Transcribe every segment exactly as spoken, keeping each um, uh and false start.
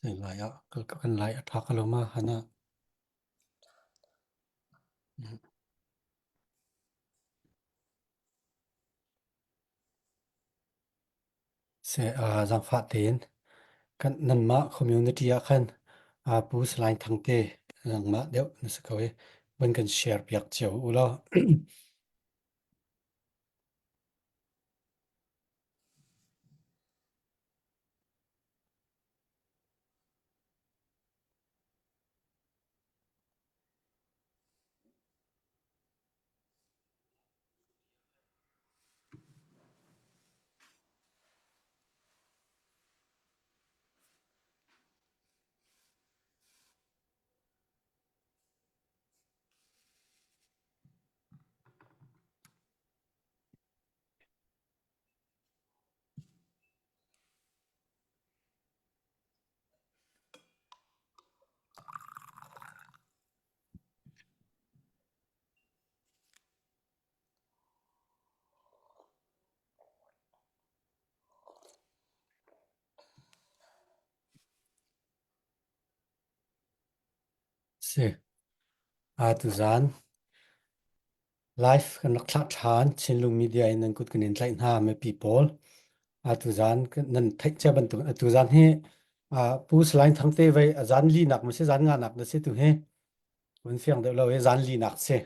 Lai ah, kan lai a thak a lo ma hana. Se, aa, zangfah tein kan nanmah community ah khan, aa, Pu Salai Thangte zangmah deuh na si ko hi, van kan share piak cio u law. Si. A, tuzan live kan rak thlah ṭhan, Chinlung Media in nan kut kan in tlaih hna, mipi pawl. A, tuzan kan nan theih cia bantuk, a, tuzan hi, a, Pu Salai Thangte vei a zan linak ma si, zan nganak na si tu hi. Kan fiang deuh lo hi, zan linak si.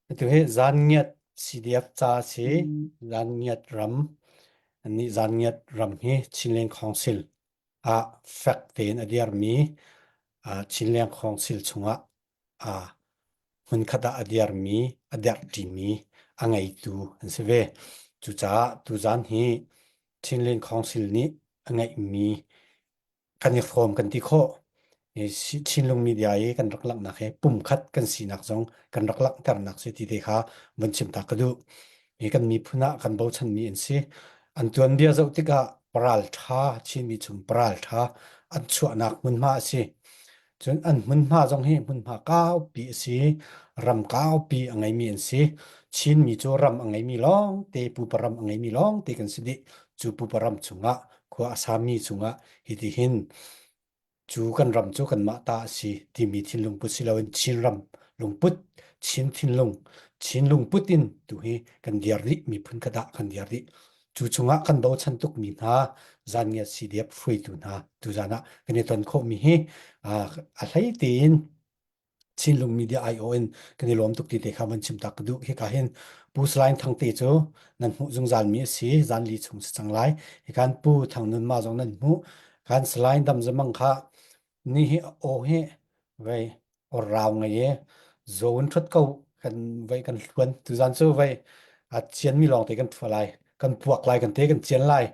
A tu hi zan ngiat C D F ca si, zan ngiat ram, annih zan ngiat ram hi Chinland Council ah fek tein a dirmi, aa, Chinland Council chungah, aa, hmunkhat ah a dirmi, a dirṭimi, a ngeitu an si ve. Cucaah tuzan hi Chinland Council nih a ngeihmi kan i form kan ti khawh. I si-, Chinlung Media i kan rak langhnak hi pumkhat kan sinak zong kan rak langhternak si ti te kha van chim ta ka duh. I kan miphun ah kan bochanmi an si. An tuanbia zoh tikah paralṭha, Chinmi chung paralṭha an chuahnak hmunhma a si. Cun an hmunhma zong hi hmunhma kaupi a si, ram kaupi a ngeimi an si. Chinmi cu ram a ngeimi lawngte, pupa ram a ngeimi lawngte kan si dih. Cu pupa ram chungah, khua a sami chungah hitihin cu kan ram cu kanmah ta a si timi thinlung put si loin Chin ram lungput, Chin thinlung, Chin lungput in tu hi kan dir dih, miphun khat ah kan dir dih. Cu chungah kan bochan tukmi hna, zan ngiat C D F hruaitu hna, tuzan ah kan i ton khawhmi hi, aa, a hlei tein Chinlung Media aiawh in kan i lawm tuk ti te kha van chim tak ka duh. Hika hin Pu Salai Thangte cu nan hmuh zungzalmi a si, zan li chung si cang lai. Hika hin Pu Thang Nun mah zong nan hmuh, kan Salai Dam Zamang kha ni hi aw hi vei aw rau ngei e, zo in ṭhuat ko kan vei kan hluan. Tuzan cu vei a cianmi lawngte kan ṭhuah lai, kan puak lai, kan te kan cian lai.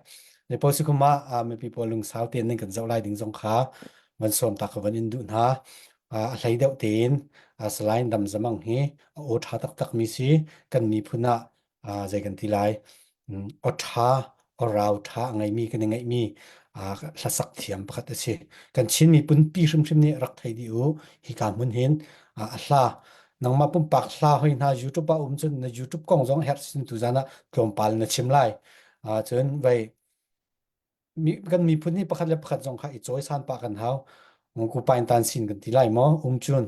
Zei pawl si khumah, aa, mipi pawl lungsau tein nan kan zoh lai ding zong kha van sawm tak ka van in duh hna. Aa, a hlei deuh tein, aa, Salai Dam Zamang hi a aw ṭha taktakmi si, kan miphun ah, aa, zei kan ti lai, um, aw ṭha, aw rau ṭha a ngeimi, kan i ngeihmi, aa, hlasak thiam pakhat a si. Kan Chin miphun pi hrimhrim nih rak thei dih u, hika hmun hin, aa, a hla. Nangmah pumpak hla hoi hna YouTube ah um cun na YouTube kong zong a herh sin tuzan ah tlawmpal na chim lai. Aa, cun vei mi, kan miphun hi pakhat le pakhat zong kha i cawisan pah kan hau. Ung ku paintan sin kan ti lai maw? Um cun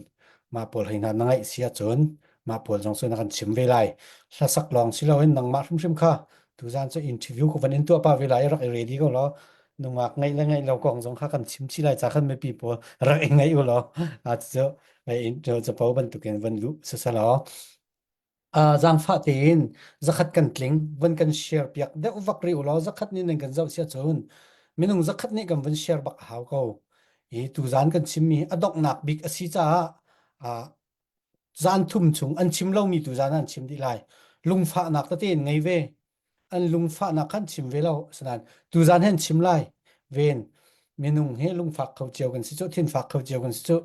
mah pawl hei hna na ngaih si ahcun mah pawl zong cu na kan chim ve lai. Hlasak lawng si loin nangmah hrimhrim kha tuzan cu interview ka van in tuah pah ve lai, rak i ready ko law. Nungak ngaih le ngaih lo kong zong kha kan chim chih lai ca khan mipi pawl rak i ngaih u law. Aa, cu, cu, cu, capo bantukin van luh sasa law. Aa, zangfah tein zakhat kan tling, van kan share piak deuh vak rih u law, zakhat nih nan kan zoh si ahcun minung zakhat nih kan van share bak a hau ko. I tuzan kan chimmi a donghnak bik a si caah, aa, zan thum chung an chim lomi tuzan an chim dih lai. Lungfahnak tete in ngei ve. An lungfahnak khan chim ve lo, asinain tuzan he an chim lai. Ven, minung he lungfak kho cio kan si cu, thinfak kho cio kan si cu,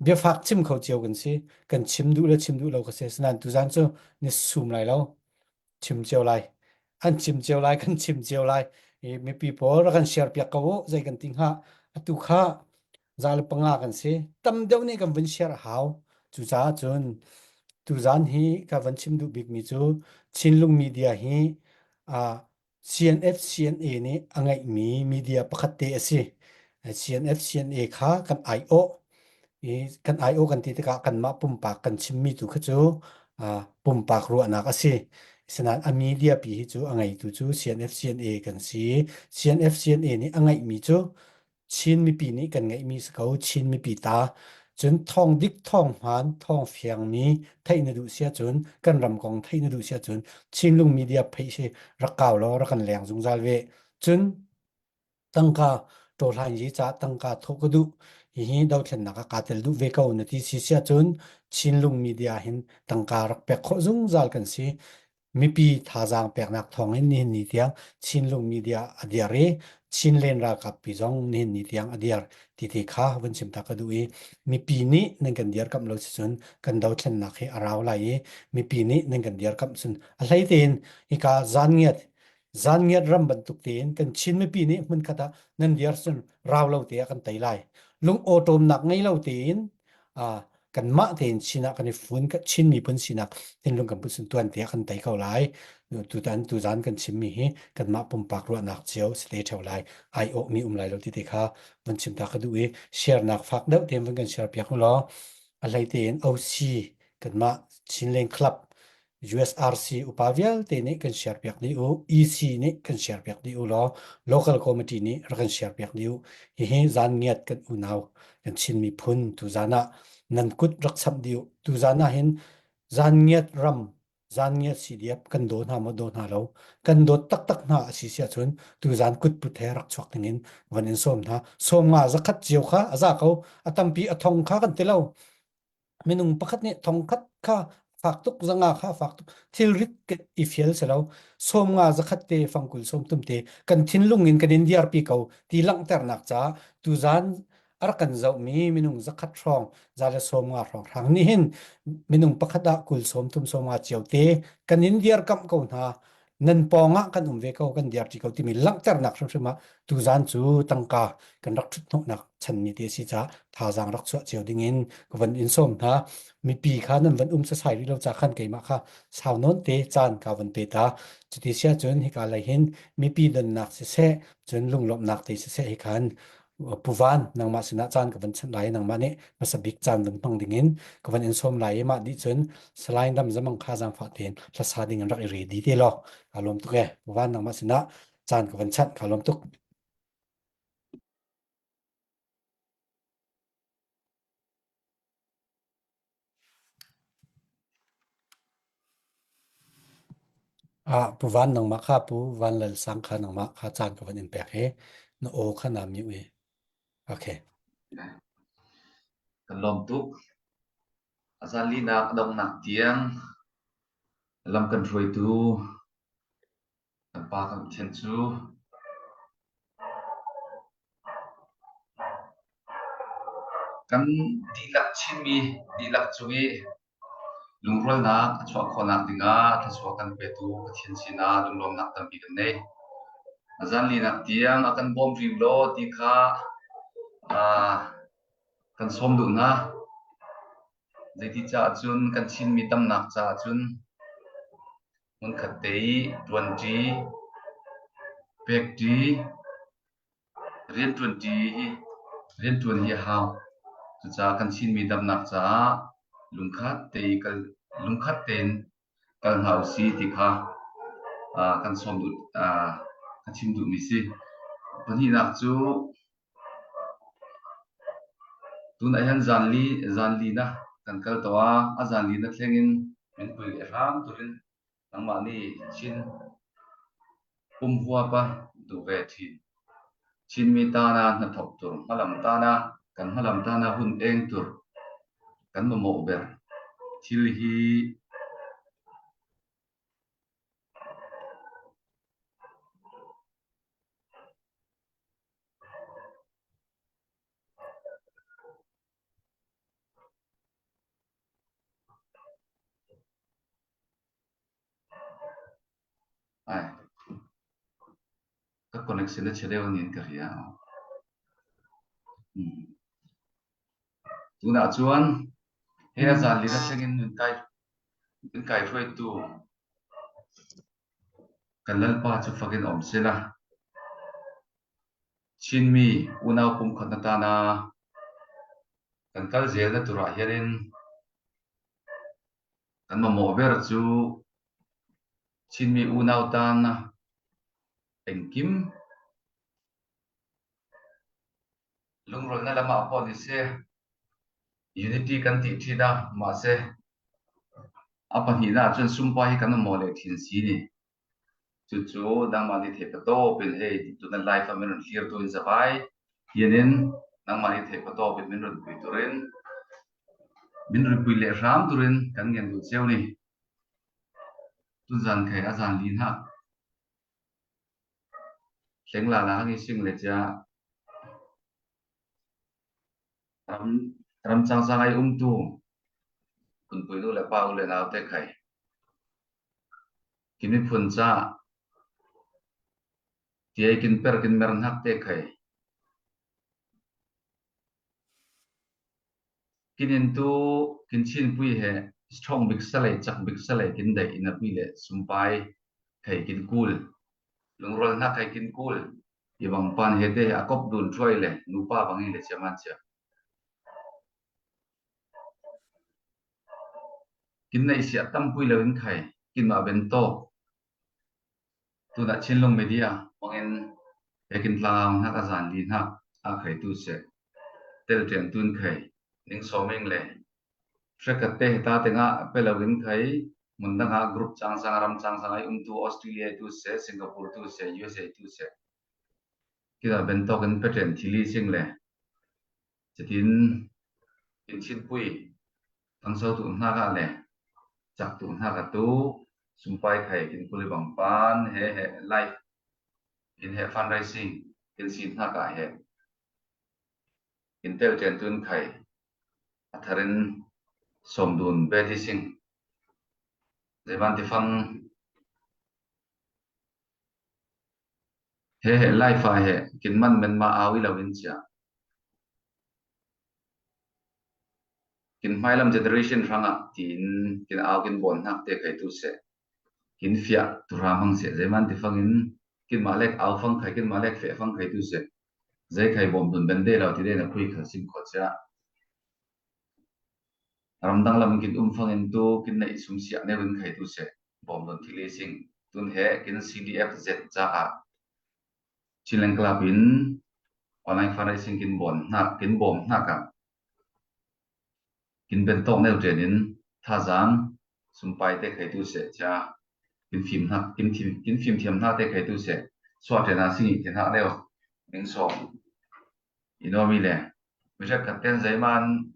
biafak chim kho cio kan si. Kan chim duh le chim duh lo kha si, asinain tuzan cu ni sum lai lo. Chim cio lai. An chim cio lai, kan chim cio lai. I mipi pawl rak kan share piak ko u, zei kan ti hnga. Atu kha za le panga kan si. Tam deuh nih kan vun share a hau. Cucaah cun tuzan hi ka van chim duh bikmi cu Chinlung Media hi, aa, C N F, C N A nih a ngeihmi media pakhat te a si. C N F, C N A kha kan aiawh. I kan aiawh kan ti tikah kanmah pumpak kan chimmi tu kha cu, aa, pumpak ruahnak a si. Sinain a media pi hi cu a ngeitu cu C N F, C N A kan si. C N F, C N A nih a ngeihmi cu Chin mipi nih kan ngeihmi si ko, Chin mipi ta. Cun thawng dik, thawng hmaan, thawng fiangmi theih na duh si ahcun, kan ram kong theih na duh si ahcun, Chinlung media page hi rak kau law, rak kan leng zungzal ve. Cun tangka ṭawhlan yi ca tangka thawh ka duh, hihi dothlennak ah kaa tel duh ve ko na ti si si ahcun, Chinlung media hin tangka rak pek khawh zungzal kan si. Mipi thazaang peknak thawngin nihin ni tiang Chinlung media a dir i Chinland ralkappi zong nihin ni tiang a dir titi kha vun chim ta ka duh i, mipi nih nan kan dirkamh lo si cun kan dothlennak hi a rau lai i, mipi nih nan kan dirkamh cun a hlei tein hika zan ngiat, zan ngiat ram bantuk tein kan Chin mipi nih hmunkhat ah nan dir cun rau lo te ah kan tei lai. Lungawṭawmnak ngei lo tein, aa, kanmah tein Chin ah kan i fun, ka Chin miphun sinak thinlung kan put cun tuan te ah kan tei ko lai. Tutan tuzan kan chimmi hi kanmah pumpak ruahnak cio si te ṭheu lai. Aiawhmi um lai lo titi kha vun chim ta ka duh i, share-nak fak deuh tein vun kan share piak u law. A hlei tein O C, kanmah Chinland Club, U S R C upa vialte nih kan share piak dih u, E C nih kan share piak dih u law, local committee nih rak kan share piak dih u. Hihi zan ngiat kan unau, kan Chin miphun tuzan ah nan kut rak chamh dih u. Tuzan ah hin zan ngiat ram, zan ngiat C D F kan daw hna maw, daw hna lo, kan dawt taktak hna a si si ahcun tuzan kut put he rak chuak dingin van in sawm hna. Sawmnga zakhat cio kha a za ko, a tampi a thong kha kan ti lo. Minung pakhat nih thongkhat kha fak tuk, zanga kha fak tuk, thilrit i fial si lo. Sawmnga zakhat te, fangkul sawmthum te kan thinlung in kan in dirpi ko ti langhternak caah tuzan a rak kan zohmi minung zakhat hrawng, za le sawmnga hrawng hrang nih hin minung pakhat ah kul sawmthum, sawmnga cio te kan in dirkamh ko hna. Nan pawngah kan um ve ko, kan dirti ko timi langhternak hrimhrim ah tuzan cu tangka kan rak ṭhuthnawhnak chanmi te a si caah thazaang rak chuah cio dingin ka van in sawm hna. Mipi kha nan van um sasai rih lo caah khan keimah kha sau nawn te caan ka van pe ta. Cuti si ahcun hika lei hin mipi donnak siseh, cun lunglawmhnak te siseh hi khan Pu Van, nangmah sinah caan ka van chanh lai, nangmah nih hmasa bik caan van hmang dingin ka van in sawm lai i, mah dih cun Salai Dam Zamang kha zaangfah tein hlasa dingin rak i ready te law. Kaa lawm tuk e. Pu Van, nangmah sinah caan ka van chanh, kaa lawm tuk. Ah, Pu Van, nangmah kha, Pu Van Lal Sang kha nangmah kha caan ka van in pek hi. Na aw kha na mute i. Okay. Kan lawm tuk. A zanlinak a donghnak tiang lam kan hruaitu kan Pa kan Pathian cu kan dihlak Chinmi dihlak cung i lungrualnak a chuah khawhnak dingah thluachuah kan petu Pathian sinah lunglawmhnak tampi kan nei. A zanlinak tiang a kan bawm rih law ti kha, aa, kan sawm duh hna. Zeiti caah cun kan Chinmi damnak caah cun hmunkhat te i ṭuanṭi, pekṭi, rianṭuanṭi hi, rianṭuan hi a hau. Cucaah kan Chinmi damnak caah lungkhat te i kal, lungkhat tein kal hna u sih ti kha, aa, kan sawm duh, aa, kan chim duhmi si. Pahnihnak cu tunah hian zanli, zanlina kan kal to a, a zanlina thlengin minpui le hram turin nangmah nih Chin pumhuapa duh ve ṭhin. Chinmi tana hnathawk tur, hmalam tana, kan hmalam tana hun eng tur kan mamawh ber thil hi. Ai. Ka connection a chia deuh nin ka hria. Hmm. Tunah chuan he a zanlina thlengin min kai, min kai hruaitu kan Lalpa cu fakin awm sela. Chinmi unau pumkhatna tana kan kal zelna turah hianin kan mamawh ber chu Chinmi unau tana engkim lungrawlna lamah pawh ni se, unity kan tih ṭhin a, mahse, a pahnihna chuan sumpai hi kan mamawh leh ṭhin si ni. Chu chu nangmahni theih patawpin hei tuna live-a min rawn thlirtu in zavai hianin nangmahni theih patawpin min rawn pui turin, min rawn pui leh hram turin kan ngen duh cheu ni. Tun zan khai a zan li hnak thleng la la ngi sing le chia ram, ram chang chang ai umtu hunpui nu le pa u le nau te khai, kin mi phun cha tia kin per kin mer hnak te khai, kin in tu kin chinpui he strong bik sa lei, chak bik sa lei kin daih in a pui le sumpai khai kin kul, lungrawlhna khai kin kul. I bang pan he te a kop dun thuai le nupa bang i le chiaman chia kin nei siah tam pui lo in khai kin ma ben to. Tuna Chinlung Media mangin he kin tlang hnak a zan li hnak a khai tu se tel chen tun khai ning soming le hrekat te heta tenga pe lo in khai, mun danga group chang chang, ram chang chang ai umtu Australia tu se, Singapore tu se, U S A tu se, kina ben tawk in pe chen thili sing le chatin in chinpui tangso tu hnaka le chak tu hnaka tu sumpai khai kin kuli bang pan he he live in he fundraising in sin hnaka he in tel chen tun khai a tharin somdun Betty Singh, Zeman Tifang, he he live-a he kin man men ma au i lo in chia, kin hmailam generation hranga tiin kin au kin bon hnak te khai tu se, kin fiah tu hram hang se, Zeman Tifangin kin ma lek au fang khai, kin ma lek feh fang khai tu se, zei khai bom dun ben de lo ti de na phui kha sim khot se a. Ram dang lam kin um fangin tu kin nei sum siah neu in khai tu se, bom dun thili sing tun he kin C D F Z cha a Chinland Club in online fundraising kin bon hnak, kin bom hnak a kin ben tawk neu chen in thazang sumpai te khai tu se cha, kin fim hnak, kin fim, kin fim thiam hnak te khai tu se, suah chen a singi te hnak neu ning sawm. Ino mi le mi hrekat ten Zeman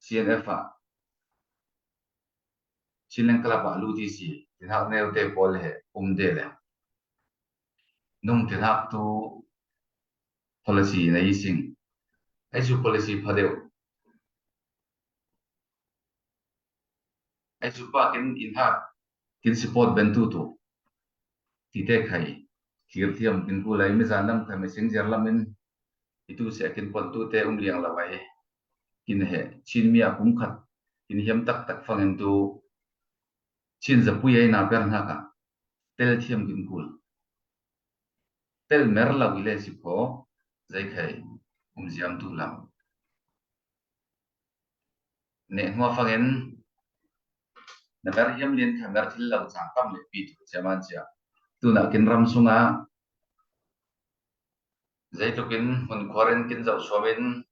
C N F a Chinland Club a lu ti si ti hnak neu te pawl he um de le nung ti hnak tu policy nei sing. Ai chu policy pha deuh. Ai chu pa kin in hak kin support ben tu tu ti te khai thlir thiam kin hu lai mi zan lam khai mi sing ziar lam in i tu se kin pon tu te um liang lo ai. Kin he Chin mi a kum khat kin hiam tak tak fangin tu Chin zapui ai na per hnak a tel thiam kin kul. Tel mer lo i le si pho zei khai um ziam tu lam. Neh hnuah fangin na mer hiam lian kha mer thil lo chang kam le pi tu chiaman chia. Tuna kin ram sunga zeitukin hmun khuarin kin zoh suamin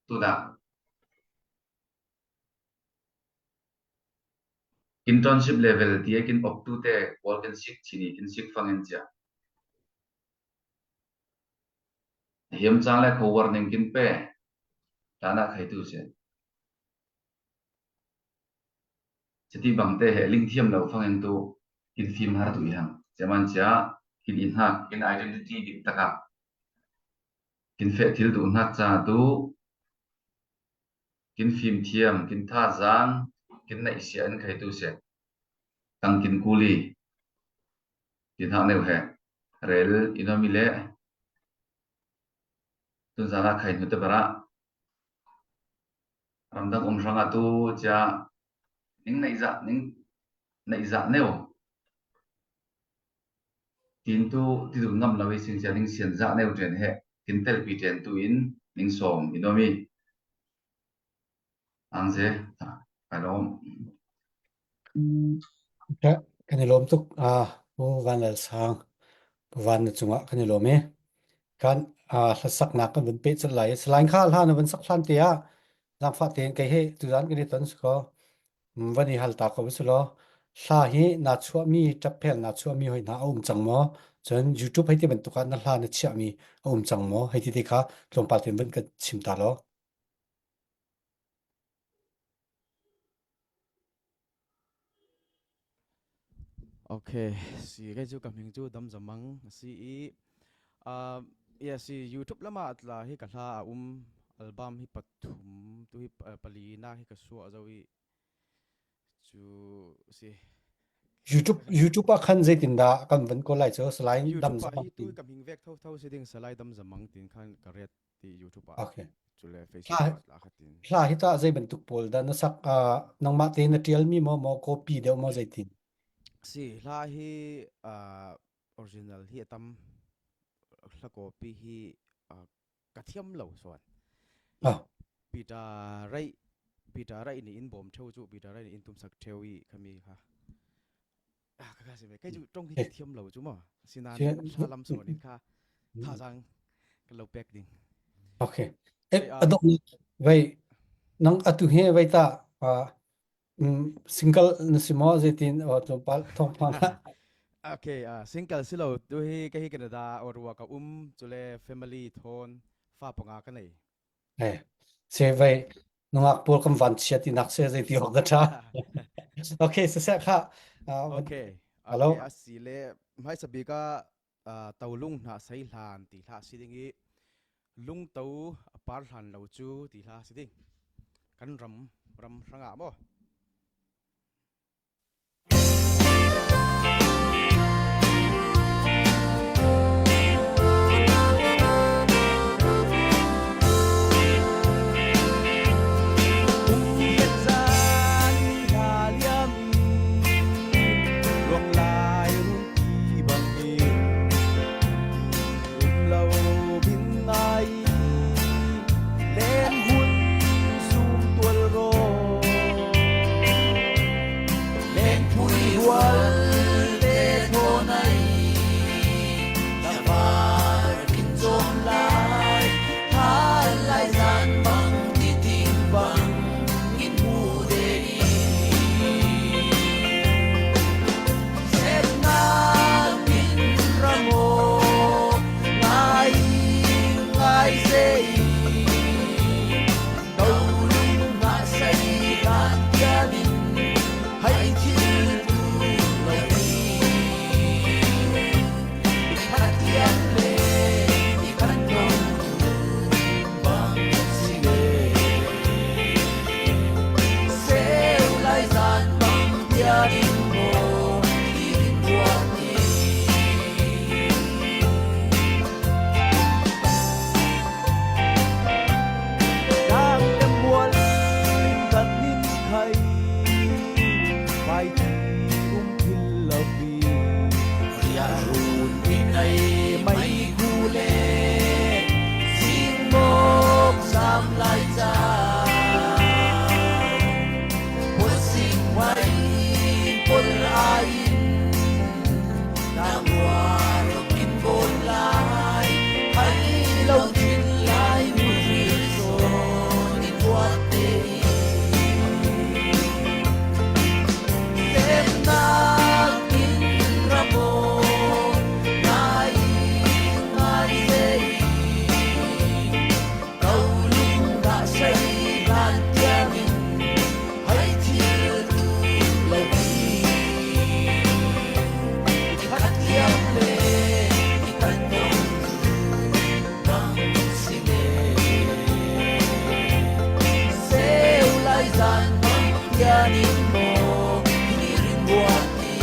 tuna kin township level tia kin pop tu te kual kin sik chini kin sik fangin chia. Hiam chang le kho warning kin pe tana khai tu se. Chiti bang te he ling thiam lo fangin tu kin fim har tu i hang. Cheman chia kin in hak, kin identity dik taka kin feh thil tu hnak cha tu kin fim thiam, kin tha zang, kin naih sia in khai tu se. Tang kin kuli. Kin hak neu he. Rel ino mi le. Tun zana khai nu te bara. Ramdang um hranga tu chia ning naih zah, ning naih zah neu. Tin tu ti dun ngam lo i sin sia ning sian za neu jen he. Tin tel pi jen tu in ning som i no mi. Ang je, ta, ka lawm. Ka, kan i lawm tuk, a, Pu Van Lal Sang, Pu Van na chunga kan i lawm e. Kan, a, hlasakna kan vun peh chat lai. Salai kha hla na vun sak hlan te a, zangfah te kei he, tu zan kan i ton siko. Mm, van i hal ta ko silo. Hla hi na chuah mi, ṭap phel na chuah mi hoi na a um chang maw? Chun YouTube hei ti bantuk a na hla na chiah mi a um chang maw? Hei ti te kha, tlawmpal te vun kan chim ta lo. Ok, si kei chu ka hming chu Dam Zamang si i, ah, ya si YouTube lama tla hi ka hla a um album hi pathum tu hi, ah, palina hi ka suah zo i chu si. YouTube, YouTube a khan zeitin dah kan van ko lai chu Salai Dam Zamang hi tu tin. Ka hming vek tho tho si ding Salai Dam Zamang tin khan ka ret ti YouTube ah. Ok. Chule Facebook ah la kha tin. Hla hi ta zei bantuk pawl dah na sak, ah, nangmah te na tial mi maw, maw copy deuh maw zei tin? Si, hla hi, ah, original hi a tam, hla copy hi, ah, ka thiam lo suan. Ah. Peter Rai, Peter Rai ni in bawm theu chu, Peter Rai ni in tumsak theu i kha mi kha. Ah, ka, ka si mai. Kei chu ṭawng hi thiam lo chu maw. Sinain hla lam sawn in kha thazang ka lo pek ding. Ok. Eh, a dawk ni, vai, nang a tu he vai ta, ah, mm, single na si maw, zeitin, oh, tlawmpal, thawng phang. Ok, ah, single si lo, tu hi, kei hi Canada, Ottawa ka um, chule family thawn, fa panga ka nei. Eh, se vai, nungak pawl kan van chiat i nak se zei ti awk ka ṭha. Ok, sese kha. Ah, ok. Hello. Ok, a si le, hmaisa bik a, ah, to lung hna sei hlan ti hla si ding i, lungto a par hlan lo chu ti hla si ding. Kan ram, ram hrangah maw? Leng hun sung tual raw, leng phui hual te thawn ai, na var in zawm lai, hal lai zan bang titing bang in hmu de i. Sepna in ramo ngai, ngai zei. Tolung hna sei kan tiamin hai thil tu lo hi. Pathian le i kan nong bang si le. Seu lai zan bang tiamin mo i rin buat i. Dang tem bual ring kat nin khai, vai ti um thil lo pi. Ria run in ai mai gu le, sing mok sam lai cha. Pol sing mai, pol ai in, na muar in bol lai, hai lo thin lai, mu ril sawn in buat te i. Sepna in ramo, ngai, ngai zei. Tolung dah sei kan tiamin hai thil tu lo hi. Khat tiam le i kan nong bang si le. Seu lai zan bang tiamin mo i rin buat i.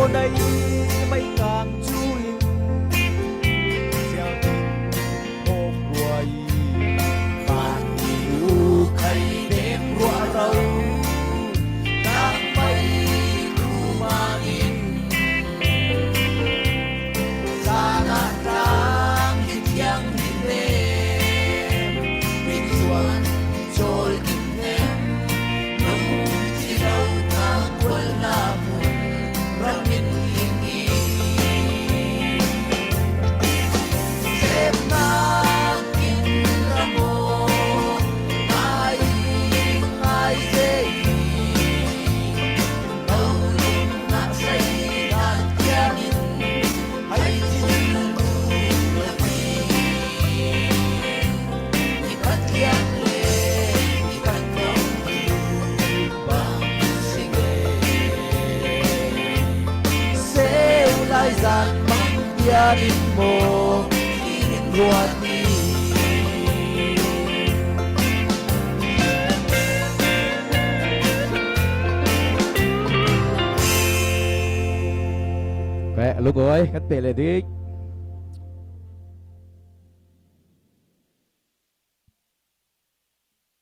Nai mai kang chu in, sial tin mok ruai. Khan ni u khai dek ruah rau. Nang mai tu mangin. Sana tang ki kiang ni ne. Big chuan chol ni ne. Nung ti lo ta kual na mun. Seu lai zan mang pianin maw, in ruat ni. Peh, Lungawi, kan peh leh ding.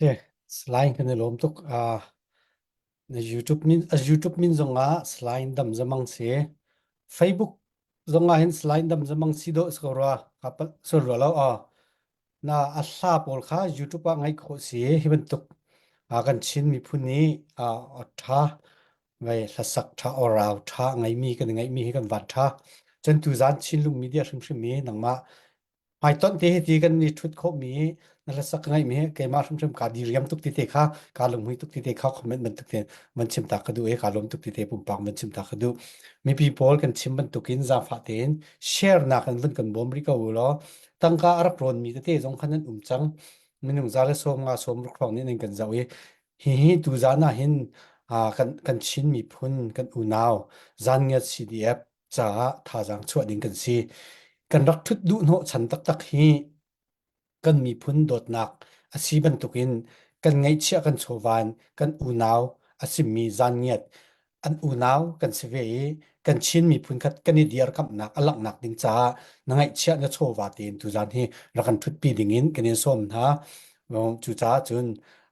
Eh, slide kan lawm tuk. Ah, na YouTube min, a YouTube min zong ah slide dam zamang si. Facebook zong ah hin slide dam zamang si do, sorry, ka pal, sorry lo, ah. Na a hla pawl kha YouTube ah ngaih khawh si, hi bantuk. Ah, kan Chin miphun nih, ah, a ṭha, vai hlasak ṭha, aw rau ṭha, ngaih mi, kan ngaih mi hi kan van ṭha. Cun tuzan Chinlung Media hrimhrim mi nangmah hmai tonte hi ti kan ni ṭhut khawh mi, na hlasak ka ngaih mi hi, keimah hrimhrim ka diriam tuk tite kha, ka lunghmui tuk tite kha, comment bantuk te van chim ta ka duh, eh, ka lawm tuk tite pumpak van chim ta ka duh. Mipi pawl kan chim bantukin zaangfah tein share nak kan vun kan bawm rih ko u law, tangka a rak rawn mi tete zong khan an um cang. Minung za le sawm nga sawm ruk hrawng nih nan kan zoh i, hihi tuzan ah hin, aa, kan, kan Chin miphun, kan unau, Zan Ngiat C D F caah thazaang chuah ding kan si. Kan rak ṭhut duh hnawh chan taktak hi kan miphun dawtnak a si bantukin kan ngaihchiah kan chawva in kan unau a simmi Zan Ngiat an unau kan si ve i, kan Chin miphun khat kan i dirkamhnak a langhnak ding caah na ngaihchiah na chawva tein tuzan hi rak kan ṭhutpi dingin kan in sawm hna. Cucaah cun,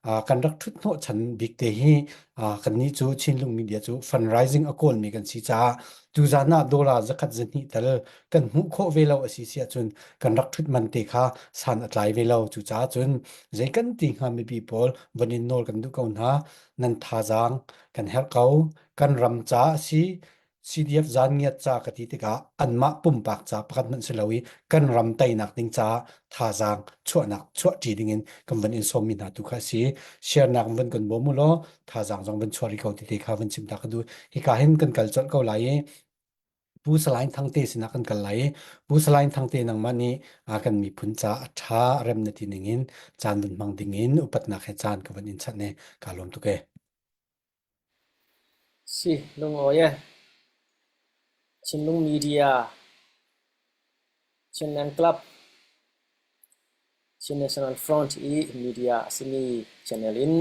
aa, kan rak ṭhut hnawh chan bik te hi, aa, kannih cu Chinlung Media cu fundraising a kawlmi kan si caah tuzan ah dollar zakhat zahnih tal kan hmuh khawh ve lo a si si ahcun kan rak ṭhut man te kha san a tlai ve lo. Cucaah cun zei kan ti hnga mipi pawl, van in nawl kan duh ko hna, nan thazaang kan herh ko, kan ram caah a si, C D F Zan Ngiat ca ka ti tikah anmah pumpak ca pakhat hmanh si lo i kan ram teinak ding caah thazaang chuahnak chuah ṭi dingin kan van in sawmmi hna tu kha a si. Share nak van kan bawm u law, thazaang zong van chuah rih ko tite kha van chim ta ka duh. Hika hin kan kal colh ko lai i Pu Salain Thangte sinah kan kal lai i Pu Salain Thangte nangmah nih, aa, kan miphun caah a ṭha a rem na ti ningin caan van hmang dingin upatnak he caan ka van in chanh e, kaa lawm tuk e. Si, Lungawi e. Chinlung Media, Chinland Club, Chin National Front i media a simi channel in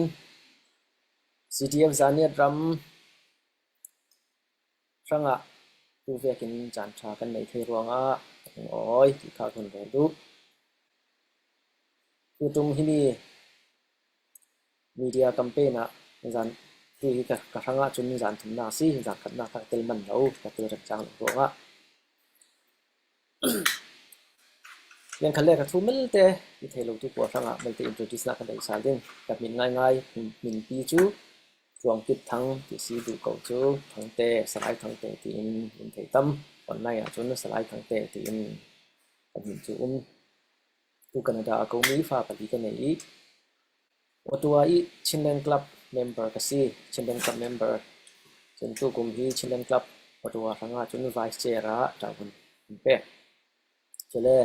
C D F Zan Ngiat ram hrangah tu vekin caan ṭha kan nei thei ruangah Lungawi ti kha kan rel duh. Tutung himi media campaign ah zan, tu hi ka, ka hrangah cun zan thumnak a si, zan khatnak ka tel man lo, ka tel remcang lo ruangah. Lian khat le ka thu malte i thei lo tu pawl hrangah malte introduce nak ka dei sal ding. Ka min ngaingai, min, minpi cu Tuang Kip Thang ti si duh ko cu Thangte, Salai Thangte tiin min thei tam. Online ah cun Salai Thangte tiin ka min cu um. Tu Canada a komi fa pali ka nei i Ottawa i Chinland Club member ka si. Chinland Club member cun tu kum hi Chinland Club Ottawa hrangah cun vice chair ah ṭah hun an pek. Cule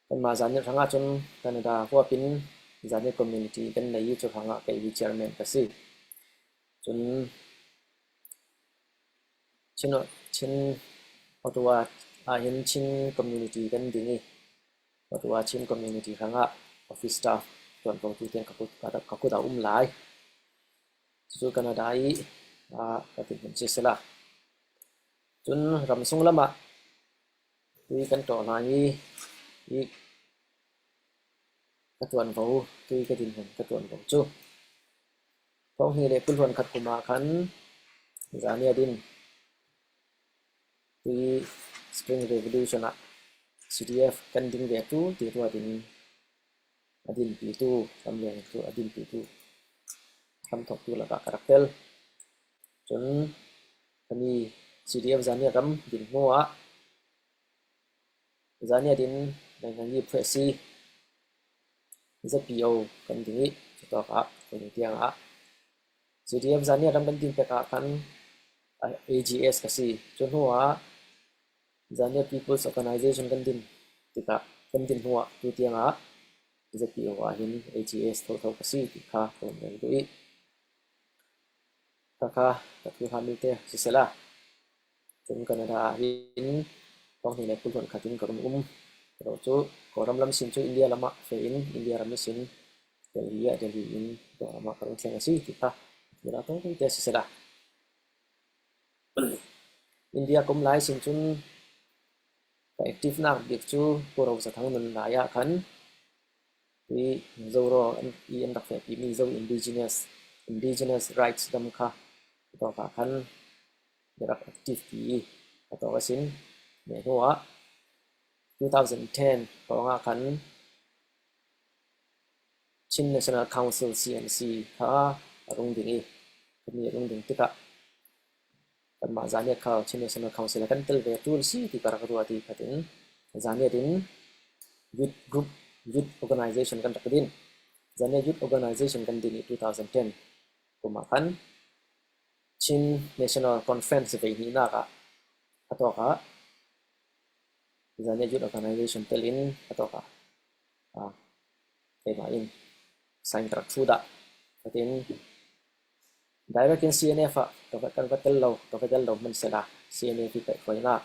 kanmah Zan Ngiat hrangah cun Canada huap in Zan Ngiat community kan nei i cu hrangah kei hi chairman ka si. Cun Chin, Chin Ottawa ah hin Chin community kan ding i Ottawa Chin community hrangah office staff tuanvotu tein ka kut, ka, ka kut a um lai. Cucu Canada i ah, ka dinhmun sisela. Chun ramsung lamah tui kan ṭawh lai hi, hi ka ṭuanvo, tui ka dinhmun ka ṭuanvo chu thawng hnih leh kul hluan khat kumah khan Zaniatin tui Spring Revolution-ah C D F kan ding ve tu ti ruatin a dinpitu, ram leng tu a dinpitu, ram thawktu lakah ka rak tel. Chun kami C D F Zaniat ram din hnuah Zaniatin Naingangi Phuesi Z P O kan ding hi, chutawkah tuni tiangah C D F Zaniat ram kan din pekah khan A G S ka si. Chu hnuah Zaniat People's Organization kan din tikah, kan din hnuah tu tiangah Z P O ah hin A G S thotho ka si ti kha ka hun rel duh hi. Kha kha ka thu hla mite sisela. Chun Canada ah hin thawng hnih leh kul hluan khatin ka run um. Ro chu Kawlram lam sin chu India lamah fe in, India ram sin Delhi ah, Delhi in Kawlramah ka run thleng a si ti kha thu hla tawng tawngte sisela. India ka um lai sin chun ka active nak bik chu Pu Rozathang nun lai ah khan hi Zoraw an, i an rak fehpimi Zo Indigenous, Indigenous Rights dam kha a tawkah khan i rak active pi a tawk asin. Nih hnuah two thousand ten kawngah khan Chin National Council, C N C, kha a rung ding hi. Kami a rung ding tikah kanmah Zaniat kha Chin National Council ah kan tel ve tul si ti ka rak ruat hi. Khatin Zaniatin youth group, youth organization kan rak din. Zaniat Youth Organization kan din hi two thousand ten kumah khan Chin National Conference vei hnihnak ah a tawkah Zaniat Youth Organization telin a tawkah, ah, keimah in sign ka rak thu dah. Khatin direct in C N F ah ka va, kan va tel lo, ka va tel lo hmansela C N F i kaihhruainak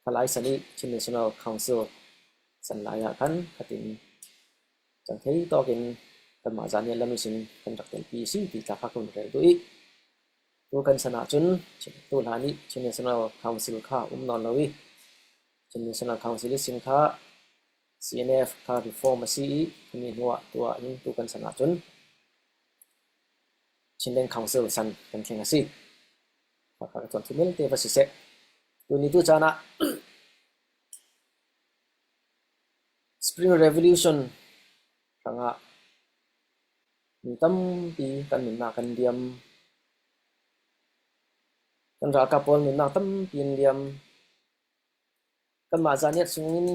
kha lai san i Chin National Council san lai ah khan khatin cang thei tawkin kanmah Zaniat lam ihsin kan rak telpi si ti tla kha ka hun rel duh hi. Tu kan san ah cun tu hlan i Chin National Council kha um nawn lo hi. Chin National Council ihsin kha C N F kha reform a si i kami hnuah tu ah hin tu kan san ah cun Chinland Council san kan thleng a si. Kha kha ka tuan thu mel te va siseh. Tuni tu caan ah Spring Revolution hrangah mi tampi kan nunnak kan liam, kan ralkap pawl nunnak tampi an liam. Kanmah Zaniat sungin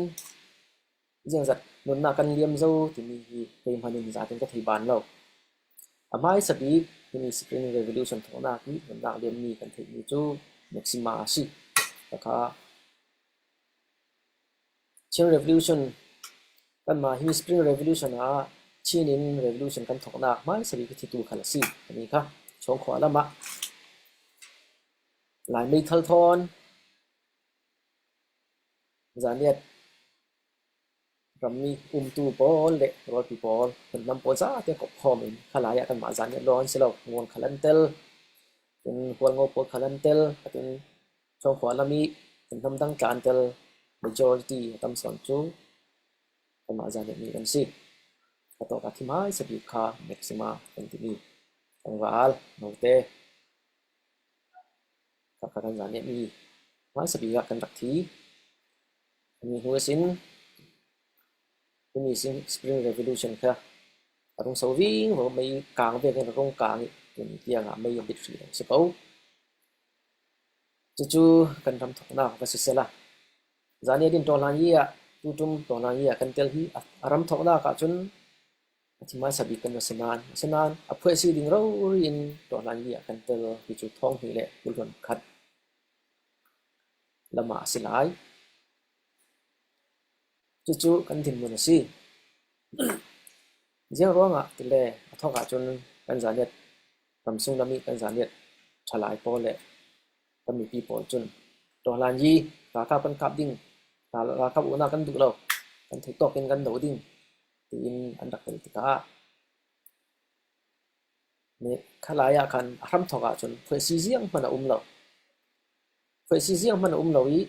ziangzat nunnak kan liam zo timi hi keimah in zatin ka thei ban lo. A hmaisa bik himi Spring Revolution thawknak hi nunnak liammi kan theihmi cu Maxima a si. Kha kha Chin Revolution, kanmah hi Spring Revolution ah Chin in Revolution kan thawknak hmaisa bik hi thitu khal a si. Kami kha Chawngkhua lamah Laimei thal thawn Zaniat rammi umtu pawl le rualpi pawl, hmunhnam pawl zate kawhkhawm in kha lai ah kanmah Zaniat lawng an si lo, Muang khal an tel, cun Hualngo pawl khal an tel, khatin Chawngkhua lam i hmunhnam dang tla an tel, majority a tam sawn cu kanmah Zaniat mi kan si. Kha tawk a thi hmaisa bik kha Maxima kan timi tlangval, note, kha kha kan Zaniat mi hmaisa bik ah kan rak thi. Kami hnu ihsin, himi sin Spring Revolution kha a rung so vingvo, mei kang vekin a rung kang i tuni tiangah mei a bit hrih lo si ko. Cucu kan ram thawknak va sisela, Zaniat in Tawhlan yi ah, tutum Tawhlan yi ah kan tel hi. A, a ram thawknak ahcun a thi hmaisa bik kan va si nain, a si nain a phuaisi ding rori in Tawhlan yi ah kan tel hi cu thawng hnih le kul hluan khat lamah a si lai. Cucu kan dinhmun a si. Ziang ruangah tile a thawk ahcun kan Zaniat ramsung lam i kan Zaniat ṭhalai pawl le kan mipi pawl cun Tawhlan yi ralkap kan kap ding, ral-, ralkap uknak kan duh lo, kan theih tawk in kan do ding, tiin an rak tel tikah Khalai ah khan a hram thawk ah cun phuaisi zianghman a um lo. Phuaisi zianghman a um lo i,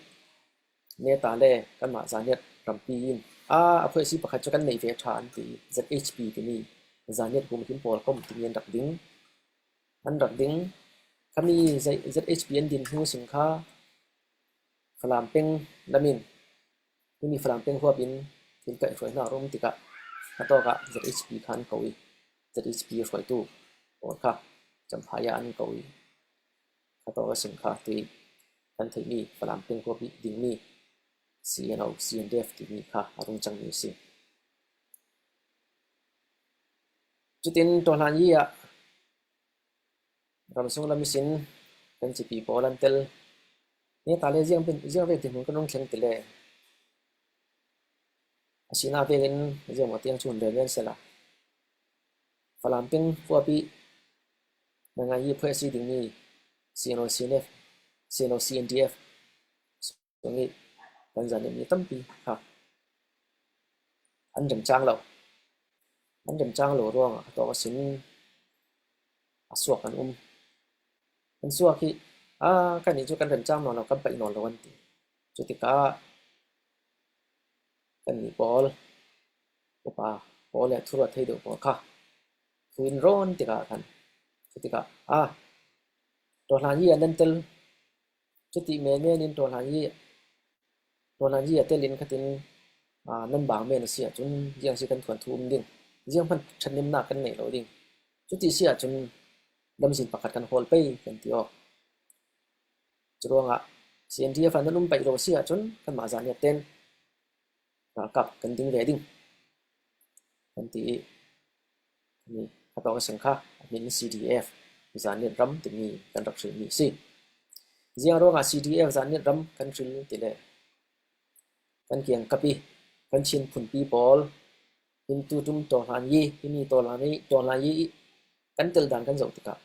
neta le kanmah Zanniat rampi in a, a phuaisi pakhat cu kan nei ve ṭha an ti. Z H P timi Zanniat humhim pawl kom timi an rak ding. An rak ding. Khami Z-, Z H P an din hnu sin kha Falam peng lam in, himi Falam peng huap in thil kaihhruaina a rum tikah khatawk ah Z H P kha an ko i, Z H P hruaitu pawl kha Champhai ah an ko i, khatawk a sin kha tui kan theihmi Falam peng huap i dingmi C N O, C N D F timi kha a rung cangmi a si. Cutin Tawhlan Yi ah ramsung lam ihsin kan cipi pawl an tel. Neta le ziang pen, ziang vek ti hmun kan rung thleng ti le, a sihna vekin ziang maw tiang cun rel men sela, Falam peng huap i Nanga Yi phuaisi dingmi C N O, C N F, C N O, C N D F sung i kan Zanniat mi tampi kha an remcang lo. An remcang lo ruangah khatawk a sin a suak an um. An suak hi, a, kannih cu kan remcang nawn lo, kan paih nawn lo an ti. Cutikah kannih pawl, upa pawl le thuruat thei deuh pawl kha thu in rawn tikah khan, cutikah, a, Tawhlan Yi ah nan tel, cuti menmen in Tawhlan Yi, Tawhlan Yi ah tel in khatin, aa, nan bang men a si ahcun ziang si kan thuanthu um ding, zianghman ṭhatnimnak kan neih lo ding. Cuti si ahcun lamzin pakhat kan hawl pei kan ti aw. Curuangah C N D F ah nan um paih lo si ahcun kanmah Zanniat ten ralkap kan ding ve ding kan ti i, khatawk a sin kha a hmin C D F, Zanniat ram timi kan rak hrilmi a si. Ziang ruangah C D F Zanniat ram kan hril ti le, kan kiangkap i kan Chin phunpi pawl, himi tutum Tawhlan Yi, himi Tawhlan Yi, Tawhlan Yi i kan tel dan kan zoh tikah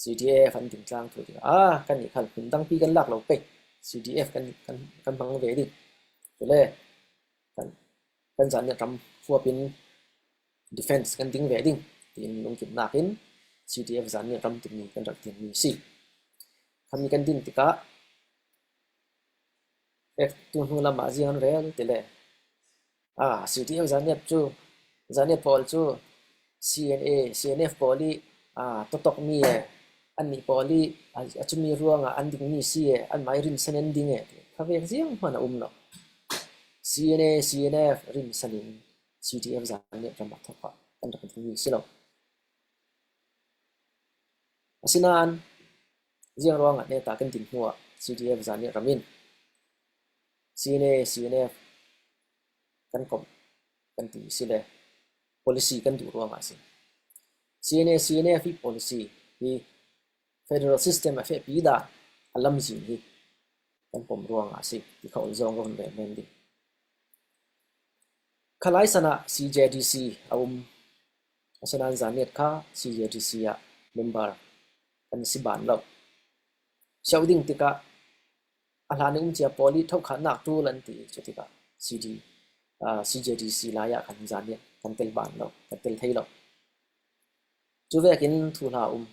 C D F an ding tlang thu tikah, a, kannih khal hmun dangpi kan lak lo pei, C D F kan, kan, kan hmang ve ding. Cule kan, kan Zanniat ram huap in defense kan ding ve ding, tiin lungkimnak in C D F Zanniat ram timi kan rak dinmi a si. Khami kan din tikah, eh, tu hnu lamah ziang an rel ti le, ah, C D F Zanniat cu, Zanniat pawl cu C N A, C N F pawl i, ah, totokmi e, annih pawl i, a, a cumi ruangah an dingmi si e, anmah i rinsan an ding e, ti kha vek zianghman a um lo. C N A, C N F rinsan in C D F Zanniat ram ah thawk ah kan rak dingmi si lo. Asinain ziang ruangah neta kan din hnuah C D F Zanniat ram in C N A, C N F kan komh kan ti si le policy kan duh ruangah a si. C N A, C N F i policy hi federal system a fehpi dah a lamzin hi kan pom ruangah a si ti kha ol zong ka hun rel men ding. Khalai san ah C J D C a um, asinain Zanniat kha C J D C ah member kan si ban lo. Siau ding tikah a hlan i um cia pawl i thokhatnak ṭul an ti i, cutikah C D, ah, C J D C lai ah khan Zanniat kan tel ban lo, kan tel thei lo. Cu vekin thuhla a um.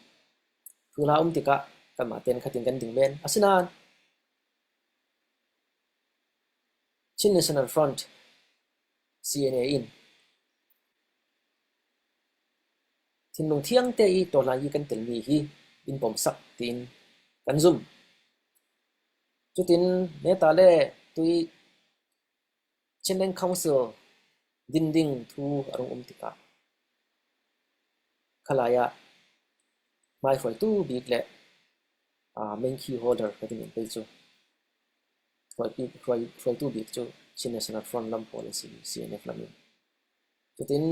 Thuhla a um tikah kanmah ten khatin kan ding men. Asinain Chin National Front, C N A in thinlung thiangte i Tawhlan Yi kan telmi hi in pomsak tiin kan zum. Cutin neta le tui Chinland Council din ding thu a rung um tikah khalai ah hmaihruaitu bik le, aa, main key holder ka ti men pei cu hruaipi-, hruai-, hruaitu bik cu Chin National Front lam pawl a si, C N F lam in. Cutin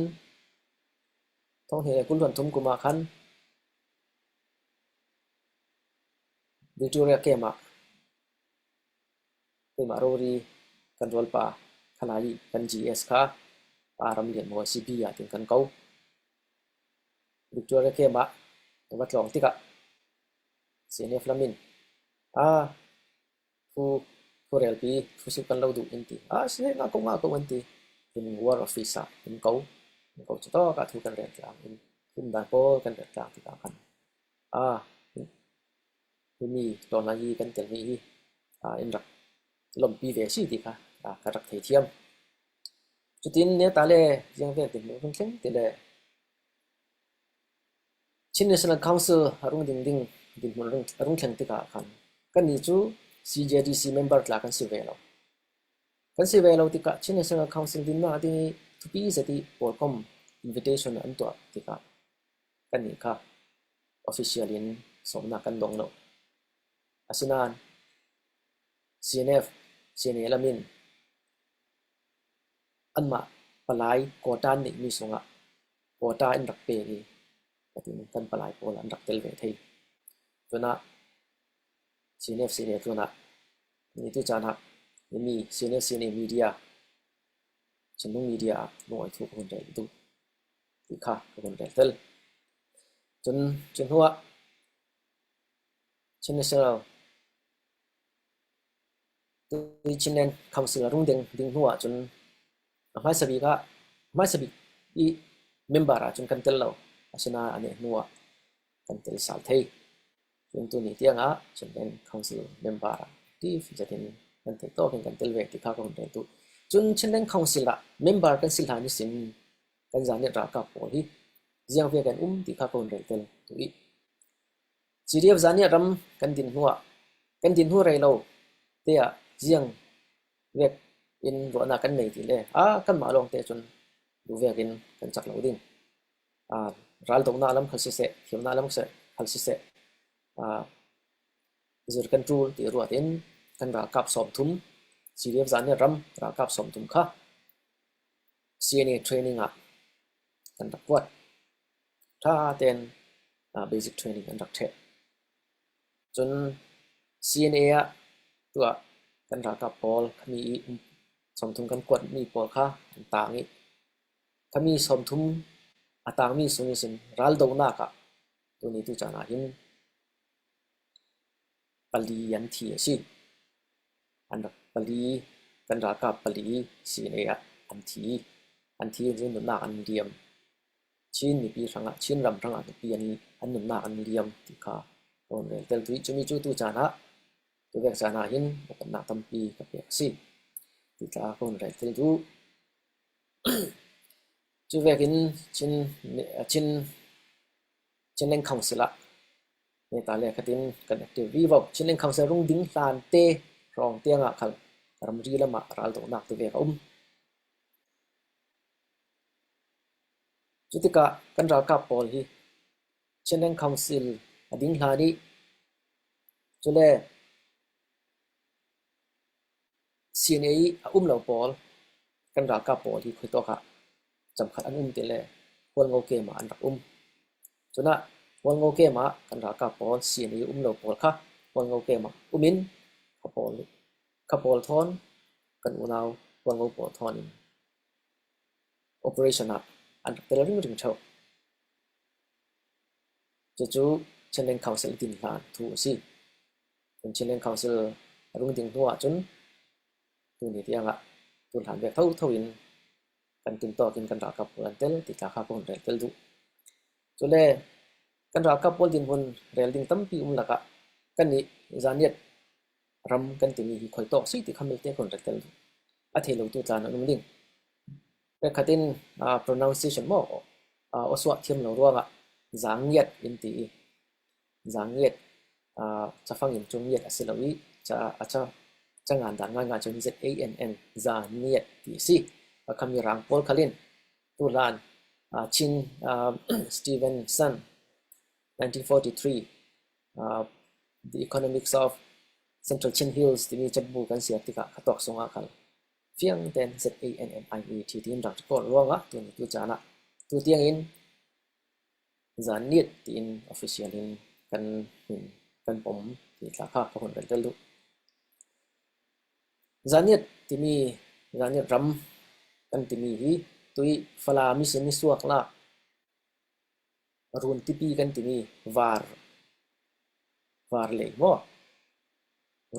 thawng hnih le kul hluan thum kum ah khan Victoria Camp ah keimah rori kan rualpa khalai kan G S kha a ram lian maw a si bia tin kan ko. Victoria Camp ah kan va tlawng tikah C N F lam in, a, thu, thu relpi, thu suk kan lo duh in ti. A, si he, ngah ko, ngah ko an ti. In War Office ah in ko, in ko cu tawk ah thu kan rel tlang in kum dan pawl kan ret tlang tikah khan, a, himi tawlnga hi kan tel mi hi, a, in rak lawmpi ve si ti kha, a, ka rak thei thiam. Cutin neta le ziang vel dinhmun rung thleng ti le Chin National Council a rung ding ding dinhmun rung, a rung thleng tikah khan kanni cu C J D C member tla kan si ve lo. Kan si ve lo tikah Chin National Council dinnak ding i thupi zet i Pawlkom invitation an tuah tikah kanni kha official in sawmnak kan dong lo. Asinain C N F, C N A lam in anmah palai quota an neihmi sungah quota in rak pek i, ka tin kan palai pawl an rak tel ve thei. Cunah C N F, C N A cunah nitu caan ah himi C N F, C N A media, Chinlung media ah lungawi thu ka hun rel duh ti kha ka hun rel tel. Cun, cun hnuah Chin National, Chinland Council a rung ding, ding hnuah cun a hmaisa bik ah, hmaisa bik i member ah cun kan tel lo. Asinain a neh hnuah kan tel sal thei. Cun tuni tiangah Chinland Council member ah active zetin kan theih tawkin kan tel ve ti kha ka hun rel duh. Cun Chinland Council ah member kan si hlan ihsin kan Zanniat ralkap pawl hi ziang vek an um ti kha ka hun rel tel duh i, C D F Zanniat ram kan din hnuah, kan din hnu rei lo te ah ziang vek in ruahnak kan nei ti le, a, kanmah lawngte cun duh vekin kan cak lo ding. A, raldohnak lam khal siseh, thiamnak lam khal siseh, a, zir kan ṭul ti ruat in kan ralkap sawmthum, C D F Zanniat ram ralkap sawmthum kha C N A training ah kan rak kuat. Ṭha tein, aa, basic training an rak ṭheh. Cun C N A ah tuah kan ralkap pawl khami i, um, sawmthum kan kuatmi pawl kha an tang i, khami sawmthum a tangmi sung ihsin raldohnak ah tuni tu caan ah hin pali an thi a si. An rak pali, kan ralkap pali C N A ah an thi. An thi in nunnak an liam. Chin mipi hrangah, Chin ram hrangah mipi an, an nunnak an liam ti kha ka hun rel tel duh i, cumi cu tu caan ah, tu vek caan ah hin upatnak tampi ka pek a si ti kha ka hun rel tel duh. Cu vekin Chin, Chin, Chinland Council ah neta le khatin kan active vivo. Chinland Council rung ding hlan te hrawng tiangah khal ramri lamah raldohnak tu vek a um. Cutikah kan ralkap pawl hi Chinland Council a ding hlan i, cule C N A i a um lo pawl, kan ralkap pawl hi khuitawk ah camkhat an um ti le Hualngo kem ah an rak um. Cunah Hualngo kem ah kan ralkap pawl C N A i um lo pawl kha Hualngo kem ah um in kha pawl, kha pawl thawn kan unau Hualngo pawl thawn in operation ah an rak tel ringring ṭheu. Cucu Chinland Council din hlan thu a si. Cun Chinland Council a rung ding hnu ah cun tuni tiangah tu hlan vek thotho in kan timtawk in kan ralkap pawl an tel ti kha ka hun rel tel duh. Cule kan ralkap pawl dinhmun rel ding tampi um lakah kannih Zanniat ram kan timi hi khuitawk si ti kha melte ka hun rel tel duh. A thei lo tu tla an um ding. Pek khatin, aa, pronunciation maw, aa, awsuah thiam lo ruangah Zanniat in ti i, Zanniat, aa, cafang in cu ngiat a si lo i, ca, a ca, ca ngan dan ngaingai cun Z A N N, Zanniat ti a si. A khami rang pawl khal in tu hlan, aa, Chin, aa, Stevenson, nineteen forty-three, aa, The Economics of Central Chin Hills timi catbu kan siar tikah kha tawk sungah khal fiang tein Z A N N I A T tiin rak record ruangah tuni tu caan ah tu tiangin Zanniat tiin official in kan hun kan pom ti tla kha ka hun rel tel duh. Zanniat timi, Zanniat ram kan timi hi tui Falam ihsin nisuak lak Runtipi kan timi var, var lei maw?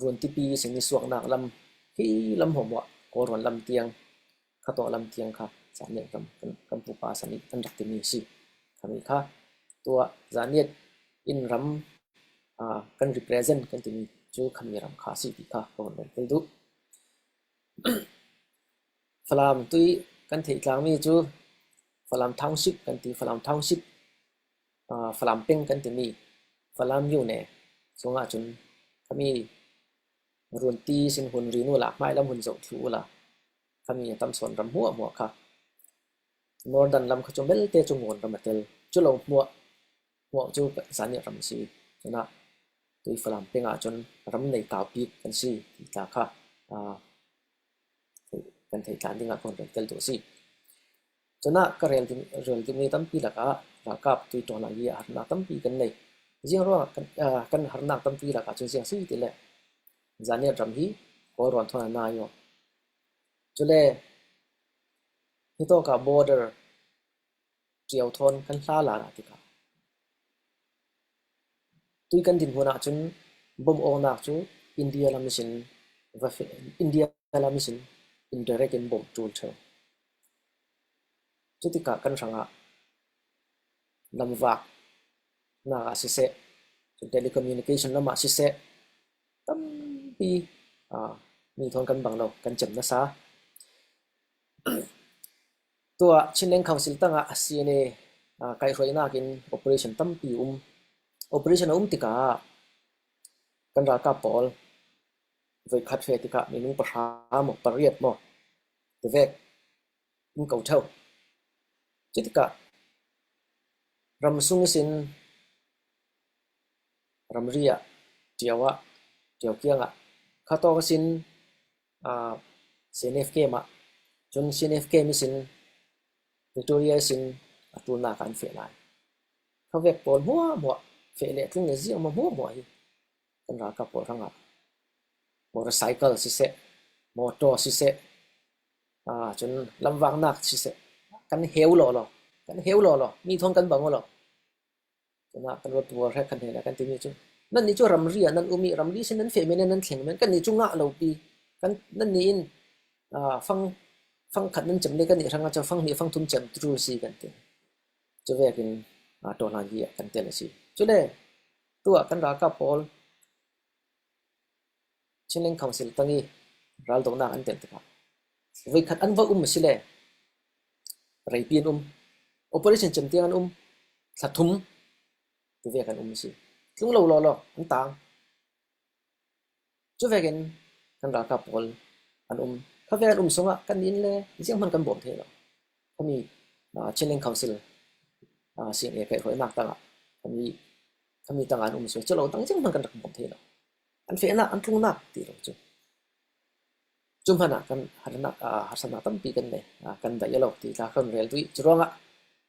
Runtipi sin nisuaknak lam hi lam hawm ah Kawlrawn lam tiang, kha tawh lam tiang kha Zanniat ram kan, kan pupa san i kan rak timi si. khami kha, tua Zanniat in ram, aa, kan represent kan timi cu khami ram kha a si ti kha ka hun rel tel duh. Falam tui kan theih tlangmi cu Falam Township kan ti, Falam Township, aa, Falam peng kan timi Falam Yone sungah cun khami runti sin hun rin uhla, hmailam hun zoh thluh uhla, khami a tam sawn ram hmuahhmuah kha, Northern lam kha cu belte cu Ngawn ram a tel. Cu lo hmuah, hmuah cu Zanniat ram a si. Cunah tui Falam peng ah cun ram nei kau bik kan si ti tla kha, aa, kan theih tlan dingah ka hun rel tel duh a si. Cunah ka rel ding, rel dingmi tampi lakah ralkap tui Tawhlan Yi ah harnak tampi kan nei. Ziang ruangah kan, aa, kan harnak tampi lakah cun ziang si ti le Zanniat ram hi Kawlrawn thawn a nai aw. Cule hitawkah border ṭio thawn kan hla lala tikah tui kan dinhmun ahcun bom awknak cu India lam ihsin va feh, India lam ihsin indirect in bom ṭul ṭheu. Cutikah kan hrangah lamvak nak ah siseh, cun telecommunication lam ah siseh, tampi, aa, mi thawn kan bang lo, kan cem nasa. Tua Chinland Council tangah C N A, aa, kaihhruaihnak in operation tampi um. Operation a um tikah kan ralkap pawl voikhat feh tikah minung pahra maw, pariat maw, tivek in ko ṭheu. Cutikah ramsung ihsin ramri ah, ṭio ah, ṭio kiangah, khatawk ihsin, aa, C N F camp ah, cun C N F camp ihsin Victoria ihsin a ṭulnak ah an feh lai. Khavek pawl hmuahhmuah feh le tlung le ziang hmuahhmuah hi kan ralkap pawl hrangah motorcycle siseh, motor siseh, aa, cun lamvaknak siseh, kan heu lawlaw, kan heu lawlaw, mi thawn kan bang aw law. Cunah kan ruat pawl hrek kan hnenah kan timi cu, nannih cu ramri ah nan um i ramri sin nan feh men, nan thleng men, kannih cu ngah lo pi, kan, nannih in, aa, fang, fang khat nan cem le kannih hrangah cu fang hnih fang thum cem ṭul si kan ti. Cuvekin, aa, Tawhlan Yi ah kan tel a si. Cule tuah kan ralkap pawl Chinland Council tang i raldohnak an tel tikah voikhat an va um a si le reipi an um, operation cem tiang an um, thla thum tivek an um a si. Tlung lo lawlaw an tang. Cuvekin kan ralkap pawl an um. Khavek an um sungah kannih in le zianghman kan bawm thei lo. Khami, aa, Chinland Council, aa, C N A kaihhruainak tangah khami, khami tangah an um sungah cu lo dang zianghman kan rak bawm thei lo. An fehnak, an tlungnak ti lo cu. Cu hmanah kan harnak, aa, harsatnak tampi kan nei, aa, kan daih a lo ti tla kan rel duh i, curuangah,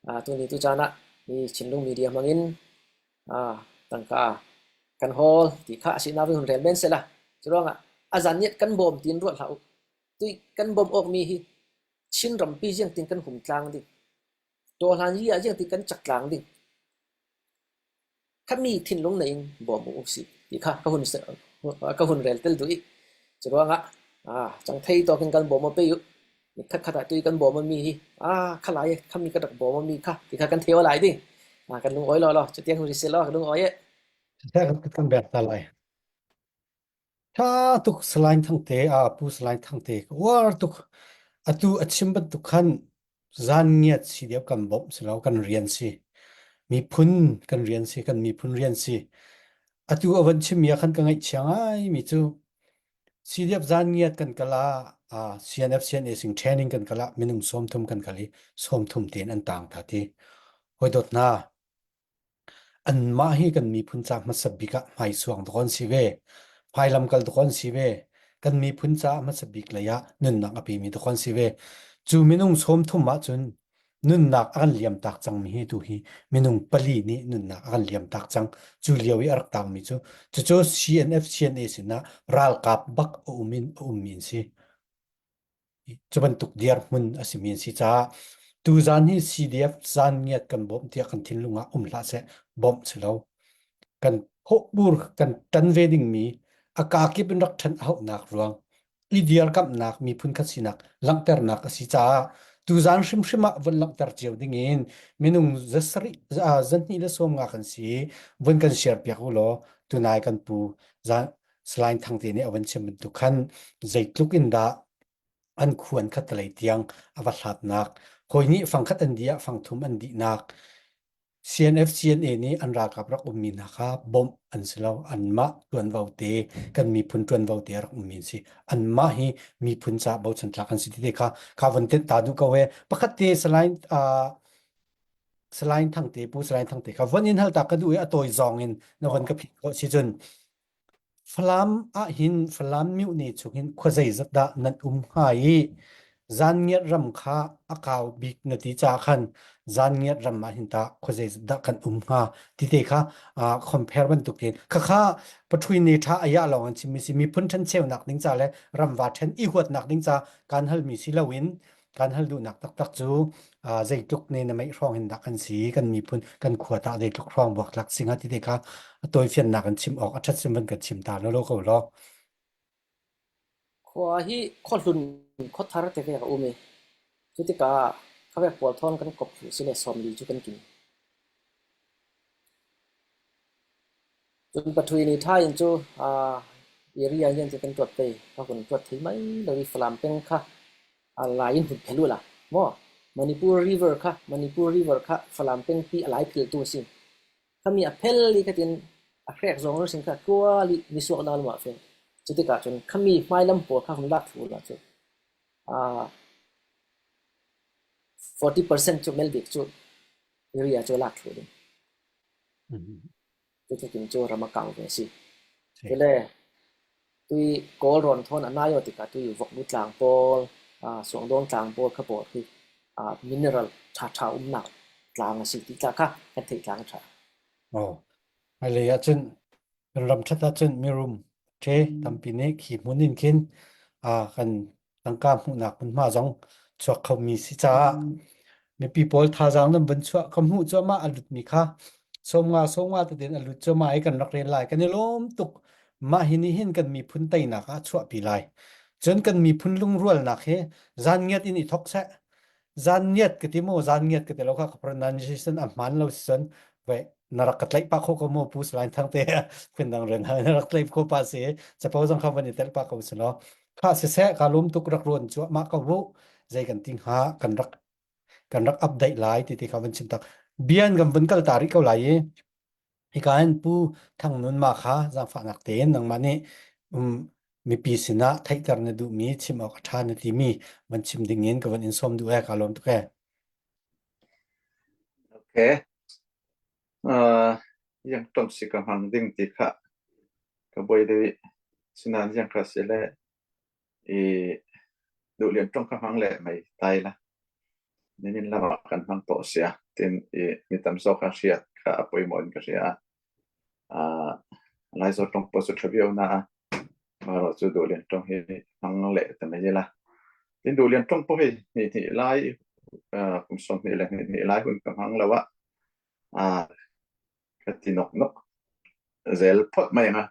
aa, tuni tu caan ah hi Chinlung Media hmangin, aa, tangka kan hawl ti kha a si nau in hun rel men sehla. Curuangah a Zanniat kan bawm tiin ruat hlah uh. Tui kan bawm awkmi hi Chin rampi ziangtin kan hum tlang ding, Tawhlan Yi ah ziangtin kan cak tlang ding, khami thinlung nei in bawm uh si ti kha ka hun se-, ka hun rel tel duh i, curuangah, aa, cang thei tawkin kan bawm aw pei uh. Ni khat khat ah tui kan bawm aw mi hi, aa, khalai khami ka rak bawm aw mi kha ti kha kan thei aw lai ding. Aa, kan lungawi lawlaw, cutiang hun ri si law, ka lungawi e. Kan, kan ber ta lai. Ṭha tuk Salai Thangte, aa, Pu Salai Thangte, ka uar tuk. Atu a chim bantuk khan Zanniat C D F kan bawmh si lo, kan rian si. Miphun kan rian si, kan miphun rian si. Atu a van chimmi ah khan ka ngaihchia ngaimi cu C D F Zanniat kan kal ah, aa, C N F, C N A sin training kan kal ah, minung sawmthum kan kal i, sawmthum tein an tang ta ti. Hoi dawt hna. Anmah hi kan miphun ca hmasa bik ah hmaisuang tuk an si ve, hmailam kal tuk an si ve, kan miphun ca hmasa bik lei ah nunnak a pemi tuk an si ve. Cu minung sawmthum ah cun nunnak a kan liamtak cangmi hi tu hi minung pali nih nunnak a kan liamtak cang. Cu lio i a rak tangmi cu cucu C N F, C N A sinah ralkap bak a um in a ummi an si. Cu bantuk dirhmun a simi an si caah, tuzan hi C D F Zanniat kan bawmh tiah kan thinlung ah um hlah seh, bawmh si lo. Kan hawhbur kan ṭan ve dingmi a kaa kip in rak ṭhanh a hauhnak ruang i dirkamhnak, miphun khat sinak langhternak a si caah, tuzan hrimhrim ah von langhter cio dingin minung zasarih, ah, zahnih le sawmnga kan si, von kan siar piak uh law, tunai kan pu zan Salain Thangte nih a von chim bantuk khan zeitluk in dah an khuan khat lei tiang a va hlatnak, hawi nih fang khat an dih ah fang thum an dihnak, C N F C N A nih an ralkap rak ummi hna kha bawmh an si lo, anmah ṭuanvote, kan miphun ṭuanvote a rak ummi an si. Anmah hi miphun caah bochan tlak an si tite kha ka von tenh ta duh ko e. Pakhat te Salain, aa, Salain Thangte, Pu Salain Thangte kha von in hal ta ka duh e, a tawi zawng in na von ka phih khawh si cun. Falam ah hin, Falam myone chung hin khuazeizat dah nan um hnga i, Zanniat ram kha a kau bik na ti caah khan, Zanniat ram ah hin tah khuazeizat dah kan um hnga tite kha, aa, compare bantuk tein. Khakha Pathuini ṭha a yah lawng an chimmi si, miphun ṭhancheunak ding ca le ramva ṭhen i huatnak ding ca kan halmi si loin, kan hal duhnak taktak cu, aa, zeitluk ne na meih hrawng hin dah kan si, kan miphun, kan khua tah zeitluk hrawng buak tlak si hnga tite kha a tawifiannak an chim awk, a ṭhat sim van kan chim ta lo lo ko law. Khua hi khuahlun khuathar te vek a um i, cutikah khavek pawl thawn kan kop hlu si le sawmli cu kan kim. Cun Pathuini ṭha in cu, aa, area ngian te kan tuat pei, ka hun tuat thei mai lo i Falam peng kha, aa, lai in hun phel uhla maw? Manipur River kha, Manipur River kha Falam pengpi a lai philtu a si. Khami a phel i khatin a hrek zong ro sin kha tual i nisuak na lama fel. Cutikah cun khami hmailam pawl kha hun lak thlu la cu, aa, forty percent cu mel bik cu area cu lak thlu ding. Mhm. Cutin cu ram a kau ve si. Si. Cule tui Kawl rawn thawn a nai aw tikah tui Voklu tlang pawl, aa, Suangdawng tlang pawl kha pawl khi, aa, mineral ṭha ṭha umnak tlang a si ti tla kha kan theih tlang a ṭha. Oh. Hmailei ahcun kan ram ṭhat ahcun mirum ṭhe tampi nih khi hmun in khin, aa, kan tangka hmuhnak hmunhma zong chuak khomi si caah mipi pawl thazaang nan van chuah ka hmuh cuahmah a lutmi kha sawmnga, sawmnga tein a lut cuahmah i kan rak rel lai. Kan i lawm tuk. Mah hi nihin kan miphun teinak ah a chuahpi lai. Cun kan miphun lungrualnak hi Zanniat in i thok seh. Zanniat ka ti maw, Zanniat ka ti lo kha, ka pronunciation a hmaan lo si cun, ve, na rak ka tlaih pah kho ko maw, Pu Salain Thangte, khun dang rian hal, na rak tlaih kho pah si, capo zong kha van i telh pah ko si lo. Kha siseh, ka lawm tuk, rak ruan cuahmah ko bu, zei kan ti hnga, kan rak, kan rak update lai, titi kha van chim tak. Bian kan van kal ta rih ko lai i, hika in Pu Thang Nun mah kha zaangfahnak tein nangmah nih, um, mipi sinah theihter na duhmi, chim awk a ṭha na timi van chim dingin ka van in sawm duh e, ka lawm tuk e. Okay. Aa, ziang ṭong si ka hmang ding ti kha ka buai deuh i, sinan ziang kha si le i, duhlian ṭong kha hmang leh mei tai la. Nimin lamah kan hmang tawh sia. Tin i, mi tam zawk a hriat kha a pawimawh in ka hria. Aa, Laizawl ṭong pawl cu ṭha viau hna. Mah ruah cu duhlian ṭong hi hmang leh ta mei la. Tin duhlian ṭong pawl hi hnih hnih lai, aa, kum sawm hnih le hnih hnih lai hun ka hmang lo ah, aa, ka ti nawk nawk zel phawt mai anga.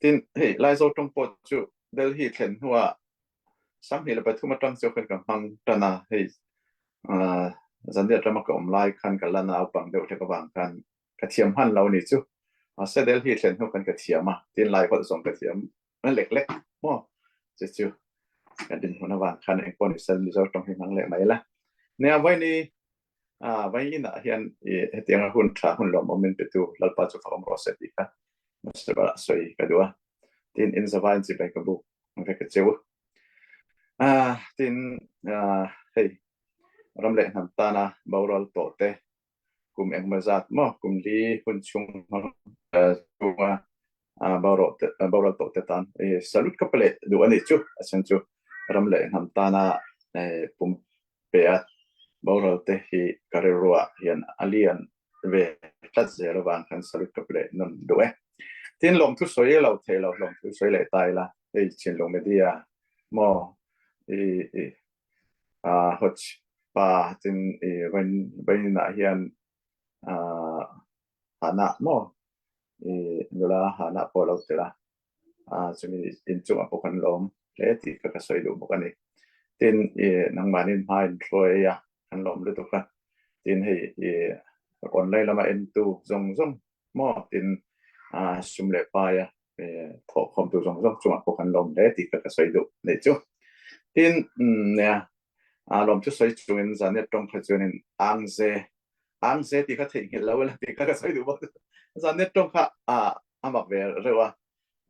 Tin hei, Laizawl ṭong pawl cu Delhi thlen hnu ah sang hnih le pathum aṭang cio khan ka hmang ṭan a, hei, aa, Zanniat ram ah ka um lai khan ka lan a, a pang deuh hlek avang khan ka thiam hman lo ni cu. A sia, Delhi thlen hnu khan ka thiam a, tin Laiholh zong ka thiam leklek maw? Cucu ka dinhmun avang khan engkawn i san Mizo ṭong hi hmang leh mai la. Nia vai ni, aa, vai inn ah hian i hetiang a hun ṭha, hun lawmawm min petu Lalpa cu fak awm rawh seh ti kha hmasa ber ah sawi ka duh a. Tin in zavai in cibai ka buk ve ka ceu. Aa, tin, aa, hei, ram leh hnam tana boral tawh te, kum engmaw zat maw, kum li hun chung, eh, chunga, ah, boral te, ah, boral tawh te tan, eh, salute ka pale duh a nih cu, a chang cu ram leh hnam tana, eh, pumpe ah boral te hi ka rilruah hian a lian ve tlat zel avang khan salute ka pale nawn duh e. Tin lawmthu sawi lo thei lo, lawmthu sawi leh tai la, hei Chinlung Media maw, i, i, aa, Hoc pa, tin i, vain, vain ah hian, aa, Hana maw, i, nula Hana pawh lo tel a, aa, chumi in chung a pawh kan lawm hle tih kha ka sawi duh bawk a ni. Tin, i, nangmah in hma in hruai a, kan lawm lutuk a. Tin hei, i, online lamah entu zong zong maw, tin, a, sum le pai a, e, thawhkhawmtu zong zong chungah pawh kan lawm le ti kha ka sawi duh nei chu. Tin, um, nia, a, lawmthu sawi chungin Zaniat ṭawng kha chuan in angze, angze ti kha theihnghilh lo ila ti kha ka sawi duh bawk. Zaniat ṭawng kha, a, a mak ve reuh a,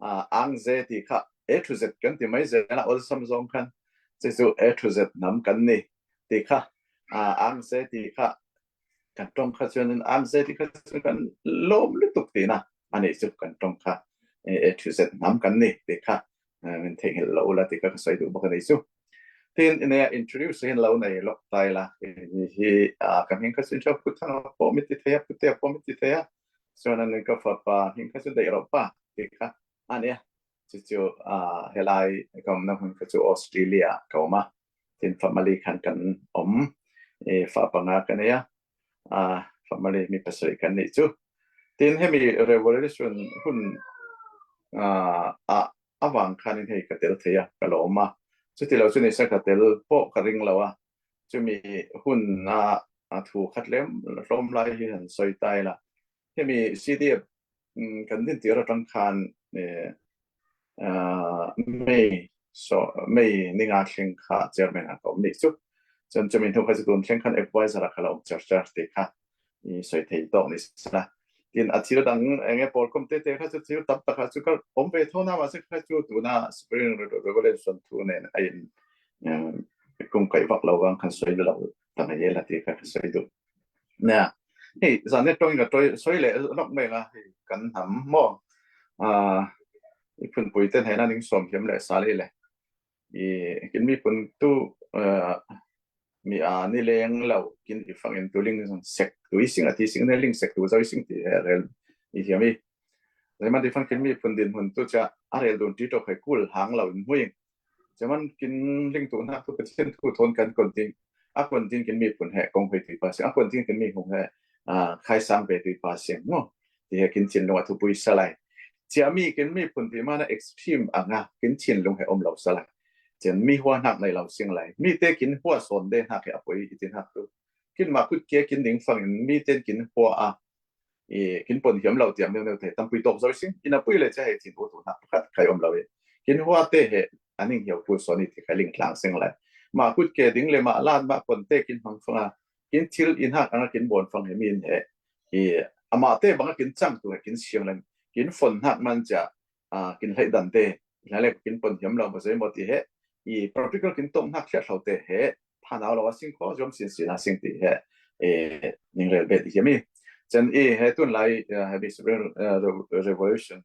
a, angze ti kha A to Z kan ti mai zel a, awlsam zawng khan. Chu chu A to Z hnam kan ni ti kha, a, angze ti kha kan ṭawng kha chuan in angze ti kha chuan kan lawm lutuk tina a nih chu kan ṭawng kha, e, A to Z hnam kan ni ti kha, e, min theihnghilh lo ula ti kha ka sawi duh bawk a nih chu. Tin, ina introduce hin lo nei lawk ta ila, e, hi, a, ka hming kha chu Inṭhawphu Thanga pawh min ti thei a, Pute pawh min ti thei a, chuan an ka fapa hming kha chu Daihrawhpa ti kha a nia. Chu chu, a, helai ka awmna hmun kha chu Australia ka awm a. Tin, family khan kan awm, e, fa panga ka nei a, a, family mi pasarih kan nih chu. Tin, hemi revolution hun, a, a, avang khan in hei ka tel thei a, ka lawm a. Chuti lo chu ni se, ka tel pawh ka ring lo a. Chumi hun a, a thu khat lem hlawm lai hi han sawi ta ila. Hemi C D F, mm, kan din tir aṭang khan, e, a, May, so, May ni nga thleng kha chairman a ka awm nih chu. Chuan chumi hnu kha chu tun thleng khan advisor a ka la awm char char ti kha i sawi thei tawk ni sela. Tin, a thil dang eng nge pawlkhawm te te kha chu thil tam tak kha chu ka awm ve tho na, mahse kha chu tuna Spring Revolution thu nen a in, em, kung kaih vak lo vang khan sawi lo ta mai ila ti kha ka sawi duh. Nia, hei, Zaniat ṭawngin ka ṭawi sawi leh lawk mai ang a, hei, kan hnam maw? A, i phunpui te hnena ning sawm hiam leh sa lei le. I, kin mi phun tu, a, mi a ni leng lo, kin i fangin tu ling sek tu i sing a ti sing ne ling sek tu zo i sing ti he rel i hiam i. Zaiman ti fang kin mi phun din hmun tu cha a rel dun ti ṭawk hei kul hang lo in hmui. Chairman kin ling tu hnak tu Pathian thu thawn kan kon ding. A kon ding kin mi phun he kong hoi tui pa sing. A kon ding kin mi hung he, a, khai sang ve tui pa sing. Ngo. Ti he kin thinlung a thupui sa lai. Chia mi kin mi phun ti mana extreme anga kin thinlung he awm lo sa lai. Chen mi hua hnak nei lo sing lai. Mi te kin hua sawn de hnak he a poi i ti hnak tu. Kin ma kut ke kin ding fangin mi ten kin hua a. I, kin pon hiam lo tiang neu neu te, tampui tawk zo i sing, kin a pui le che hei thin ut hnak pakhat kai awm lo i. Kin hua te he, a ning hiau pu sawn i ti khai ling tlang sing lai. Ma kut ke ding le ma lan ma pon te kin hmang fanga, kin thil in hak anga kin bawn fang he min he. I, ama te banga kin chang tu he kin siang leng, kin fon hnak man cha, a, kin hlei dan te, hlei le kin pon hiam lo ma zai mo ti he. I, practical kin tawng hnak hliah hlo te he, phanau lo a sing khaw, zawm sin sin a sing ti he, e, ning rel bet i hiam i. Chen i he tun lai, e, he mi Spring, e, Re-, Revolution,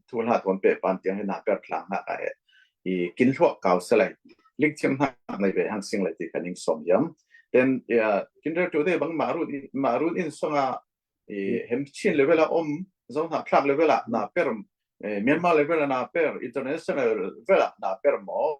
thu hla thawn pe pan tiang he na per tlang hnak a he. I, kin hluak kau sa lai. Ling thiam hnak nei ve hang sing lai ti ka ning sawm hiam. Ten, e, kin rel tu de bang ma run i, ma run in song a, i, hem Chin level a awm, zong hnak thlak level a na per, e, Myanmar level a na per, international level a na per maw.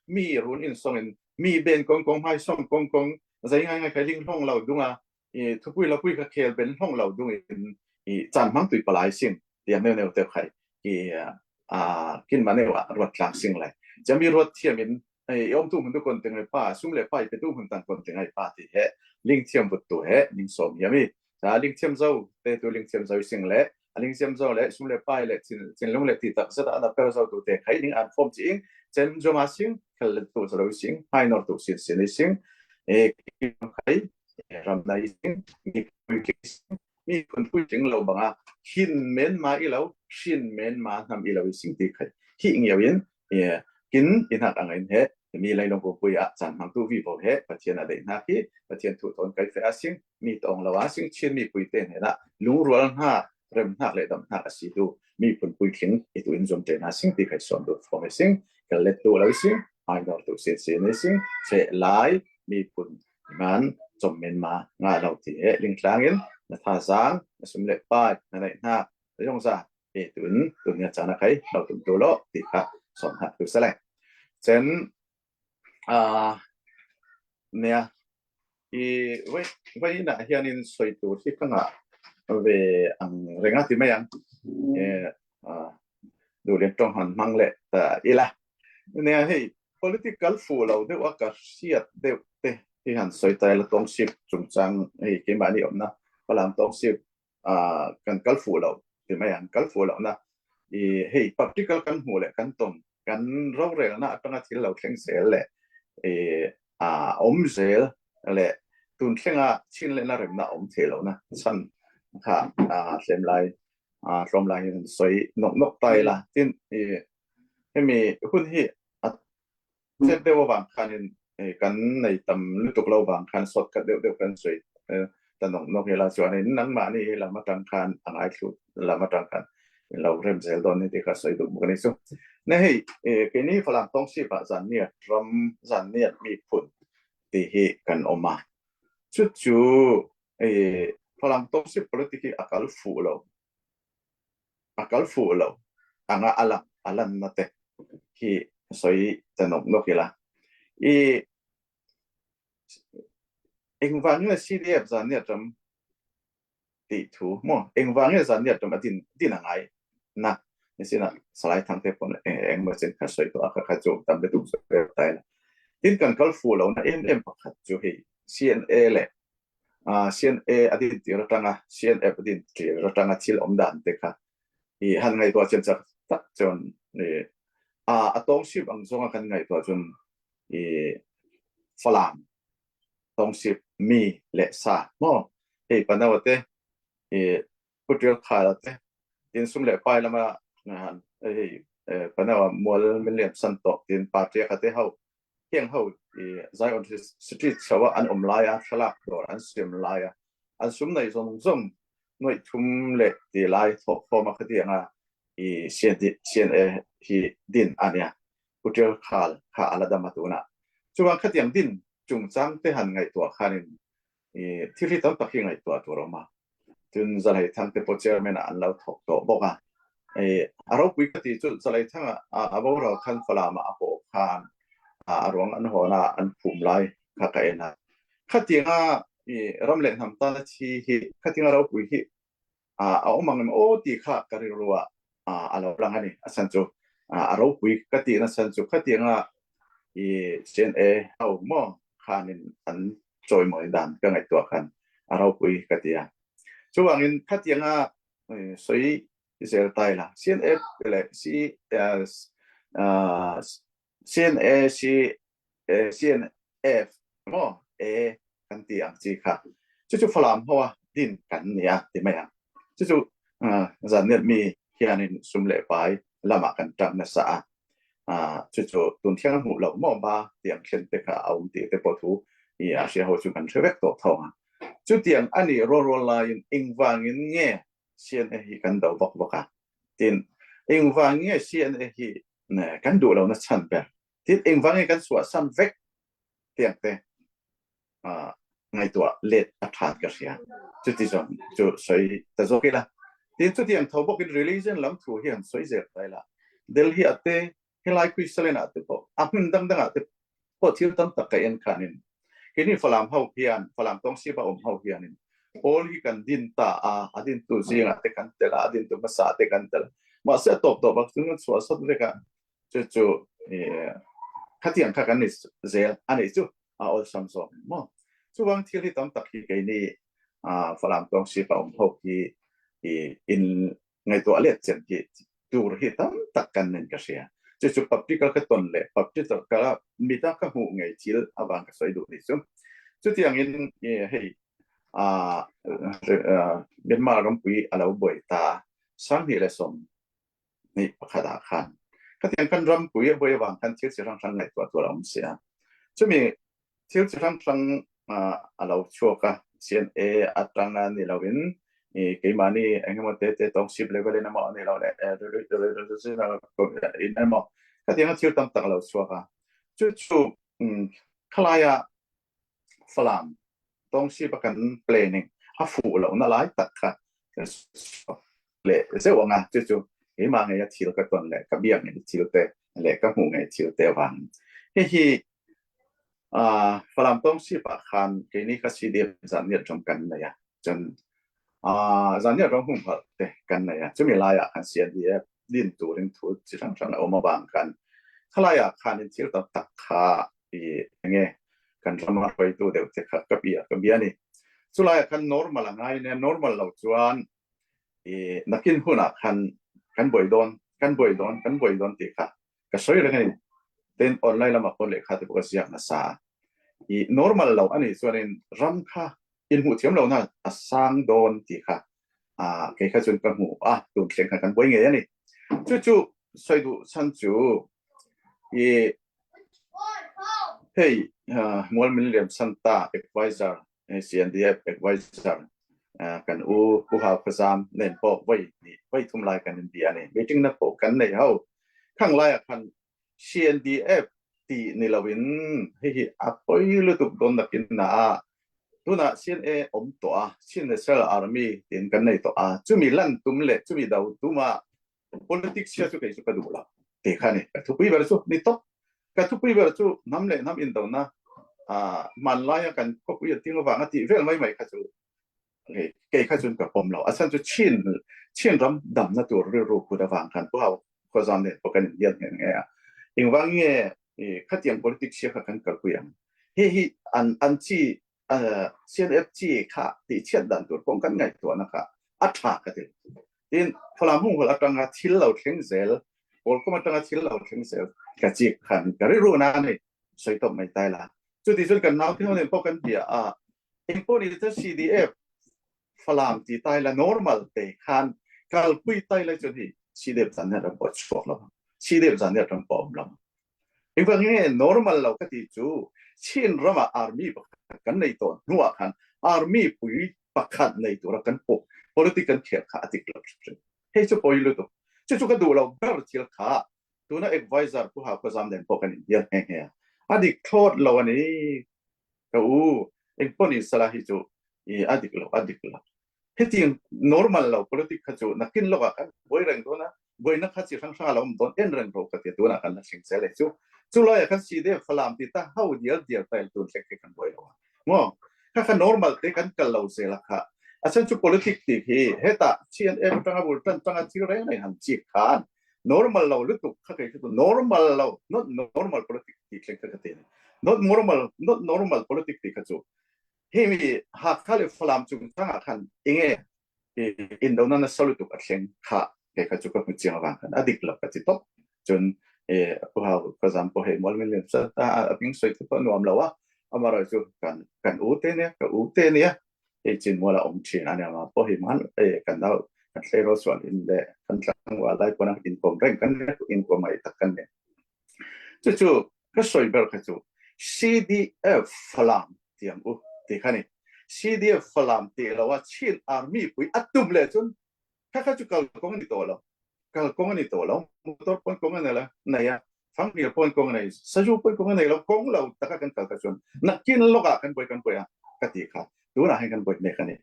Mi run in songin, mi ben kong kong, hmai song kong kong, zai ngai ngai khai ling hlong lo dunga, i, thupui lapui kha khel ben hlong lo dungin, i, chan hmang tui palai sing, tiang neu neu te khai, i, a, kin ma neu a ruat tlang sing lai. Chami ruat thiamin, i, awm tu hmun tu kon teng ai pa, sum le pai pe tu hmun tang kon teng ai pa ti he, ling thiam vut tu he, ning sawm hiam i, a, ling thiam zo, te tu ling thiam zo i sing le, a ling thiam zo le, sum le pai le, chin, chin lung le ti tak zet a na per zo tu te khai ning an form chi ing, chen zoma sing, khel le tu zo lo i sing, hai nor tu sin sin i sing, e, kim khai, e, ram na i sing, mi pui ki sing, mi phun pui ting lo banga, hin men ma i lo, shin men ma hnam i lo i sing ti khai. Hi ngiau in, e, kin i hnak ang in he, mi lai long ko pui a, chan hmang tu vi vo he, Pathian a dei hnak hi, Pathian thu thawn kai fe a sing, mi tawng lo a sing, Chin mipui te hnena lungrual hna, rem hnak le dam hnak a si tu, mi phunpui tling i tu in zom te na sing ti khai sawn tu form i sing, kal let tu lo i sing, ai nor tu sin sin i sing, fe lai, mi phun man, zom men ma, nga lo ti he, ling tlangin, na tha zang, na sum le pai, na nei hnak, na yong za, e tu in, tu nia chana khai, lo tum tu lo, ti kha, sawn hak tu sa lai. Chen, a, nia, i, vai, vaina hianin sawi tur hi ka ngah ve ang renga ti mai ang. E, a, Duhlian ṭawng han hmang leh ta ila. Nia hei, political fuh lo deuh a ka hriat deuh te hi han sawi ta ila, Township chungchang hi keimahni awmna Falam Township, ah, kan kal fuh lo ti mai ang, kal fuh lohna i hei practical kan hmuh leh kan tawn, kan rorelna atanga thil lo thleng zel leh i, ah, awm zel leh tun thlenga chin leh na remna awm thei lohna chhan kha, ah, hlem lai, ah, hlawm lai hi han sawi nawk nawk ta ila. Tin i hemi hun hi a chet deuh avang khan in, eh, kan nei tam lutuk lo vang khan shortcut deuh deuh kan sawi, eh, ta nawk nawk ila, chuan in nangmahni lam atang khan a ngaithlut lam atang khan in lo rem zel dawn ni tih kha sawi duh bawk a ni chu. Na hei, eh, keini Falam Township ah Zanniat ram, Zanniat miphun tih hi kan awm a. Chu chu, eh, Falam Township politics hi a kal fuh lo, a kal fuh lo anga a lang, a lanna te hi sawi ta nawk nawk ila. I engvangin a C D F Zanniat ram tih thu maw, engvangin a Zanniat ram a din, din a ngai na, nisina Salai Thangte pawn, eh, engemaw chen kha sawi tawh a, kha, kha chu tam lutuk sawi ta ila. Tin kan kal fuh lohna em em pakhat chu hei C N A leh ah, C N A a din tir atanga, C N F a din tir atanga thil awm dan te kha i han ngaihtuah chian chak tak chuan, i, a, a Township ang zawnga kan ngaihtuah chuan i Falam Township mi leh sa maw, hei Panawa te, i Pu Ṭialkhal te, tin sum leh pai lama, ah, hei, eh, Panawa Mual Minlian San tawh tin Patriarch te ho, heng ho, i, Zion Street chhoa an awm laia thlalak dawr an siam laia an sum nei zawng zawng nuai thum leh ti lai thawk khawma khatianga i C N A hi din a nia. Pu Ṭialkhal kha a la dam a tuna. Chuvang khatiang din chungchang te han ngaihtuah khanin i thil hi tam tak hi ngaihtuah tur a awm a. Tin Zalhai Thangte pawh chairman ah an lo thawk tawh bawk a. E, a ropui ka ti chu Zalhai Thanga, a, a boral khan Falamah a haw khan, a, a ruang an hawna an phum lai kha ka en a. Khatianga i ram leh hnam tana thi hi, khatianga ropui hi, a, a awm ang em aw ti kha ka rilruah, a, a lo lang a ni. A chhan chu, a, a ropui ka tihna chhan chu khatianga i C N A ho maw khanin an chawimawi dan ka ngaihtuah khan a ropui ka ti a. Chuvangin khatianga, eh, sawi zel ta ila. C N F leh C, eh, ah, C N A, C, eh, C N F maw, A kan ti ang chi kha. Chu chu Falam hoa din kan nia ti mai ang. Chu chu, ah, Zanniat mi hianin sum leh pai lamah kan ṭang nasa a. Ah, chu chu tun thiang a hmuh loh mawh ba tiang thlen te kha a awm tih te pawh thu i a hria ho chu kan hre vek tawh thawng a. Chutiang a nih rual rual laiin engvangin nge C N A hi kan do vak vak a? Tin, engvangin nge C N A hi, ne, kan duh lohna chhan ber? Tin, engvangin kan suahsan vek tiang te, ah, ngaihtuah let a ṭha ka hria. Chuti zawng chu sawi ta zawk ila. Tin, chutiang tho bawkin religion lam thu hi han sawi zel ta ila. Delhi-ah te, helai Christian-ah te pawh, a hmun dang dangah te pawh thil tam tak ka en khanin, keini Falam ho hian, Falam Township-a awm ho hianin, Pawl hi kan din ta a, a dintu zingah te kan tel a, a dintu hmasa te kan tel. Mahse, a tawp tawp a, chung kan suahsan vek a, chu chu, eh, khatiang kha kan ni zel a nih chu, a awlsam zawng maw? Chuvang thil hi tam tak hi keini, ah, Falam Township-a awm ho hi, i, in ngaihtuah let chen hi tur hi tam tak kan nen ka hria. Chu chu practical ka tawn leh, practical ka mita ka hmuh ngei thil avang ka sawi duh ni chu. Chutiangin, eh, hei, ah, ah, Myanmar rampui a lo buai ta, sang hnih leh sawm hnih pakhat ah khan. Khatiang khan rampui a buai avang khan thil chi hrang hrang ngaihtuah tur a awm si a. Chumi thil chi hrang hrang, ah, a lo chhuak a, C N A aṭanga ni loin, i, keimahni engemaw te, te township level-in emaw a ni lo leh, eh, re-, re-, re-, re-, re-, in emaw. Khatianga thil tam tak a lo chhuak a. Chu chu, um, khalaia Falam Township-a kan planning a fuh lohna lai tak kha leh zeuh anga chu chu keimah ngeia thil ka tawn leh ka biak ngei thil te leh ka hmuh ngei thil te avang. Hei hi, ah, Falam Township-ah khan keini kha C D F Zanniat ram kan nei a. Chuan, ah, Zanniat ram hung phalh te kan nei a. Chumi laiah khan C N D F din turin thu chi hrang hrang a awm avang khan Khalai ah khan in thil tam tak kha i nge kan ram a hruaitu deuh te kha ka bia ka bia ni. Chulai ah khan normal a ngai ne, normal lo chuan i nakin hunah khan kan buai dawn, kan buai dawn, kan buai dawn tih kha ka sawi reng a ni. Tin online lamah pawh lehkha te pawh ka ziak nasa a. I normal lo a nih chuan in ram kha inhmuh thiam lohna a sang dawn tih kha, a, kei kha chuan ka hmu a, tun thleng kha kan buai ngei a ni. Chu chu sawi duh chhan chu i hei, a, Mualminliam Santa advisor, eh, C N D F advisor, a, kan u, u Hau Khawzam nen pawh vawi hnih, vawi thum lai kan inbia a ni. Meeting na pawh kan nei ho. Khang lai ah khan C N D F tih ni loin hei hi a pawi lutuk dawn nakin na a, tunah C N A awm tawh a, Chin National Army tiin kan nei tawh a, chumi lan tum leh chumi do tuma politics chhia chu kei chu ka duh lo tih kha ni. Ka thupui ber chu ni tawp, ka thupui ber chu hnam leh hnam indona, a, hmanlaia kan khawpui a ting avanga tih vel mai mai kha chu kei kha chuan ka pawm lo. A chhan chu Chin, Chin ram damna tur rilru kut avang khan Pu Hau Khawzam nen pawh kan inhial nghe nghe a. Engvang nge, e, khatiang politics chhia kha kan kalpui ang? Hei hi an, an chi, a, C N F chi kha tih chhiat dan tur kawng kan ngaihtuahna kha a ṭha ka ti. Tin, Falam Hung Hul aṭanga thil lo thleng zel, Kawlkawm aṭanga thil lo thleng zel ka chi khan ka rilru na ni, sawi tawp mai ta ila. Chuti chuan kan naute ho nen pawh kan bia a, engpawh ni ta C D F Falam ti ta ila, normal te khan kalpui ta ila chuan hi C D F zan hian ram pawh chhuak lo, C D F zan hian ram pawh awm lo. Engvang nge normal lo ka ti chu, Chin rama army pakhat kan nei tawh hnuah khan army pui pakhat nei tura kan pawh politics kan khel kha a dik lo. Hei chu pawi lutuk. Chu chu ka duh lo ber thil kha. Tuna advisor Pu Hau Khawzam nen pawh kan inhial nghe nghe a. A dik thlawt lo a ni. Ka u, engpawh ni sela hi chu, i, a dik lo, a dik lo. Hetiang normal lo politics kha chu nakin lawkah kan buai reng dawn a, buaina kha chi hrang hrang a lo awm dawn, en reng rawh ka ti a, tunah kan la thleng zel leh chu. Chulaiah khan C D F Falam ti ta, hau dial dial ta el tun thleng khi kan buai lo a. Maw? Kha kha normal te kan kal lo zel a kha. A chhan chu politics tih hi, hetah C N F aṭanga bul ṭan ṭanga thil reng nei han chi khan, normal lo lutuk kha kei chu normal lo, not normal politics tih thleng kha ka ti a ni. Not normal, not normal politics tih kha chu. Hemi Hakha leh Falam chungchangah khan enge, e, indona nasa lutuk a thleng kha kei kha chu ka hmu chiang avang khan a dik lo ka ti tawp. Chun, e, Pu Hau Khawzam pawh hei Mualminliam Santa a hming sawi te pawh nuam lo a, amaherawhchu kan, kan u te nia, ka u te nia. Hei Chinmuala awm ṭhin a ni, ama pawh hi man, e, kan nau, kan Hleirolsuan in leh kan tlangval lai pawn a inkawm reng kan nia, inkawm mai tak kan nia. Chu chu ka sawi ber kha chu C D F Falam tiang u ti kha ni. C D F Falam tih lo a, Chin Army pui a tum leh chun kha kha chu kalkawng a ni tawh lo. Kalkawng a ni tawh lo. Motor pawn kawng a nei la, nei a. Fanghmil pawn kawng a nei, sazu pawn kawng a nei lo, kawng lo taka kan kal kha chuan nakin lawkah kan buai, kan buai a, ka ti kha. Tunah hian kan buai mek a ni.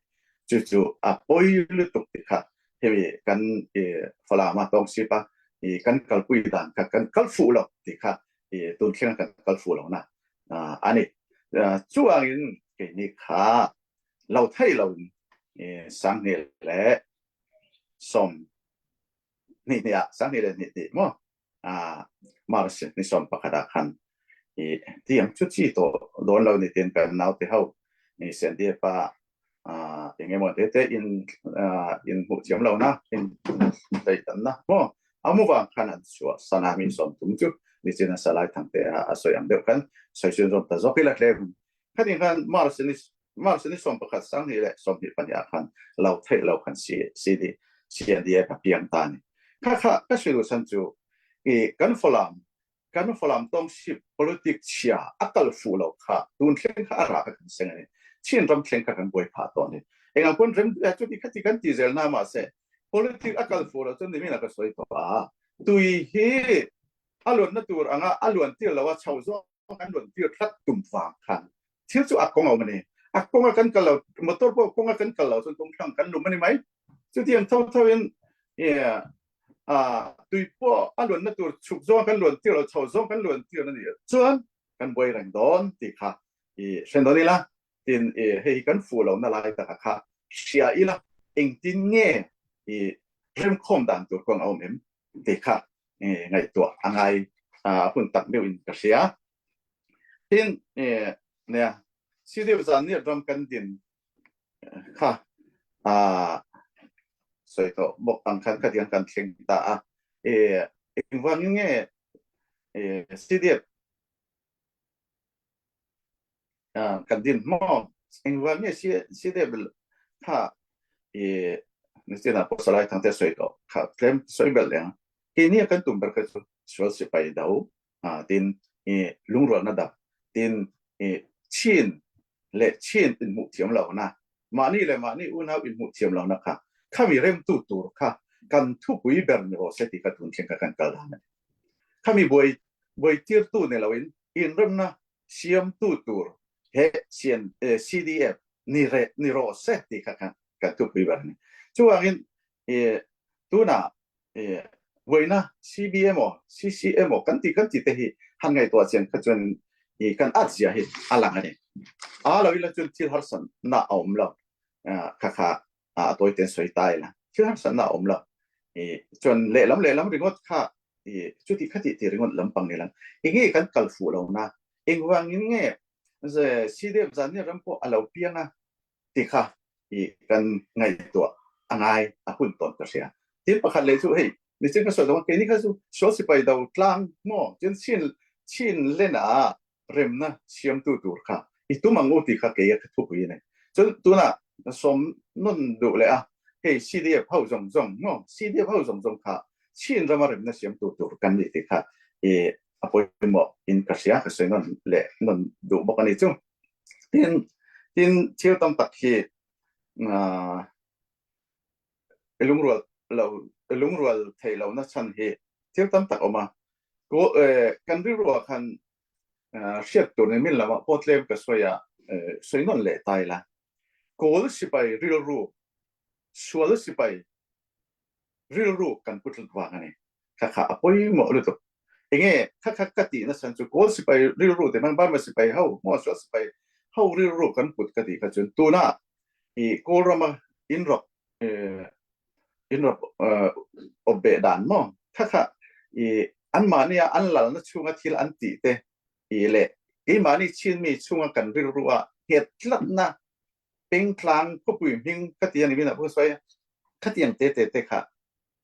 Chu chu a pawi lutuk ti kha. Hemi kan, e, Falama Tawngsipa, e, kan kalpui dan kha kan kal fuh lo ti kha, e, tun thlenga kan kal fuh lo na, a, a ni. A, chuangin keini kha lo thei lo, e, sanghnih leh sawm hnih hnih ah, sanghnih leh hnih hnih maw? A, March ni sawm pakhat ah khan, i, tiang chu chi tawh dawn lo ni tin kan naute ho, i, C N D F a, a, eng emaw te te in, a, in hmuh thiam lo na, in hlei tan na maw? A mu vang khan an chhuah sana mi sawm thum chu ni chin a Salai Thangte a, a sawi ang deuh khan sawi sun zawm ta zawk ila hlem. Khatin khan March ni, March ni sawm pakhat sanghnih leh sawmhnih pahnih ah khan lo theih lo khan C, C D, C N D F a piang ta ni. Kha kha ka hrilh chhan chu, i, kan Falam, kan Falam Township politics chhia a kal fuh lo kha, tun thleng kha a ra kha kan seng a ni. Chin ram thleng kha kan buai phah tawh a ni. Engah pawn rem, eh, chuti kha ti kan ti zel na mah se, politics a kal fuh lo chuan nimina ka sawi tawh a. Tui hi a luanna tur anga a luan tir lo a, chho zawng kan luan tir tlat tum vang khan thil chu a kawng a awm a ni. A kawnga kan kal lo, motor pawh kawnga kan kal lo chuan kawng thlang kan lum a ni mai. Chutiang tho tho in, e, a, tui pawh a luanna tur chhuk zawng kan luan tir lo, chho zawng kan luan tir a ni chuan kan buai reng dawn tih kha i hre dawn ila. Tin, e, hei hi kan fuh lohna lai taka kha hria ila, engtin nge i remkhawm dan tur kawng a awm em tih kha, e, ngaihtuah a ngai a hun tak deuh in ka hria. Tin, eh, nia, CDF Zanniat ram kan din, eh, kha, a, soi to bok ang khan kha tiang kan thleng ta a. Eh, engvang nge, eh, CDF, a, kan din maw, engvang nge CDF kha, eh, ni tina ko salai thang te soi to, kha klem soi bel leng. Kini kan tum ber ka chu, sual sipai dau, a, tin, eh, lungrualna dap, tin, eh, Chin le Chin in hmuh thiam lo na, mahni le mahni unau in hmuh thiam lo na kha, khami remtu tur kha, kan thupui ber ni rawh se ti kha tun thleng kha kan kal dan. Khami buai, buai tirtu ni lo in, in remna siamtu tur, he sian, eh, CDF ni re, ni rawh se ti kha kan, kan thupui ber ni. Chuangin, eh, tuna, eh, buaina CBM aw, CCM aw, kan ti, kan ti te hi han ngaihtuah chian kha chuan i kan at zia hi a lang a ni. A lo ila chuan thil harsatna a awm lo. Ah, kha kha, ah, a tawi ten sawi ta ila. Thil harsatna a awm lo. I chuan lehlam, lehlam ringawt kha, i chuti kha ti, ti ringawt lampang ni lang. Enge kan kal fuh lo na. Engvangin nge, ze, CDF Zanniat ram pawh a lo piang a ti kha, i kan ngaihtuah a ngai a hun tawn ka hria. Tin pakhat leh chu hei, ni chen ka sawi dawn, keini kha chu sual sipai do tlang maw, tin Chin, Chin lena remna siamtu tur kha i tum ang u ti kha kei a ka thupui a ni. Chuan tuna sawm nawn duh leh a, hei CDF ho zawng zawng maw, CDF ho zawng zawng kha Chin rama remna siamtu tur kan ni ti kha, i a pawimawh in ka hria, ka sawi nawn leh nawn duh bawk a ni chu. Tin, tin thil tam tak hi, ah, i lungrual lo, i lungrual theih lohna chhan hi thil tam tak awm a. Ko, eh, kan rilru ah khan, ah, hriat tur ni min lamah pawh tlem ka sawi a, eh, sawi nawn leh ta ila. Kawl sipai rilru, sual sipai rilru kan put vang a ni. Kha kha a pawimawh lutuk. Enge, kha kha ka tihna san chu Kawl sipai rilru te hmang, Burma sipai ho, maw, sual sipai ho rilru kan put ka tih kha chun tuna i Kawl rama in rawp, eh, in rawp, eh, awp beh dan maw, kha kha i anmahnia an lalna chhunga thil an tih te i leh keimahni Chin mi chhunga kan rilru a nghet tlatna pengtlang khawpui hming ka ti a ni min a pawh sawi a, khatiang te te te kha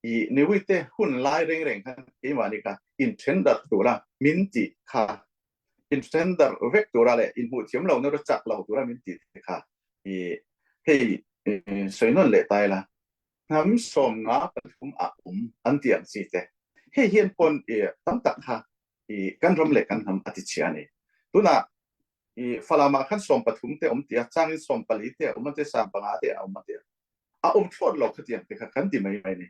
i niuite hun lai reng reng khan keimahni kha in ṭhen darh tura min tih kha, in ṭhen darh vek tura leh in hmuh thiam lo na rawh chak lo tura min tih te kha i hei, i sawi nawn leh ta ila. Hnam sawmnga pathum a awm an tih ang chi te. Hei hian pawn i tam tak kha i kan ram leh kan hnam a tichhia a ni. Tuna i Falamah khan sawm pathum te awm tia, changin sawm pali te a awm a tia, sawm panga te a awm a tia. A awm thlawt lo khatiang te kha kan ti mai mai ni.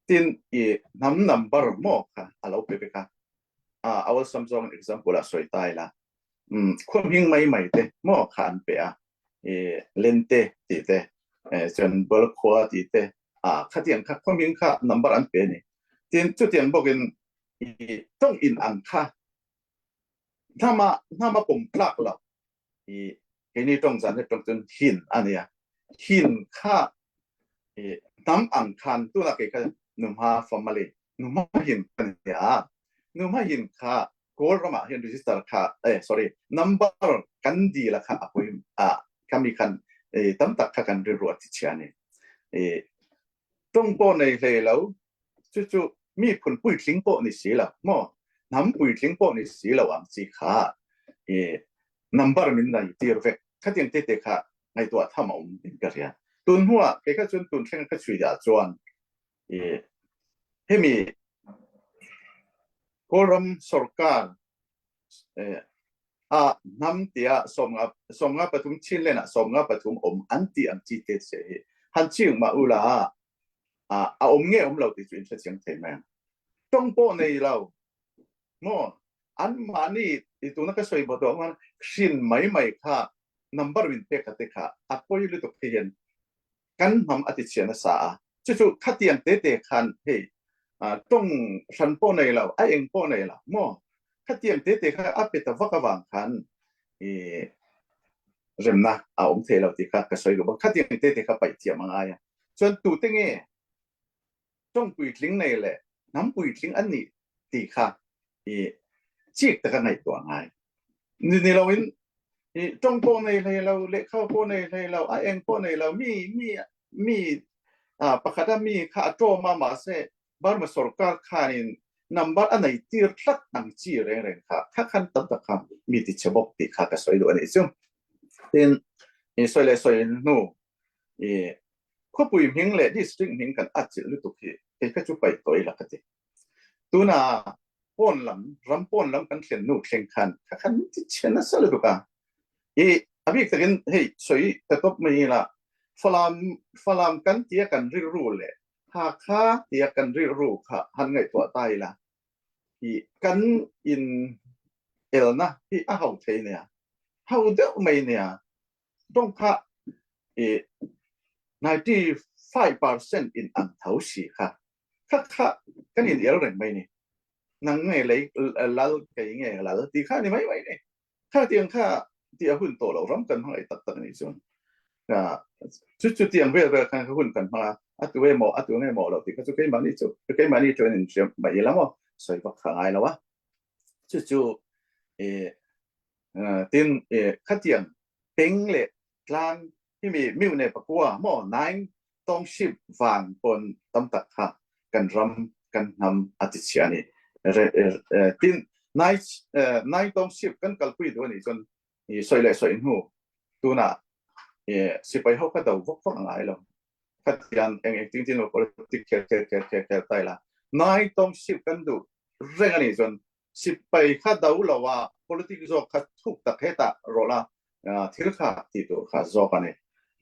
Tin i hnam number maw kha a lo pe pe kha. A, a awlsam zawng example a sawi ta ila. Um, khuahming mai mai te maw kha an pe a. I Lente tih te, eh, chuan Bawlkhua tih te. A, khatiang kha khuahming kha number an pe ni. Tin chutiang bawkin i tawng in ang kha hnama, hnama pawm tlak lo. I keini ṭawng Zanniat ṭawng chun Hin a nia. Hin kha i hnam ang khan tuna kei kha Numha family, Numha Hin ka nia. Numha Hin kha Kawl ramah hian register kha, eh, sorry, number kan dil a kha a pawimawh a, khami khan, eh, tam tak kha kan rilru a tichhia a ni. Eh, ṭawng pawh nei hlei lo, chu chu mi phun puitling pawh ni si lo maw, hnam puitling pawh ni si lo ang chi kha, eh, number min nei tir vek khatiang te te kha ngaihtuah tham a awm in ka hria. Tun hnuah kei kha chuan tun thlenga ka chhui ah chuan, eh, hemi Kawlram sorkar, eh, a hnam tia sawmnga, sawmnga pathum Chinland-ah sawmnga pathum awm an tih ang chi te se hi han ching mah ula, a, a awm nge awm lo tih chu in hre chiang thei mai ang. Ṭawng pawh nei lo maw, anmahni i tuna ka sawi bawk tawh khan hrin mai mai kha number min pek ka te kha a pawi lutuk phei hian kan hnam a tichhia nasa a. Chu chu khatiang te te khan hei, a, ṭawng hran pawh nei lo, a eng pawh nei lo maw, khatiang te te kha a pe ta vak avang khan i remna a awm thei lo tih kha ka sawi duh bawk. Khatiang te te kha paih thiam a ngai a. Chuan tute nge ṭawng puitling nei leh hnam puitling an nih tih kha i cik taka ngaihtuah ngai. Ni, ni loin, i, ṭawng pawh nei hlei lo, lehkha pawh nei hlei lo, a eng pawh nei lo, mi, mi, mi, a, pakhat a mi kha a ṭawm a, mahse, Burma sorkar khanin number a nei tir tlat ang chi reng reng kha, kha khan tam tak kha mi ti chhe bawk tih kha ka sawi duh a nih chu. Tin, i, sawi leh sawi hnu, i, khawpui hming leh district hming kan at chilh lutuk hi, kei kha chu paih tawi la ka ti. Tuna pawn lam, ram pawn lam kan thlen hnu thleng khan, kha khan ti chhe nasa lutuk a. I, a bik takin hei, sawi ta tawp mai ila, Falam, Falam kan tia kan rilru leh Hakha tia kan rilru kha han ngaihtuah ta ila. I, kan in elna hi a hau thei nia, hau deuh mai nia. Ṭawng kha, i, ninety five percent in ang tho si kha. Kha kha kan in el reng mai ni. Nang nge lei, lal, kei nge lal ti kha ni mai mai ni. Kha tiang kha ti a hun tawh lo ram kan hmangaih tak tak ni chuan. A, chu, chu tiang vel vel khan kha hun kan hmang a, a tu emaw, a tu nge emaw lo ti kha chu keimahni chu, keimahni chuan in hriam mai ila maw, sawi vak kha ngai lo a. Chu chu, e, a, tin, e, khatiang peng leh tlang himi miu ne pakua maw, nine township vang pawn tam tak kha kan ram, kan hnam a ti chhia a ni. Re-, e, e, tin, nine, e, nine township kan kalpui duh a nih chuan, i, sawi leh sawi hnu, tuna, e, sipai ho kha do vak vak a ngai lo. Khatiang eng eng ting tin lo politic khel, khel, khel, khel, khel ta ila. Nine township kan duh reng a nih chuan sipai kha do lo a, politic zawk kha thuk tak hetah rawh la, a, thil kha tih tur kha zawk a ni.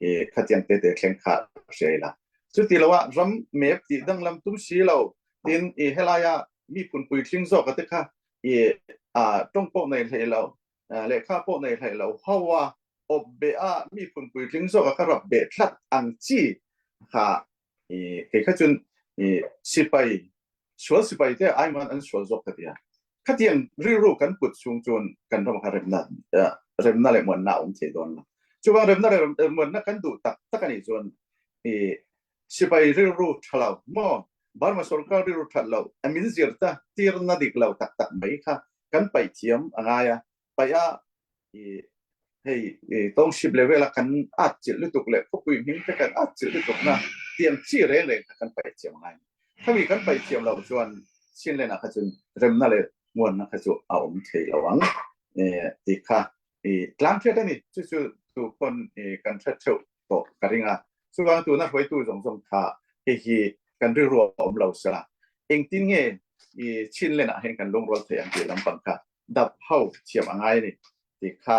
I, khatiang te te thleng kha hria ila. Chuti lo a, ram map tih danglam tum si lo. Tin, i, helaia mi phun puitling zawk a te kha, i, a, ṭawng pawh nei hlei lo, a, lehkha pawh nei hlei lo, ho a, awp beh a, mi phun puitling zawk a kha rap beh tlat ang chi kha, i, kei kha chun, i, sipai, sual sipai te aiman an sual zawk ka tia. Khatiang rilru kan put chhung chuan kan ram kha remna, eh, remna leh muanna a awm thei dawn lo. Chuvang remna leh rem-, muanna kan duh tak tak a nih chuan, i, sipai rilru ṭha lo maw, Burma sorkar rilru ṭhat lo, a min zir ta, tirna dik lo tak tak mai kha kan paih thiam a ngai a, paih a, i, hei, i, township level a kan at chilh lutuk leh khawpui hming te kan at chilh lutukna tiang chi reng reng kha kan paih thiam a ngai. Khami kan paih thiam lo chuan Chinland ah kha chun remna leh muanna kha chu a awm thei lo ang, e, tih kha, i, tlang hriat a ni. Chu chu tu pawn, i, kan hre theuh tawh ka ring a. Chuvang tuna hruaitu zawng zawng kha hei hi kan rilru a awm lo sela, engtin nge, i, Chinland ah hian kan lungrual thei ang tih lampang kha dap ho thiam a ngai a ni tih kha,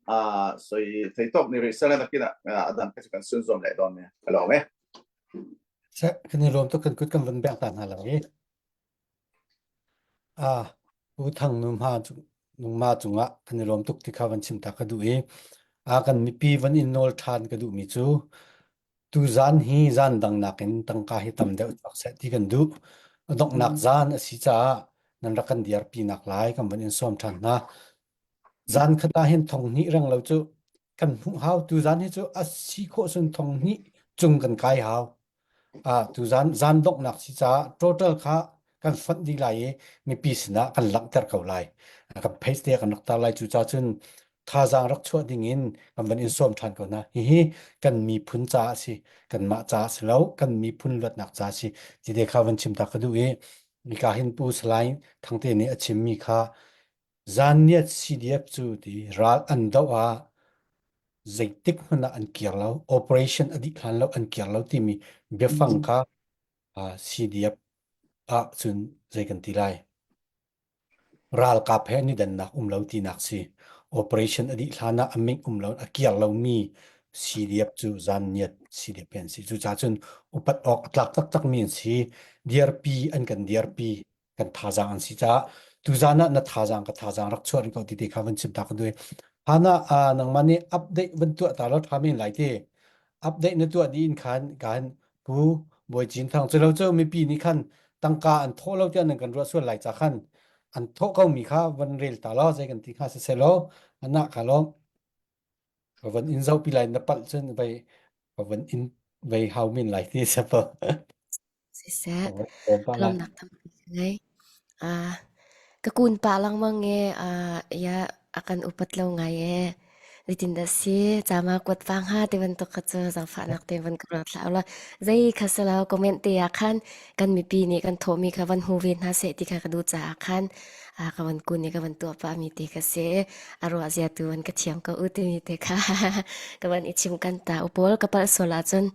a, sawi thei tawk ni rih sela, nakinah, a, a dang kha chu kan sunzawm leh dawn nia, ka lawm e. Kan inlawm tuk, kan kut kan van beng ta hna lo e. A, Pu Thang Nunghma chu, Nunghma chungah kan inlawm tuk ti kha van chim ta ka duh e. A, kan mipi van innawl ṭhan ka duhmi chu, tuzan hi zan dang nakin tangka hi tam deuh chawk seh ti kan duh. A dawknak zan a si caah nan rak kan diarpi nak lai kan van insawm ṭhan hna. Zan khat ah hin thong hnih reng lo cu kan hmuh hau, tuzan hi cu a si khawh sun thong hnih cung kan kai hau. A, tuzan zan dawknak si caah total kha kan fonh dih lai i mipi sinah kan langhter ko lai. Kan page te kan rak tar lai, cucaah cun thazaang rak chuah dingin kan van insawm ṭhan ko hna. Hihi kan miphun caah a si, kanmah caah a si lo, kan miphun luatnak caah a si. Tite kha van chim ta ka duh i, hika hin Pu Salai Thangte nih a chimmi kha, Zanniat C D F cu ti ral an doh ah, zeitik hmanh ah an kir lo, operation a dih hlan lo an kir lo timi biafang kha, aa, C D F ah cun zei kan ti lai? Ralkap he nidannak um lo tinak si. Operation a dih hlan ah a meng um lo, a kir lomi C D F cu Zanniat C D F he an si. Cucaah cun upat awk a tlak taktakmi an si. Diarpi an kan diarpi, kan thazaang an si caah, tuzan ah na thazaang, ka thazaang rak chuah rih ko tite kha van chim ta ka duh i. Hana, aa, nangmah nih update van tuah ta law ṭha men lai ti. Update na tuah dih in khan, kan Pu Bawi Cin Thang cu lo cu mipi nih khan tangka an thawh lo tiah nan kan ruah sual lai ca khan an thawh ko mi kha van rel ta law, zei kan ti kha siseh law, a nah kha law. Ka van in zohpi lai, na palh cun vei, ka van in vei hau men lai ti sapa. Siseh. Ka van, ka van palh lai. Lawmhnak tampi si ngei. Ah, Ka kun pah lang mang e, a, ya, a kan upat lo ngai e. Nitin da si, cama kuat pang ha, te bantuk kha cu zangfahnak te van ka ruat hlah ula. Zei kha salo comment te a khan, kan mipi nih kan thawhmi kha van hu ve hna seh ti kha ka duh caah khan, a, ka van kun i ka van tuah pah mi te kha seh. A ruah zia tu van ka thiam ko u ti mi te kha ka van i chim kan ta. U Paul ka palh sual ahcun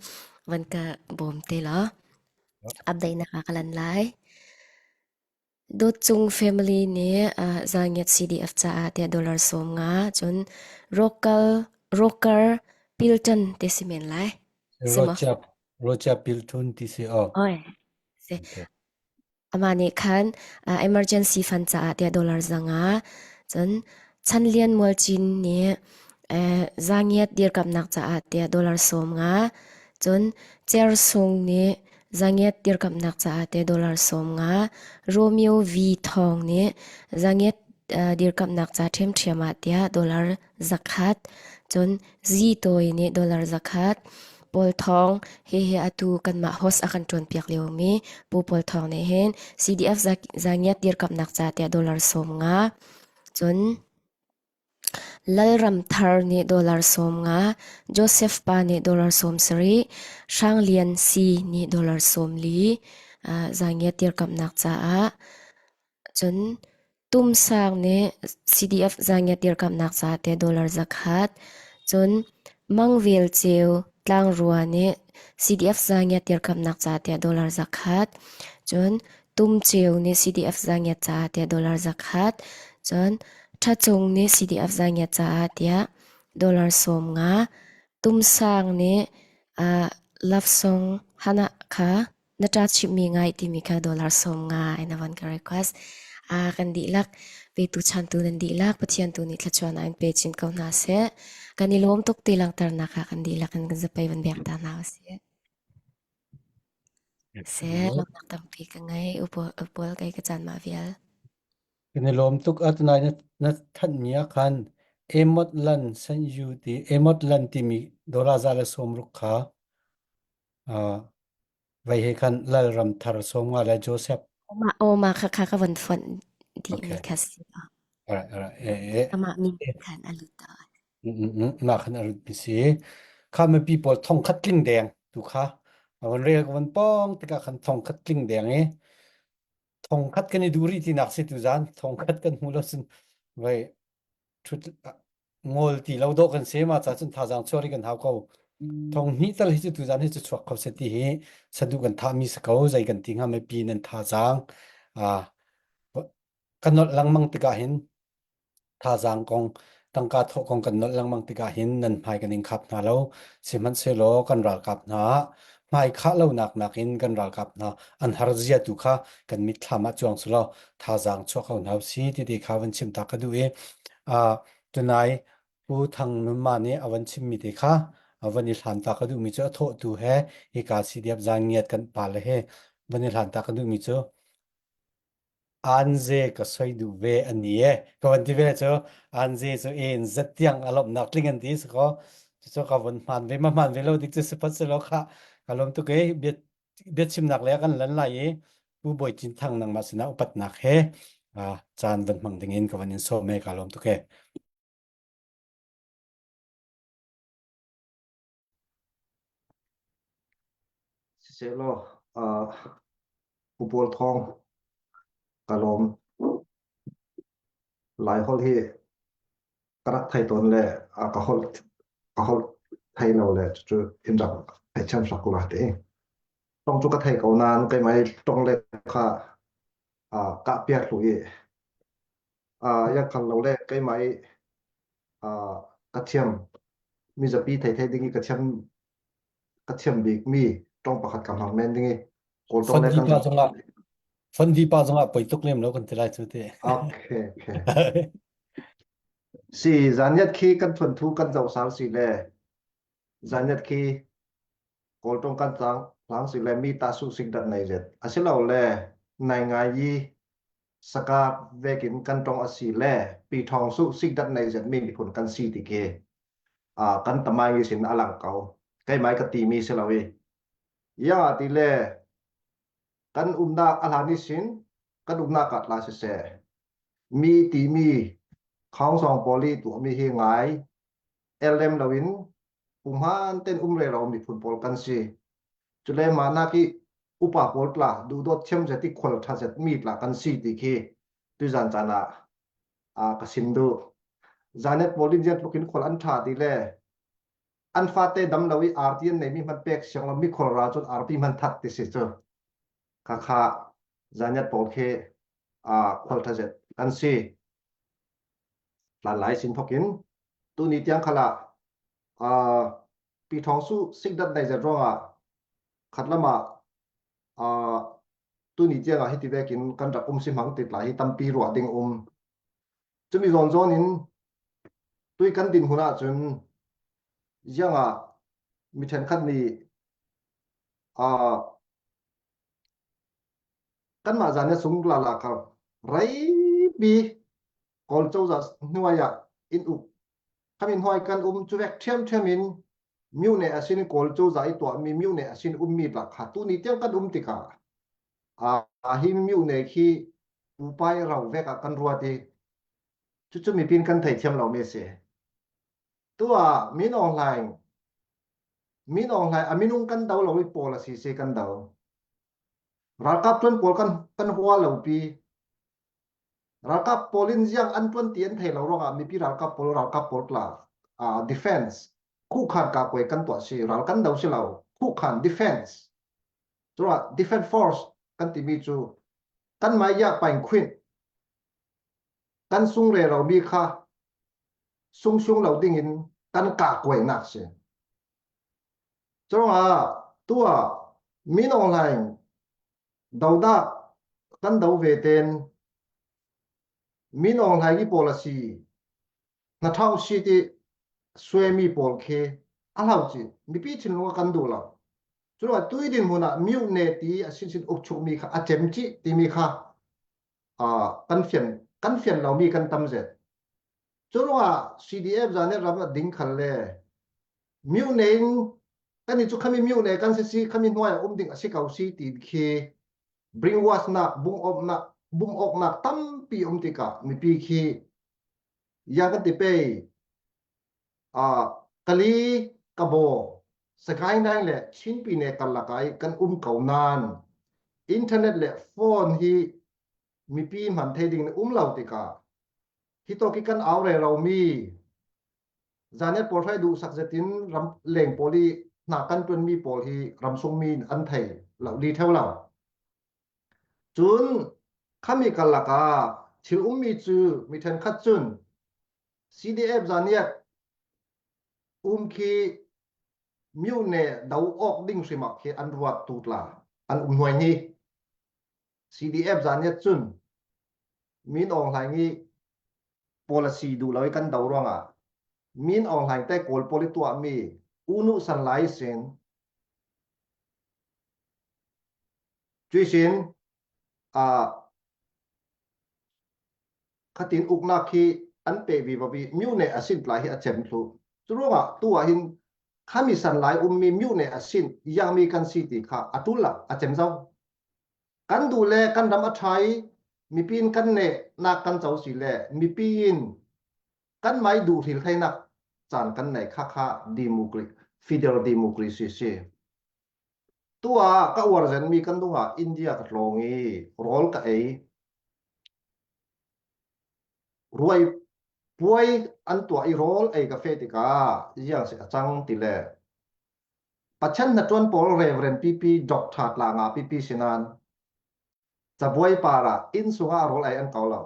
van ka bawm te law. Update nak a ka lan lai. Dawt Cung family nih, ah, Zangiat C D F caah tiah dollar sawm nga, cun Rocker, Rocker Pilton te si men lai. Si maw? Rocha, Rocha Pilton ti si, oh. Oi. Si. Okay. Amah nih khan, ah, emergency fund caah tiah dollar zanga, cun Chanlian Mualcin nih, eh, Zangiat dirkamhnak caah tiah dollar sawm nga, cun Cer Sung nih Zangiat dirkamhnak caah tiah dollar sawm nga, Romeo V Thawng nih Zangiat, eh, dirkamhnak ca ṭhiamṭhiam ah tiah dollar zakhat, cun Zi Tawi nih dollar zakhat, Paul Thawng, he he atu kanmah host a kan ṭuanpiak liomi Pu Paul Thawng nih hin C D F Za-, Zangiat dirkamhnak ca tiah dollar sawm nga, cun Lalram Thar nih dollar sawm nga, Joseph Pa nih dollar sawm sarih, Hrang Lian Si nih dollar sawm li, ah, Zangiat dirkamhnak caah, cun Tum Sang nih C D F Zangiat dirkamhnak caah te dollar zakhat, cun Mang Vel Ceu Tlangrua nih C D F Zangiat dirkamhnak caah te dollar zakhat, cun Tum Ceu nih C D F Zangiat caah te dollar zakhat, cun Ṭha Cung nih C D F Zangiat caah te dollar sawm nga, Tum Sang nih, ah, love song Hana kha na ṭa chimhmi ngai timi kha dollar sawm nga in a van ka request. Ah, kan dihlak, petu chantu nan dihlak, Pathian tu nih thluachuahnak in pe chin ko hna seh. Kan i lawm tuk ti langhternak ah kan dihlak in kan zapi van biak ta hna u sih. Seh, lawmhnak tampi ka ngei, U Paul, U Paul kei ka caan mah vial. Kan i lawm tuk, a tunai na, na thanhmi ah khan Emot Lan San Yu ti, Emot Lan timi dollar za le sawm ruk kha, ah, vai he khan Lalram Thar sawm nga le Joseph. Oma, oma kha, kha ka van fon dih mi kha si. Alright, alright. Eh, eh. Amah mi khan a lut ta. Mm, mm, mm. Mah khan a lut mi si. Kha mipi pawl thongkhat tling deng tu kha. A van rel ka van pawng tikah khan thongkhat tling deng i. Thongkhat kan i duh rih tinak si tu zan, thongkhat kan hmuh lo sin. Vai, ṭhut, ah, ngol ti lo dawh kan si, mah ca cun thazaang chuah rih kan hau ko. Thong hnih tal hi cu tu zan hi cu chuak kho seh ti hi saduh kan thahmi si ko, zei kan ti hnga mipi nan thazaang, ah, kan nolh lengmang tikah hin, thazaang kong, tangka thawh kong kan nolh lengmang tikah hin nan hmai kan in khap hna lo. Sihmanhsehlaw kan ralkap hna ah hmai khah lonak nakin kan ralkap hna an har zia tu kha kan mitthlam ah cuang si law, thazaang chuah kho hna u sih titi kha van chim ta ka duh i, aa, tunai Pu Thang Nun mah nih a van chimmi te kha a van i hlan ta ka duhmi cu a thawhtu he hika C D F Zangiat kan pa le he van i hlan ta ka duhmi cu Anze ka soi duh ve an ni e. Ka van ti ve cu, Anze cu in zat tiang a lawmhnak tling an ti si ko. Cucu ka van hmaan ve, ma hmaan ve lo dik cu si phat si lo kha. Ka lawm tuk e, bia, bia chimnak le kan lan lai i, Pu Bawi Cin Thang nangmah sinah upatnak he, aa, caan van hmang ding in ka van in sawm e, ka lawm tuk e. Sisehlaw, aa, Pu Paul Thawng ka lawm. Lai holh hi ka rak thei tawn le, aa, ka holh, ka holh thei lo le, cucu in rak thei thiam hrak ko la ti. Tong cu ka thei ko nain keimah i tong le kha, aa, ka piak hlu i, aa, yang khal lo le keimah i, aa, ka thiam, mizapi thei thei ding i ka thiam, ka thiam bik mi tong pakhat ka hmang men ding i, Kawl tong le kan zong ah, fandi pa zong ah poi tuk lem lo kan ti lai cu ti. Okay, okay. Si, Zanniat khi kan thuanthu kan zoh sal si le, Zanniat khi Kawl tong kan tlang hlang si le mi tah suh sik dat nei zet. A si lo le, nai ngai i saka vekin kan tong a si le, pi thawng suh sik dat nei zet mi miphun kan si ti khi, aa, kan tamai ngi sin a lang ko. Keimai ka timi si lo i. Yang a ti le, kan umnak a hlan i sin, kan umnak ah tla siseh. mi timi khawngsawng pawl i tuahmi hi ngai el lem loin pumhan ten um rero miphun pawl kan si. Cule manak i upa pawl tla duhdawt thiam zet i khual ṭha zet mi tla kan si ti khi tuizan cana a, ka sim duh. Zanet pawl in ziat bukin khual an ṭha ti le an fate dam lo i arti an nei mi hman pek siang lo mi khual ra cun arti hman that ti si cu. Kha kha Zanet pawl khi a, khual ṭha zet kan si. Hlan lai sin thokin tuni tiang khalah a, pi thawng su sikdat nei zet ruangah khat lamah a, tuni tiangah hiti vekin kan rak um si hmang ti tla hi tampi ruah ding um. Cumi zawnzawn in tui kan din hunah cun ziangah mi ṭhenkhat nih a, kanmah zan sung lala kha reipi Kawl cozah hnuaiah in uk. Khamin hnuai kan um cuvek ṭhiamṭhiam in myone a sin Kawl cozah i tuahmi myone a sin ummi tla kha tuni tiang kan um tikah a, a hi myone khi upai rau vek ah kan ruat i cucu mipin kan thei thiam lo mi a si. Tua Min Aung Hlaing, Min Aung Hlaing a minung kan do lo i pawl a sisi kan do. Ralkap ṭuan pawl kan, kan hua lo pi. Ralkap pawl in ziang an ṭuan ti an thei lo ruangah mipi ralkap pawl, ralkap pawl tla a, defense, khuhkhan kakuai kan tuah si, ral kan do si lo, khuhkhan defense. Curuangah defense force kan timi cu kan mai ya pain khuin kan sung rero mi kha sung sung lo dingin kan kakuainak si. Curuangah tua Min Aung Hlaing dodak kan do ve ten Min Aung Hlaing i pawl a si hna ṭhau si ti suemi pawl khi a hlau ci mipi thinlung a kan duh lo. Curuangah tui din hmunah myone ti a sinsin uk chukmi kha a cem cih timi kha a, kan fian, kan fian lomi kan tam zet. Curuangah C D F Zanet ram a ding khal le myone in kan i cu khami myone kan sisi khami hnuai a um ding a si ko si ti khi bringwash nak, bung awknak, bung awknak tampi um tikah mipi khi ya kan ti pei a, kali ka baw sakai nai le Chinpi ne karlak ai kan um ko nan internet le phone hi mipi hman thei ding na um lo tikah hi tawk i kan au rero mi Zanet pawl hrai duhsak zetin ram leng pawl i hna kan ṭuanmi pawl hi ramsung mi an thei lo li theu lo. Cun khami karlak ah thil ummi cu mi ṭhenkhat cun C D F Zanet um khi myone do awk ding hrimak khi an ruat tu tla an um hnuai hi. C D F Zanet cun Min Aung Hlaing i policy duh lo i kan do ruangah Min Aung Hlaing te Kawl pawl i tuahmi U Nu San Lai sin cuisin a, khatin uknak khi an peh vivo i myone a sin tla hi a cem thluh. Curuangah tu ah hin khami San Lai ummi myone a sin yangmi kan si ti kha a ṭul lo a cem zo. Kan duh le kan ram a ṭha i mipi in kan nehnak kan co si le mipi in kan mai duh hril theinak caan kan nei kha kha democracy, federal democracy si. Tua ka uar zenmi kan dungah India ka tlawng i rawl ka ei. Ruai puai an tuah i rawl ei ka feh tikah ziang si a cang ti le Pathian hnaṭuan pawl Reverend P P Doctor Tlanga P P sinan cabuai parah inn sungah a rawl ei an ko lo.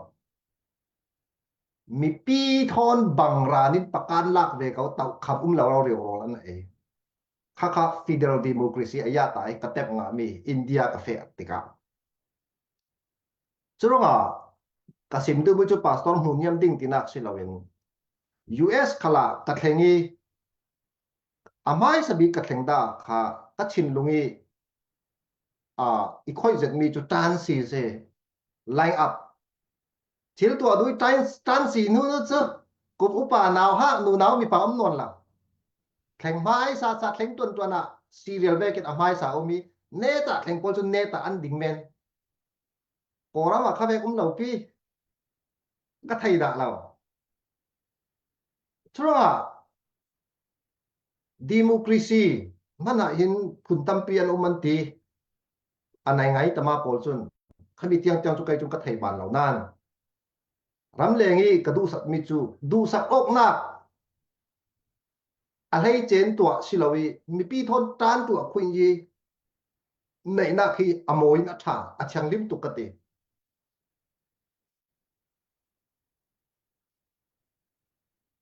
Mipi thawn bang ran in pakan lak ve ko tohkham um lo rori rawl an ei. Kha kha federal democracy a ya ta i ka tep ngahmi India ka feh tikah. Curuangah ka sim duhmi cu pastor hnu niam ding tinak si loin U S khalah ka thleng i a hmaisa bik ka thleng dah kha ka thinlung i a, i khoih zetmi cu ṭan si si, line up. Thil tuah duh i ṭan, ṭan si hnu cu kum upa nau hah nunau mipa um nawn lo. Thleng hmaisa sa thleng ṭuanṭuan ah serial vekin a hmaisa um i neta thleng pawl cu neta an ding men. Kawlram ah kha vek um lo pi. ka thei dah lo. Churuangah democracy hmanah hin phun tampi an um an ti, a nai ngai tama pawl cun khami tiang tiang cu kei cun ka thei ban lo nan. Ramleng i ka duhsak mi cu duhsak awknak a hleice in tuah si lo i mipi thawn ṭan tuah khuih i neihnak hi a mawi in a ṭha, a thianghlim tuk ka ti.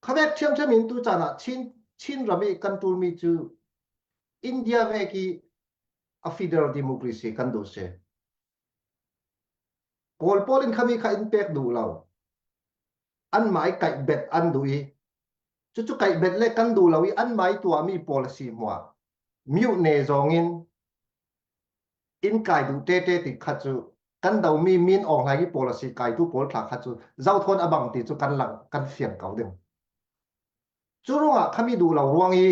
Khavek ṭhiamṭhiam in tu caan ah Chin, Chin ram i kan ṭulmi cu India vek i a federal democracy kan duh si. Kawl pawl in khami kha in pek duh lo. Anmah i kaihbet an duh i, cucu kaihbet le kan duh lo i anmah i tuahmi policy hmuah miuh ne zawngin in kai duh ṭeṭe ti kha cu kan domi Min Aung Hlaing i policy kaitu pawl thla kha cu zothawn a bang ti cu kan lang kan fiang ko ding. Cu ruangah khami duh lo ruang i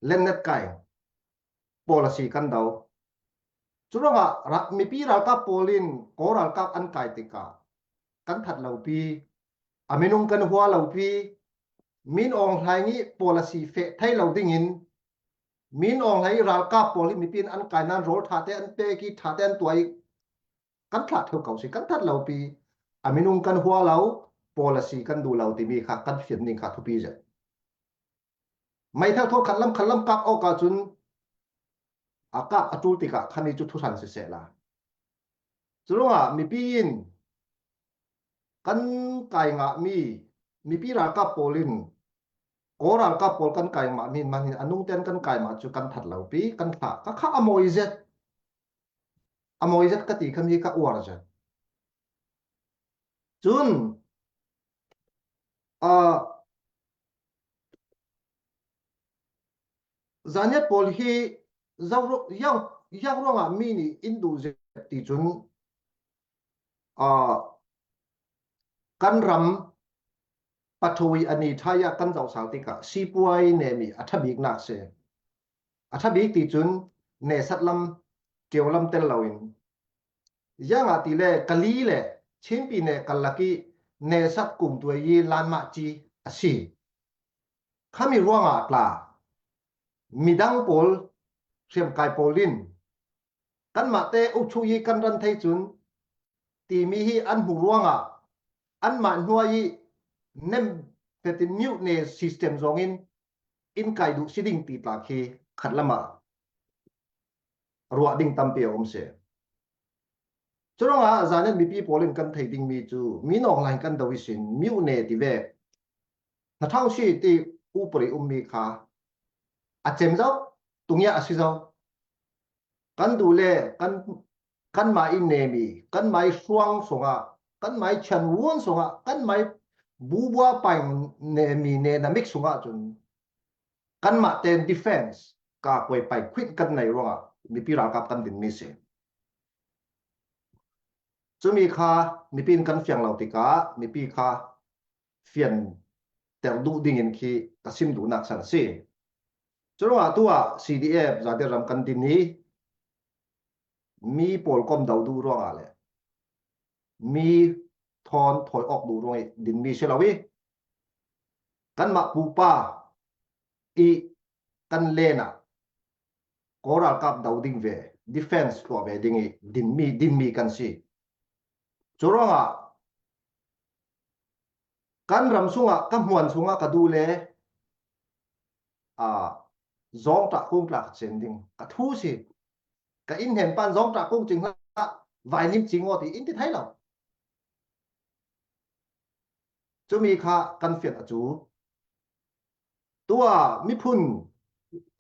lennet kai policy kan do. Cu ruangah ra-, mipi ralkap pawl in Kawl ralkap an kai tikah kan that lopi, a minung kan hua lopi, Min Aung Hlaing i policy feh thei lo dingin Min Aung Hlaing i ralkap pawl hi mipi in an kai nan rawl ṭhate an pek i ṭhate an tuah i kan thlah theu ko si, kan that lopi, a minung kan hua lo, policy kan duh lo timi kha kan fian ning kha thupi zet. Meithal thawn khatlam khatlam kap awk ahcun a kap a ṭul tikah khami cu thuhran sisehla. Cu ruangah mipi in kan kai ngahmi, mipi ralkap pawl in Kawl ralkap pawl kan kai ngahmi hmanh hin a nungten kan kai mah cu kan that lopi, kan thlah ka kha a mawi zet. A mawi zet ka ti khami ka uar zet. Cun, aa, Zaniat pawl hi zo ru-, yang, yang ruangah mi nih in duh zet ti cun, aa, kan ram pathoi a ni ṭha i ah kan zoh sal tikah sipuai nehmi a ṭha biknak si. A ṭha bik ti cun nesat lam, keu lam tel loin, ziangahtile Kali le Chinpi ne kallak i nesat kumtuai i lanmah ci a si. Khami ruangah tla midang pawl, hriamkai pawl in kanmah te uchuh i kan ran thei cun timi hi an hmuh ruangah anmah hnuai i nem petin miuh ne system zongin in kai duh si ding ti tla khi khatlam ah ruah ding tampi a um si. Curuangah Zaniat mipi pawl in kan thei dingmi cu Min Aung Hlaing kan do ihsin miuh ne ti vek hna ṭhau si ti upari ummi kha a cem zo, tungia a si zo. Kan duh le kan, kanmah i nemi, kanmah i hruang sungah, kanmah i chianwuan sungah, kanmah i bubua paing nemi ne na mik sungah cun kanmah ten defense ka kuai pai khuit kan nei ruangah mipi ralkap kan dinmi si. Cumi kha mipi in kan fiang lo tikah mipi kha fian ter duh dingin khi ka sim duhnak san a si. Curuangah tu ah C D F Zate ram kan din i mi pawlkom do duh ruangah le mi thawn thawi awk duh ruang i dinmi si lo i kanmah pupa i kan len ah Kawl ralkap do ding ve, defense tuah ve ding i dinmi, dinmi kan si. Curuangah kan ram sungah, ka hmuan sungah ka duh le, aa, zawngṭah kungtla ka cen ding ka thu si. Ka inn hnen pan zawngṭah kung cing hlah, vainim cing aw ti in ti thei lo. Cumi kha kan fian a cu. Tu ah miphun,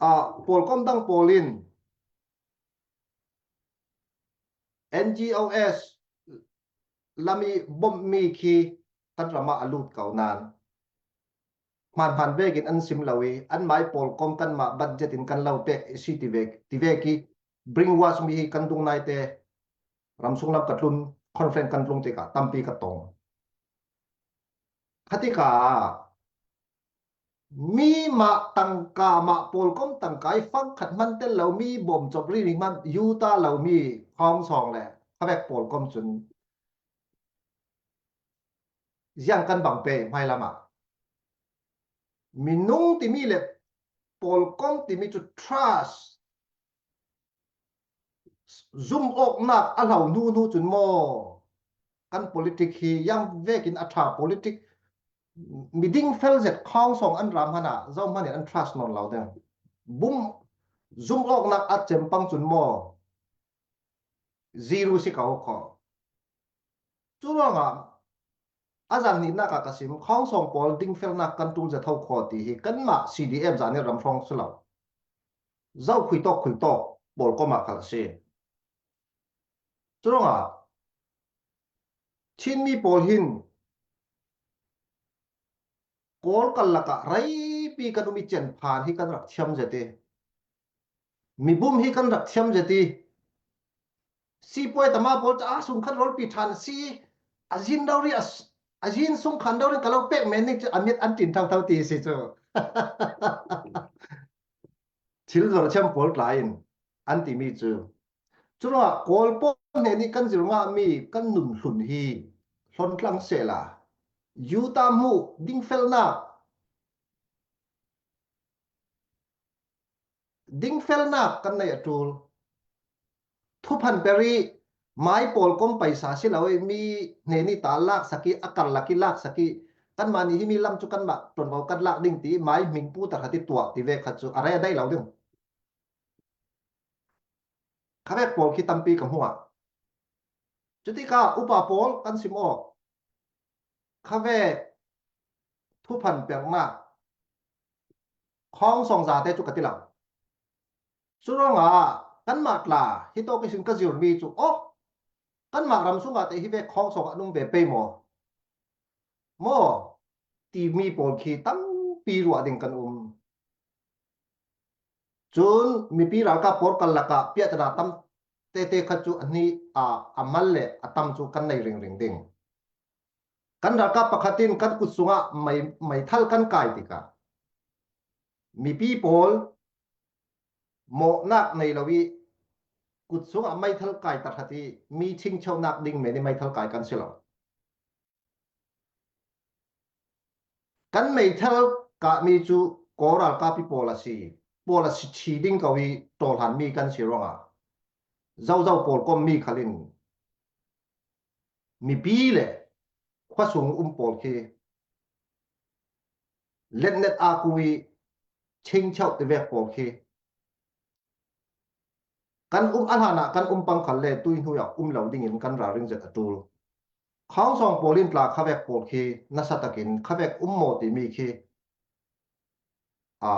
aa, pawlkom dang pawl in N G O S lam i bawmhmi khi kan ram ah a lut ko nan hmaanhmaan vekin an sim lo i anmah i pawlkom kanmah budget in kan lo pek i si ti vek, ti vek i brainwash mi hi kan dung naite ram sunglam ka tlun, conference kan tlung tikah tampi ka tong. Khatikah mi mah tangka, mah pawlkom tangka i fang khat hman tel lo mi bawmcawp rihri hman yuta lo mi Hong Song le khavek pawlkom cun ziang kan bang pe hmai lamah. Minung timi le pawlkom timi cu trust zum awknak a hlo hnu hnu cun maw, kan politic hi yang vekin a ṭha politic miding fel zet khawng sawng an ram hana zohman in an trust nawn lo ding. Bum zum awknak a cem pang cun maw, zero si ko kho. Curuangah a zan hnihnak ah ka sim, khawngsawng pawl dingfelnak kan ṭul zet ho kho ti hi kanmah C D F zan i ram hrawng si lo. Zo khui tawk khui tawk pawl komah khal a si. Curuangah Chinmi pawl hin Kawl kal lakah reipi kan um i cen phan hi kan rak thiam zet i, mibum hi kan rak thiam zet i, sipuai tama pawl ca a sung khan rawlpi ṭhan si, a zin dori a, a zin sung khan dori ka lo pek men ning cu a mit an ṭin thotho ti si cu. Thil zawrh thiam pawl tla in an timi cu. Curuangah Kawl pawl hnen i kan zir ngahmi kan nun hlun hi hlontlang sehla, Judah hmuh dingfelnak, dingfelnak kan nei a ṭul. Thuphan per i mai pawl kom paisa si lo i mi hnen i ta laksak i a karlak i laksak i kanmah nih himi lam cu kanmah ṭuanvo kan lak ding ti i mai hming pu tahrat i tuah ti ve khat cu a rei a daih lo ding. Khavek pawl khi tampi ka hmuh ah. Cutikah upa pawl kan sim awk. Khavek thuphan pernak khawngsawng zate cu ka ti lo. Curuangah kanmah tla hitawk ihsin ka zirmi cu, aw, kanmah ram sungah te hi vek khawngsawng an um ve pei maw? Maw? Timi pawl khi tampi ruah ding kan um. Cun mipi ralkap pawl kal lakah piahtana tam tete khat cu a hnih a, a mal le a tam cu kan nei ringring ding. Kan ralkap pakhat in kan kut sungah mei, meithal kan kai tikah mipi pawl mawhnak nei lo i kut sungah meithal kai tahrat i mi chingcheuhnak ding men i meithal kai kan si lo. Kan meithal kahmi cu Kawl ralkap i pawl a si, pawl a si ṭhi ding ko i ṭawhlanmi kan si ruangah zozo pawl kommi khal in mipi le khuasung um pawl khi letnet a ku i chingcheuh ti vek pawl khi kan um a hlanah kan um pang khal le tui hnuai ah um lo dingin kan ralring zet a ṭul. Khawngsawng pawl in tla khavek pawl khi nasa takin khavek um maw timi khi a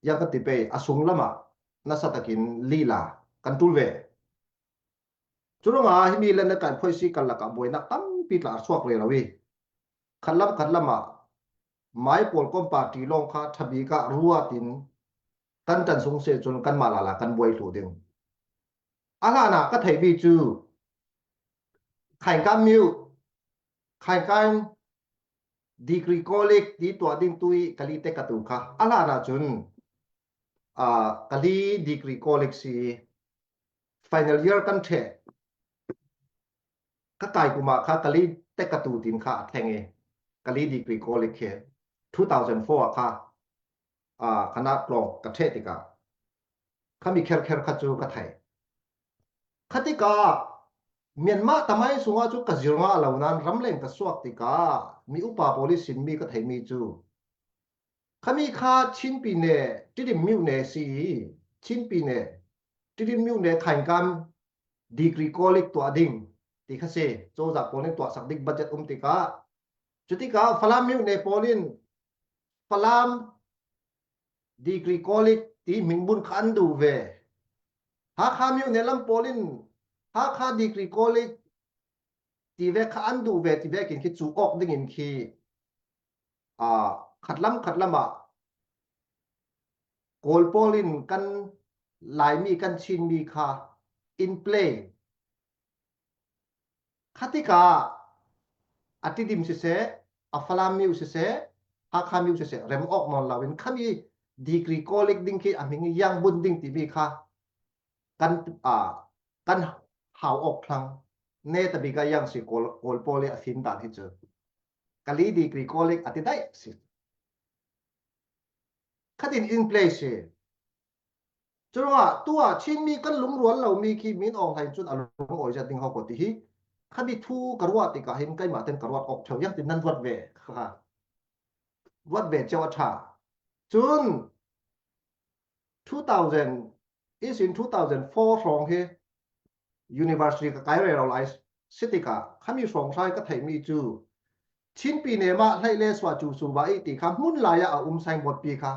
yang kan ti pei a sung lamah nasa takin lila kan ṭul ve. Curuangah himi le na kan phoisi kan lakah buainak tampi tla a suak rero i khatlam khatlam ah mai pawl kom party lawng kha ṭhabik ah ruat in kan ṭan sung si cun kanmah lala kan buai thlu ding. A hlanah ka theihmi cu Khaingkan miu, Khaingkan Degree College ti tuah ding tu i Kali te ka tu kha. A hlanah cun, aa, Kali Degree College si final year kan ṭheh. Ka kai kum ah kha Kali te ka tu tin kha a thleng i Kali Degree College khi two thousand four ah kha, aa, khanat tlawng ka ṭheh tikah khami kherkher kha cu ka thei. Khatikah Myanmar tamai sungah cu ka zir ngah lo nain ramleng ka suak tikah mi upa pawl i sinmi ka theihmi cu khami kha Chinpi ne Tidim miu ne si i Chinpi ne Tidim miu ne Khaingkan Degree College tuah ding ti kha si. Cozah pawl in tuahsak ding budget um tikah, cutikah Falam miu ne pawl in Falam Degree College ti hmingbun kha an duh ve. Hakha miu ne lam pawl in Hakha Degree College ti vek kha an duh ve ti vekin khi cu awk dingin khi, aa, khatlam khatlam ah Kawl pawl in kan Laimi kan Chinmi kha in play. Khatikah a Tidim siseh, a Falam miu siseh, Hakha miu siseh, rem awk nawn loin khami Degree College ding khi a hming i yang bun ding timi kha kan, aa, kan hau awk thlang. Netabik ah yang si Kawl, Kawl pawl i a fim dan hi cu. Kali Degree College a ti daih si. Khatin in place hi. Churuangah tua Chin mi kan lungrual lo mi khi Min Aung Hlaing cun a lungawi zet ding ho ko ti hi. Khami thu ka ruat tikah hin keimah ten ka ruat awk ṭheu ziangtin nan ruat ve kha. Ruat ve cio a ṭha. Cun two thousand, ihsin two thousand four hrawng hi university ka kai rero lai si tikah khami hrawng hrai ka theihmi cu Chin Pyine mah hleile suah cu suba i ti kha hmun lai ah a um signboard pi kha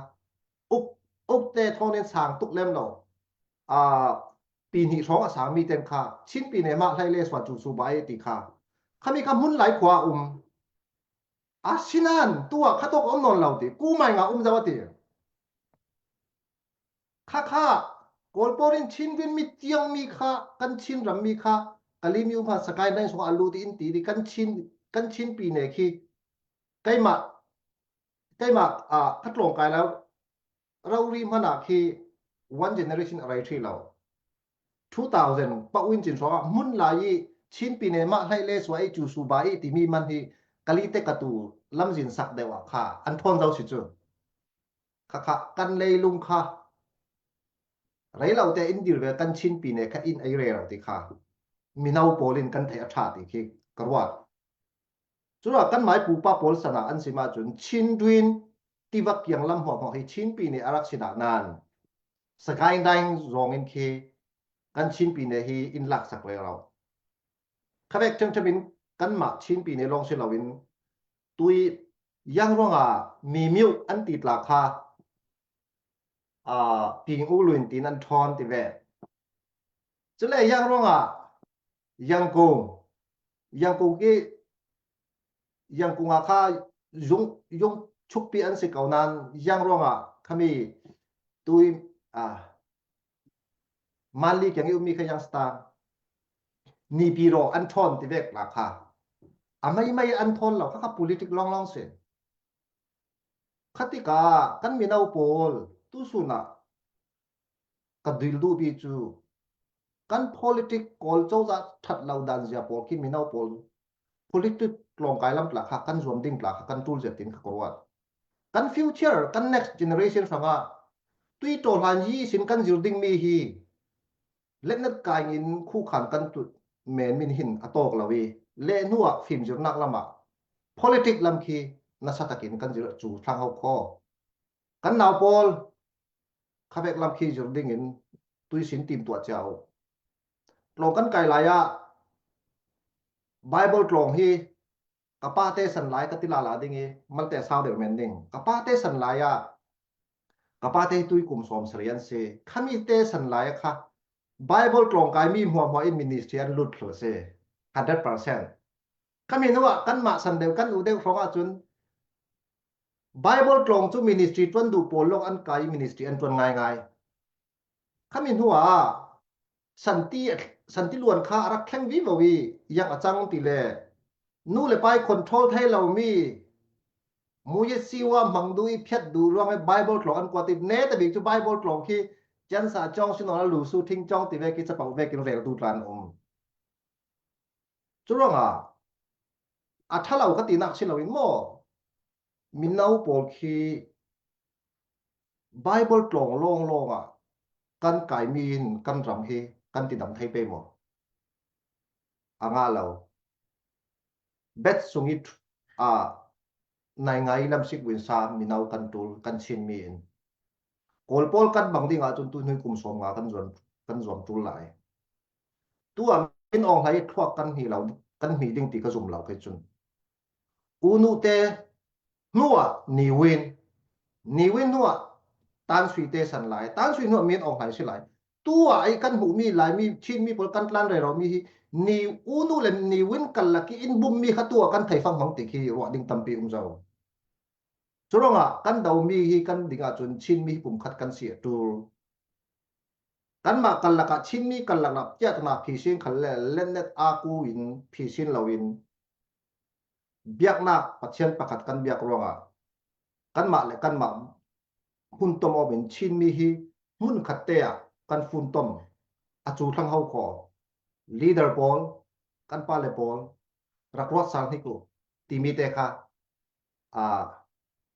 uk, ukte thawnin sang tuk lem lo. Aa, pi hnih hrawng a sangmi ten kha Chin Pyine mah hleile suah cu suba i ti kha khami kha hmun lai khua a um. Asinan tuah khatawk a um nawn lo ti, kumai nga um zo a ti. Khakha Kawl pawl in Chin Twin mi tiang mi kha, kan Chin ram mi kha, Kali mi um kha Sagaing Reng sungah a lut in ti, ti kan Chin, kan Chin Pyine khi keimah, keimah, ah, ka tlawng kai lo, rori hmanah khi one generation a rei ṭhi lo. Two thousand paoh in cin hrawngah hmun lai i Chin Pyine mah hleile suah i cu suba i timi man hi Kali te ka tu lamzin sak deuh ah kha an ṭhawn zo si cu. Khakha kan leilung kha rei lo te in dir ve kan Chin Pyine kha in ei rero ti kha mino pawl in kan theih a ṭha ti khi ka ruat. Cura kan maipupa pawl sana an sim ahcun Chin Twin tivak kiang lam hmuahhmuah hi Chin Pyine a rak si dah nan Sagaing Reng zawng in khi kan Chin Pyine hi in laksak rero. Khavek ṭhemṭhem in kanmah Chin Pyine lawng si loin tui yang ruangah mi miuh an ti tla kha, aa, ping u luin tiin an ṭhawn ti ve. Cule yang ruangah Yangkung, Yangkung i, Yangkung ah kha zung, zung chukpi an si ko nan yang ruangah khami tui, aa, Manli kiang i ummi kha yang sta nipi raw an ṭhawn ti vek la kha a maimai an ṭhawn lo kha, kha politic lawnglawng si. Khatikah kan mino pawl tusun ah ka duil duhmi cu kan politic Kawl cozah ṭhat lo dan zia pawl khi mino pawl politic tlawngkai lam tla kha kan zuam ding tla kha kan ṭul zia tin kha ka ruat. Kan future, kan next generation hrangah tui ṭawhlan yi sin kan zir dingmi hi letnet kai in khuh khan kan tut men min hin a tawk lo i leh hnuah fimzirnak lamah politic lam khi nasa takin kan zir cu thlang ho kho. Kan nau pawl khavek lam khi zir dingin tuisin tim tuah cia u. Tlawng kan kai lai ah Bible tlawng hi ka pa te san lai ka ti lala ding i malte sau deuh men ding. Ka pa te san lai ah ka pa te hi tui kum sawm sarih an si. Khami te san lai ah kha Bible tlawng kai mi hmuahhmuah in ministry an lut thlu si. Hundred percent. Khami hnuah kanmah san deuh kan u deuh hrawng ahcun Bible tlawng cu ministry ṭuan duh pawl lawng an kai, ministry an ṭuan ngaingai. Khami hnuah Santi, Santi luan kha a rak thleng vivo i yang a cang ti le nu le pa i control thei lomi muyet siwa hmang duh i phiat duh ruang i Bible tlawng an kuat i neta bik cu Bible tlawng khi cansa cawng si nawn a lusu thing cawng ti vek i capoh vekin rel duh tla an um. Curuangah a ṭha lo ka tinak si loin maw? Mino pawl khi Bible tlawng lawnglawng ah kan kaimi in kan ram hi kan tidam thei pei maw? A ngah lo. Bet sung i ṭh-, a, naingai lamsik win sa mino kan ṭul, kan Chinmi in Kawl pawl kan bang ding ahcun tu hnu kum sawm nga kan zuam, kan zuam ṭul lai. Tu ah Min Aung Hlaing thluak kan hmi lo, kan hmi ding ti ka zum lo kei cun. U Nu te hnuah Ni Win, Ni Win hnuah Tan Sui te san lai, Tan Sui hnuah Min Aung Hlaing si lai. Tu ah ei kan hmuhmi Laimi, Chinmi pawl kan tlan rero mi hi Ni, U Nu le Ni Win kal lak i in bummi kha tu ah kan thei fanghmang ti khi ruah ding tampi um zo. Curuangah kan domi hi kan ding ahcun Chinmi hi pumkhat kan si a ṭul. Kanmah kal lakah Chinmi kal lakah piaknak phisin khal le lennet a ku in phisin loin biaknak Pathian pakhat kan biak ruangah kanmah le kanmah hmun tom awm in Chinmi hi hmun khat te ah kan fun tom a cu thlang ho kho. Leader pawl, kan pa le pawl, rak ruat sal hnik uh timi te kha a,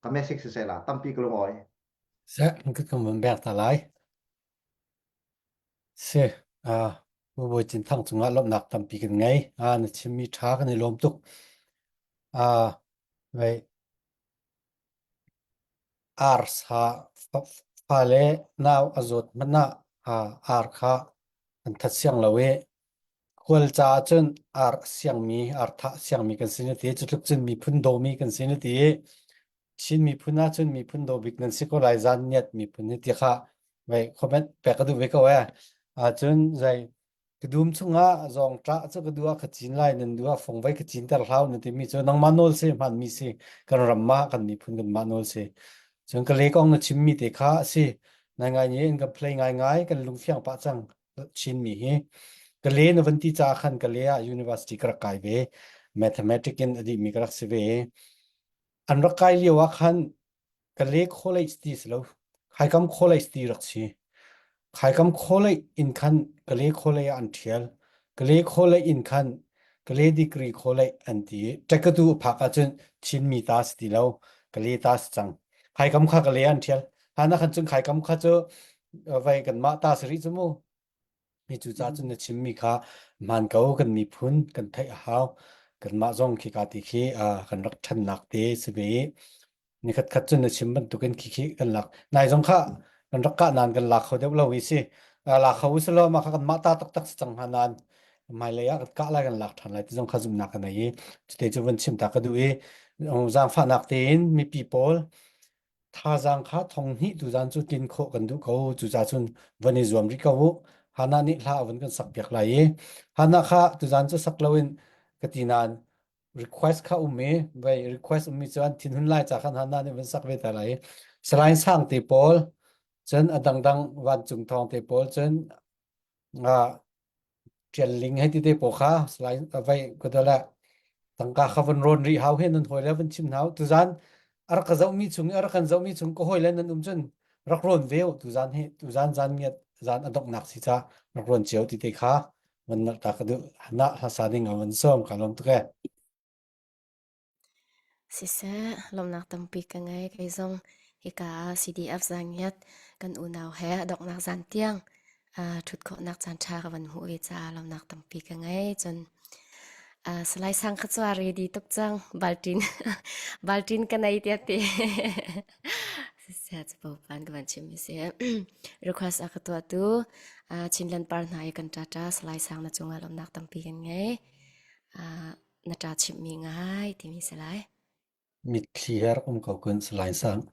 ka message sisela tampi ka lungawi. Se, kan kan beng ta lai. Se, a, Pu Bawi Cin Thang cungah lawmhnak tampi kan ngei. A, na chimmi ṭha kan i lawm tuk. A, vei, ar sa, fa, fale nau a zawt hmanh ah, a, ar kha kan that siang lo i, khual caah cun ar a siangmi, ar thah a siangmi kan si na ti, cutluk cun miphun dawmi kan si na ti. Chin miphun ah cun miphun daw bik nan si ko lai, zan ngiat miphun hi ti kha vei comment pek ka duh ve ko eh. Ahcun zei, ka dum chungah zawngṭah cu ka duh ah ka cin lai, nan duh ah fongvei ka cinter hlah u na timi cu nangmah nawl si, hmaanmi si, kan ram mah, kan miphun kanmah nawl si. Cun ka le kong na chimmi te kha a si. Nai ngai ni in kan play ngaingai, kan lungfiang pah cang Chinmi hi. Ka le na van ti caah khan ka le ah university ka rak kai ve. Mathematics in a dihmi ka rak si ve. An rak kai lio ah khan ka le khawlei ti si lo, khaikam khawlei ti rak si. Khaikam khawlei in khan ka le khawlei ah an ṭhial. Ka le khawlei in khan ka le degree khawlei an ti. Ṭekatu a phak ahcun Chinmi ta si ti lo, ka le ta si cang. Khaikam kha ka le an ṭhial. Hana khan cun khaikam kha cu, uh, vei kanmah ta si rih cu mu. Hi cucaah cun na chimmi kha hmaan ko, kan miphun kan theih a hau. Kanmah zong khika ti khi, aa, kan rak ṭhannak te si ve i, nikhat khat cun na chim bantukin khi khi kan lak. Nai zong kha kan rak kah nain kan lak kho deuh lo i si. Aa, lak kho u si law, mah kha kanmah ta taktak si cang hna nain hmailei ah kan kah lai, kan lak ṭhan lai ti zong kha zumhnak ka nei i, cute cu van chim ta ka duh i, zaangfahnak tein mipi pawl, thazaang kha thong hnih tuzan cu tlin khawh kan duh ko, cucaah cun van i zuam rih ko u. Hana nih hla a van kan sak piak lai i, hana kha tuzan cu sak loin ka ti nain request kha um i, vei request um i cun thinhun lai ca khan hana nih van sak ve ta lai i, Salai Sang te pawl, cun a dangdang vancung thawng te pawl, cun, aa, ṭial ling hei ti te pawl kha, Salai, a vei, kua dah le, tangka kha van rawn rih hau he, nan hawi le van chim hna u. Tuzan a rak ka zohmi chung i a rak kan zohmi chung ka hawi le nan um cun rak rawn ve u. Tuzan he, tuzan zan ngiat, zan a donghnak si caah rak rawn cio ti te kha van nalh ta ka duh. Hana hlasa ning a van sawm, ka lawm tuk e. Siseh, lawmhnak tampi ka ngei. Kei zong hika C D F zan ngiat kan unau he a donghnak zan tiang, aa, ṭhut khawhnak caan ṭha ka van hmuh ve caah lawmhnak tampi ka ngei. Cun, aa, Salai Sang kha cu a ready tuk cang, baltin, baltin ka nei tiah ti. Siseh, cu Popan ka van chimmi si. Request a ka tuahtu, aa, Chinland par hna i kan ṭaṭa Salai Sang na cungah lawmhnak tampi kan ngei. Aa, na ṭa chimhmi ngai timi si lai. Mitthli he rak um ko kun Salai Sang.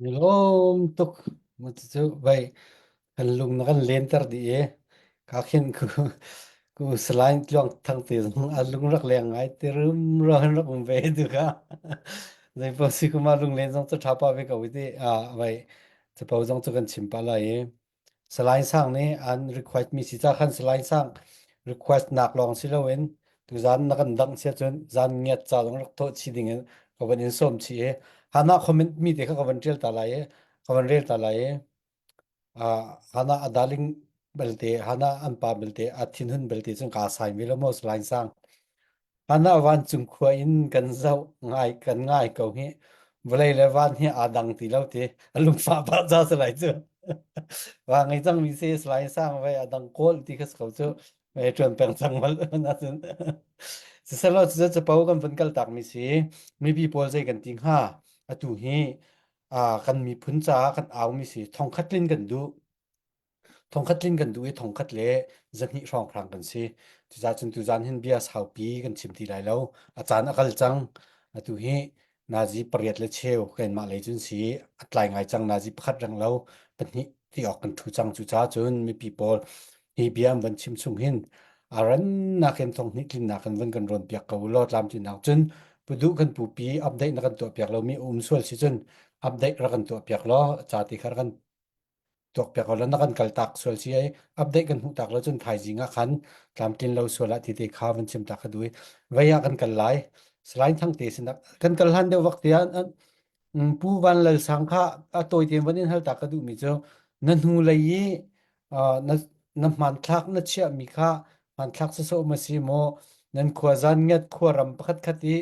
Lawm tuk. Mah cu cu vai kan lung na kan lenter dih e. Ka khin ku, ku Salai Tluang Thangte zong a lung rak leng ngai ti rum ruang in rak um ve tu kha. Zeipaoh si kuma lunglen zong cu ṭha pah ve ko i ti, ah, vai capo zong cu kan chim pah lai e. Salai Sang nih an request mi si ca khan Salai Sang request nak lawng si loin tuzan na kan dangh si ahcun zan ngiat ca zong rak thawh chih dingin ka van in sawm chih e. Hana comment mi te kha ka van rel ta lai e, ka van rel ta lai e. Ah, hana a darling belte, hana an pa belte, a thinhun belte cun ka sai mi lo maw Salai Sang. Hana vancung khua in kan zoh ngai, kan ngai ko hi. Vawlei le van hi a dang ti lo ti. A lungfah pah ca Salai cu. Va ngei cang mi si Salai Sang vai a dang kawl ti kha si ko cu. Vai ṭuan peng cang mal na cun. Siselaw cu capo kan van kaltak mi si. Mipi pawl zei kan ti hnga. Atu hi, ah, kan miphun caah kan au mi si. Thongkhat tlin kan duh. Thongkhat tlin kan duh i thongkhat le zahnih hrawnghrang kan si. Cucaah cun tuzan hin bia saupi kan chim ti lai lo. A caan a kal cang. Atu hi nazi pariat le cheu kanmah lei cun si a tlai ngai cang, nazi pakhat reng lo, pahnih ti awk kan ṭhu cang. Cucaah cun mipi pawl hi bia an van chim chung hin a rannak in thonghnih tlinnak kan van kan rawn piak ko law tlamtlinnak cun puduh kan pupi update na kan tuah piak lomi a um sual si cun update rak kan tuah piak law, ca te kha rak kan tuak piak awla na kan kaltak sual si ai. Update kan hmuhtak lo cun thaizing ah khan tlamtlin lo sual ah tite kha van chimtak ka duh i vai ah kan kal lai. Salai Thangte sinak kan kal hlan deuh vak tiah, um, Pu Van Lal Sang kha a tawi tein van in haltak ka duhmi cu na hnu lei i, ah, na, na hmanthlak na chiahmi kha hmanthlak sawsawh maw si maw, nan khua zan ngiat khua ram pakhatkhat i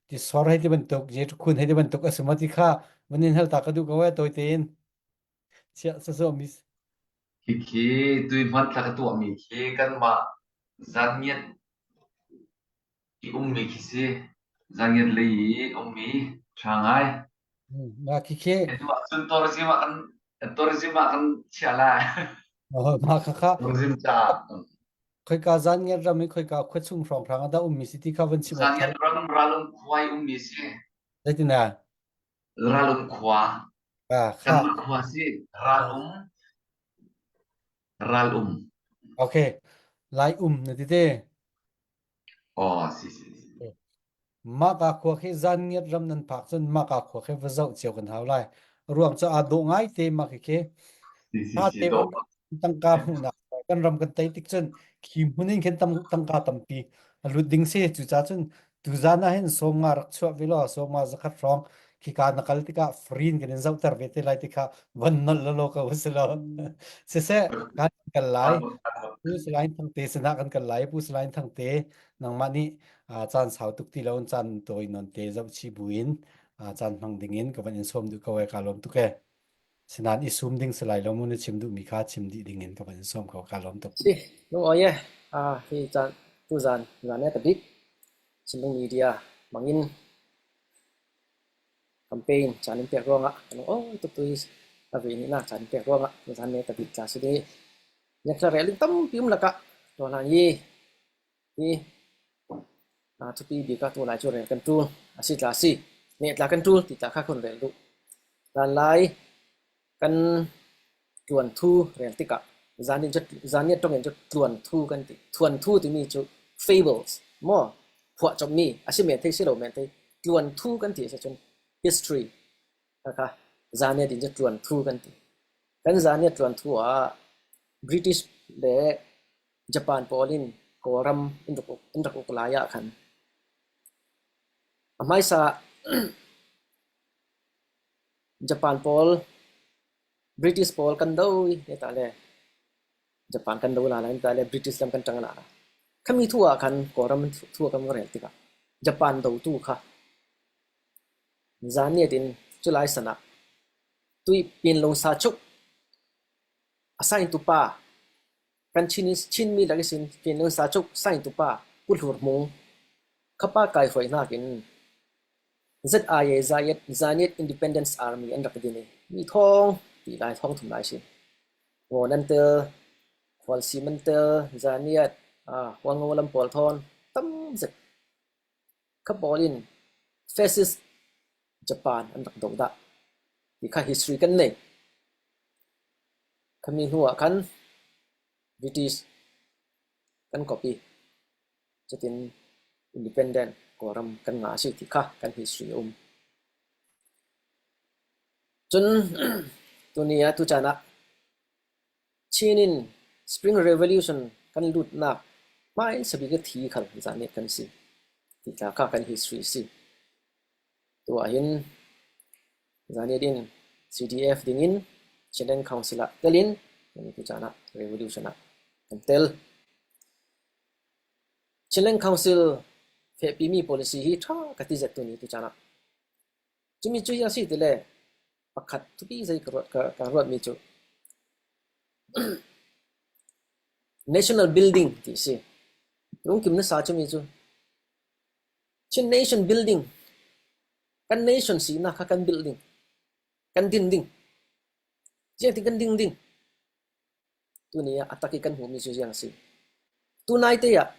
tisawr hei ti bantuk, je khun hei ti bantuk a si maw ti kha van in haltak ka duh ko a tawi tein. Chiah sawsawh mi. Khi khi tui hmanthlak a tuahmi khi kanmah zan ngiat i ummi khi si, zan ngiat lei i ummi ṭha ngai. Hmm, mah khi khi. Atu ah cun tourism ah kan, tourism ah kan chiah lai. Oh, mah kha kha. Tourism ca. Khoika zan ngiat ram i khoika khua chung hrawnghrang ah dah ummi si ti kha van chim. Zan ngiat ram ralum khua i ummi si. Zeitindah? Ralum khua. Ah, kha. Kanmah khua si, ralum. Ralum. Okay. Lai um na ti te. Oh, si, si, si. Maka khua khi zan ngiat ram nan phak cun maka khua khi va zoh cio kan hau lai. Ruang cu aa dawh ngai te mah khi khi. Si, si, si, ṭha te dawh. Tangka hmuhnak kan ram kan tei tik cun khi hmun in khin tam, tangka tampi a lut ding si. Cucaah cun tuzan ah hin sawmnga rak chuah ve law, sawmnga zakhat hrawng khika na kal tikah free in kan in zohter ve te lai tikah van nolh lawlaw ko a si lo. Siseh, kan kal lai. Pu Salai Thangte sinah kan kal lai. Pu Salai Thangte, nangmah nih, aa, caan sau tuk ti lo in caan tawi nawn te zoh chih buin, aa, caan hmang dingin ka van in sawm duh ko e, ka lawm tuk e. Sinan i sum ding si lai lo mu, na chim duhmi kha chim dih dingin ka van in sawm ko, ka lawm tuk. Si, lung awi e, aa, hi caan, tuzan, zan e tabik, Chinlung Media hmangin campaign caan in pek ruangah ka lung awi tuk tu i a ve nihnak caan in pek ruangah zan e tabik tla si ding i, ngetla rel ding tampi um lakah tuahlan i hi, aa, thupi bik ah tu lai cu rel kan ṭul a si tla si, neh tla kan ṭul ti tla kha kan rel duh. Hlanlai kan tluanthu rel tikah, zan in cu, zan ngiat ṭawng in cu tluanthu kan ti. Tluanthu timi cu fables maw, phuahcopmi a si men thei si lo men thei, tluanthu kan ti a si cun history kha kha zan ngiat in cu tluanthu kan ti. Kan zan ngiat tluanthu ah British le Japan pawl in Kawlram in rak uk, in rak uk lai ah khan a hmaisa Japan pawl, British pawl kan do i, neta le Japan kan do lala, neta le British lam kan ṭang lala. Khami thu ah khan Kawlram thu, thu ah kan rel tikah Japan dotu kha zan ngiat in cu lai san ah tui Pinlung Sa Chuk a saintu pa, kan Chin, Chinmi lak ihsin Pinlung Sa Chuk saintu pa Pu Hlur Hmung kha pa kaihruai hnakin Z I A, Zaniat, Zaniat Independence Army an rak din i, mi thawng ti lai, thawng thum lai si. Ngaw nan tel, Khualsim an tel, Zaniat, aa, Hualngo lam pawl thawn tam zet kha pawl in fascist Japan an rak do dah. ti kha history kan nei. Khami hnuah khan British kan copy, chutin independent Kawlram kan ngah si ti kha kan history a um. Chun tuni a tuchan ah Chin in Spring Revolution kan lutna hmaisa bik a thi khal zaniat kan si ti ta kha kan history si. Tua hin zaniat in C D F dingin Chinland Council ah telin, tuchan ah revolution ah kan tel. Chinland Council fehpimi policy hi tha ka ti zet tuni tuchan ah. Chumi chu ziang si ti le, pakhat thupi zet ka ruat, ka, ka ruat mi chu national building ti si. Lungkim nasa chumi chu. Chin nation building. Kan nation sihna kha kan building. Kan din ding. Ziang ti kan ding ding. Tuni a, a tak i kan hmuh mi chu ziang si. Tunaite ah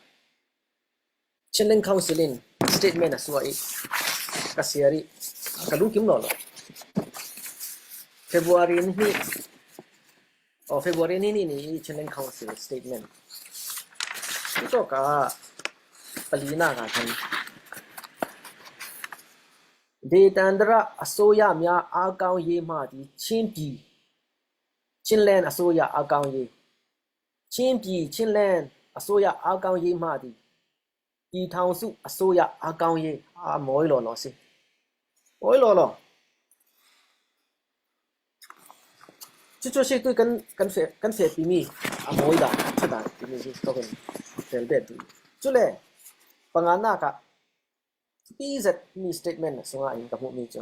Chinland Council in statement a suah i, ka siar i, ka lungkim lo lo. February ni hnih, oh, February ni hnih ni i Chinland Council statement. Ito ka palina ka kan. ဒေသန္တရအစိုးရများအားကောင်းရေးမှသည် ချင်းပြည် ချင်းလန်းအစိုးရအားကောင်းရေး ချင်းပြည် ချင်းလန်းအစိုးရအားကောင်းရေးမှသည် ပြည်ထောင်စုအစိုးရအားကောင်းရေး အာ မွိုင်းလော်လော်စေ မွိုင်းလော်လော် ချွတ်ချွတ်ရှိတူ kan, kan feh, kan feh pimi a mawi dan, chawdan pimi hi, tua kan fel bet tu. Chule, pangana ka, pi zet mi statement sunga in ka hmuh mi chu,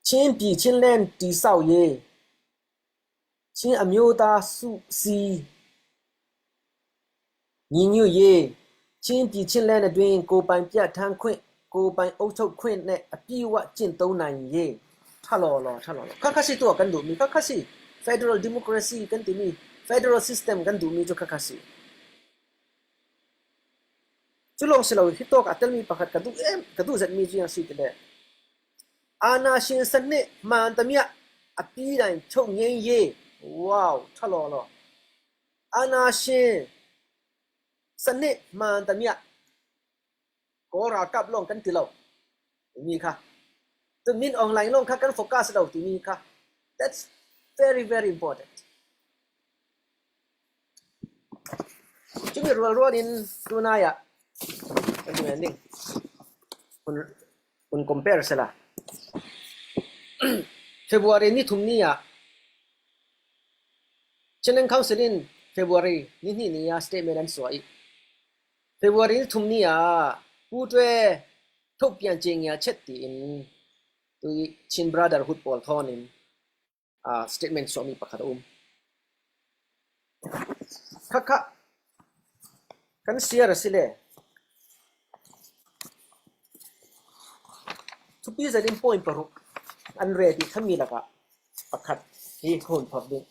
ချင်းပြည် ချင်းလန်း တည်ဆောက်ရေး ချင်းအမျိုးသားစုစည်းညီညွတ်ရေး ချင်းပြည် ချင်းလန်းအတွင်း ကိုယ်ပိုင်ပြဋ္ဌာန်းခွင့် ကိုယ်ပိုင်အုပ်ချုပ်ခွင့်နဲ့ အပြည့်အဝကျင့်သုံးနိုင်ရေး ထပ်လော်လော် ထပ်လော်လော် ခက်ခက်စီတူ kan duh mi, ခက်ခက်စီ federal democracy kan ti mi, federal system kan duh mi chu, khakha si. Chu lawng si lo, hi tawk a tel mi pakhat ka duh em, ka duh zet mi chu ziang si ti le, အာဏာရှင်စနစ်မှန်သမျှ အပြီးတိုင်ချုပ်ငြိမ်းရေး. Wow, ထပ်လော်လော်. အာဏာရှင်စနစ်မှန်သမျှ Kawlra kap lawng kan ti lo ti mi kha. Tun Min Aung Hlaing lawng kha kan focus lo ti mi kha. That's very, very important. Chumi rualrual in tunai ah kan ti ning. Hun, hun compare sela. February ni thum ni ah Chinland Council in February ni hnih ni ah statement an suah i, February ni thum ni ah ပူးတွဲထုတ်ပြန်ကြေညာချက် tiin tui Chin Brotherhood pawl thawnin, ah, statement suah mi pakhat a um. Khakha kan siar a si le, thupi zanin point paruk an rep i khami lakah pakhat hi ka hun phak ding.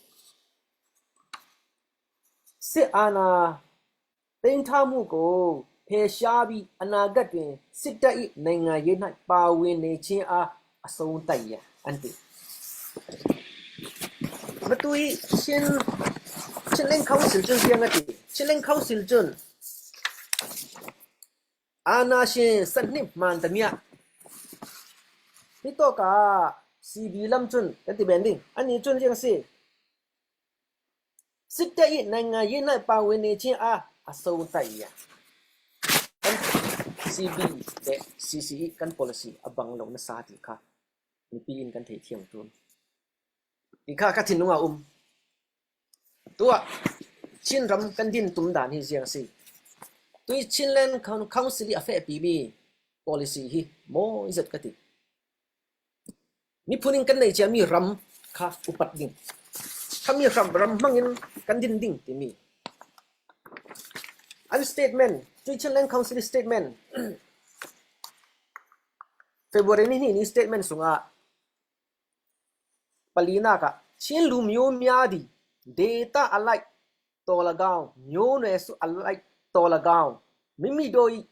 စစ်အာဏာသိမ်းထားမှုကိုဖယ်ရှားပြီး အနာဂတ်တွင်စစ်တပ်၏နိုင်ငံရေး၌ပါဝင်နေခြင်းအားအဆုံးသတ်ရန် an ti. Matui Chin, Chinland Council chun ziang a ti. Chinland Council chun အာဏာရှင်စနစ်မှန်သမျှ hi tawk a CB lam chun kan ti ben ding. Ani chun ziang si. စစ်တပ်၏နိုင်ငံရေး၌ပါဝင်နေခြင်းအားအဆုံးသတ်ရန်. Kan CB le CC i kan policy a bang lo nasa ti kha mipi in kan thei thiam tun ti kha ka thinlung a um. Tua Chin ram kan din tum dan hi ziang si. Tui Chinland Coun-, Council i a fehpi mi policy hi mawi zet ka ti. Miphun in kan nei chia mi ram kha upat ding. Khami ram, ram hmangin kan din ding ti mi. An statement, Chin Chinland Council statement, February ni hnih ni statement sunga, palina ka, ချင်းလူမျိုးများသည် ဒေသအလိုက်သော်လည်းကောင်း မျိုးနွယ်စုအလိုက်သော်လည်းကောင်း မိမိတို့၏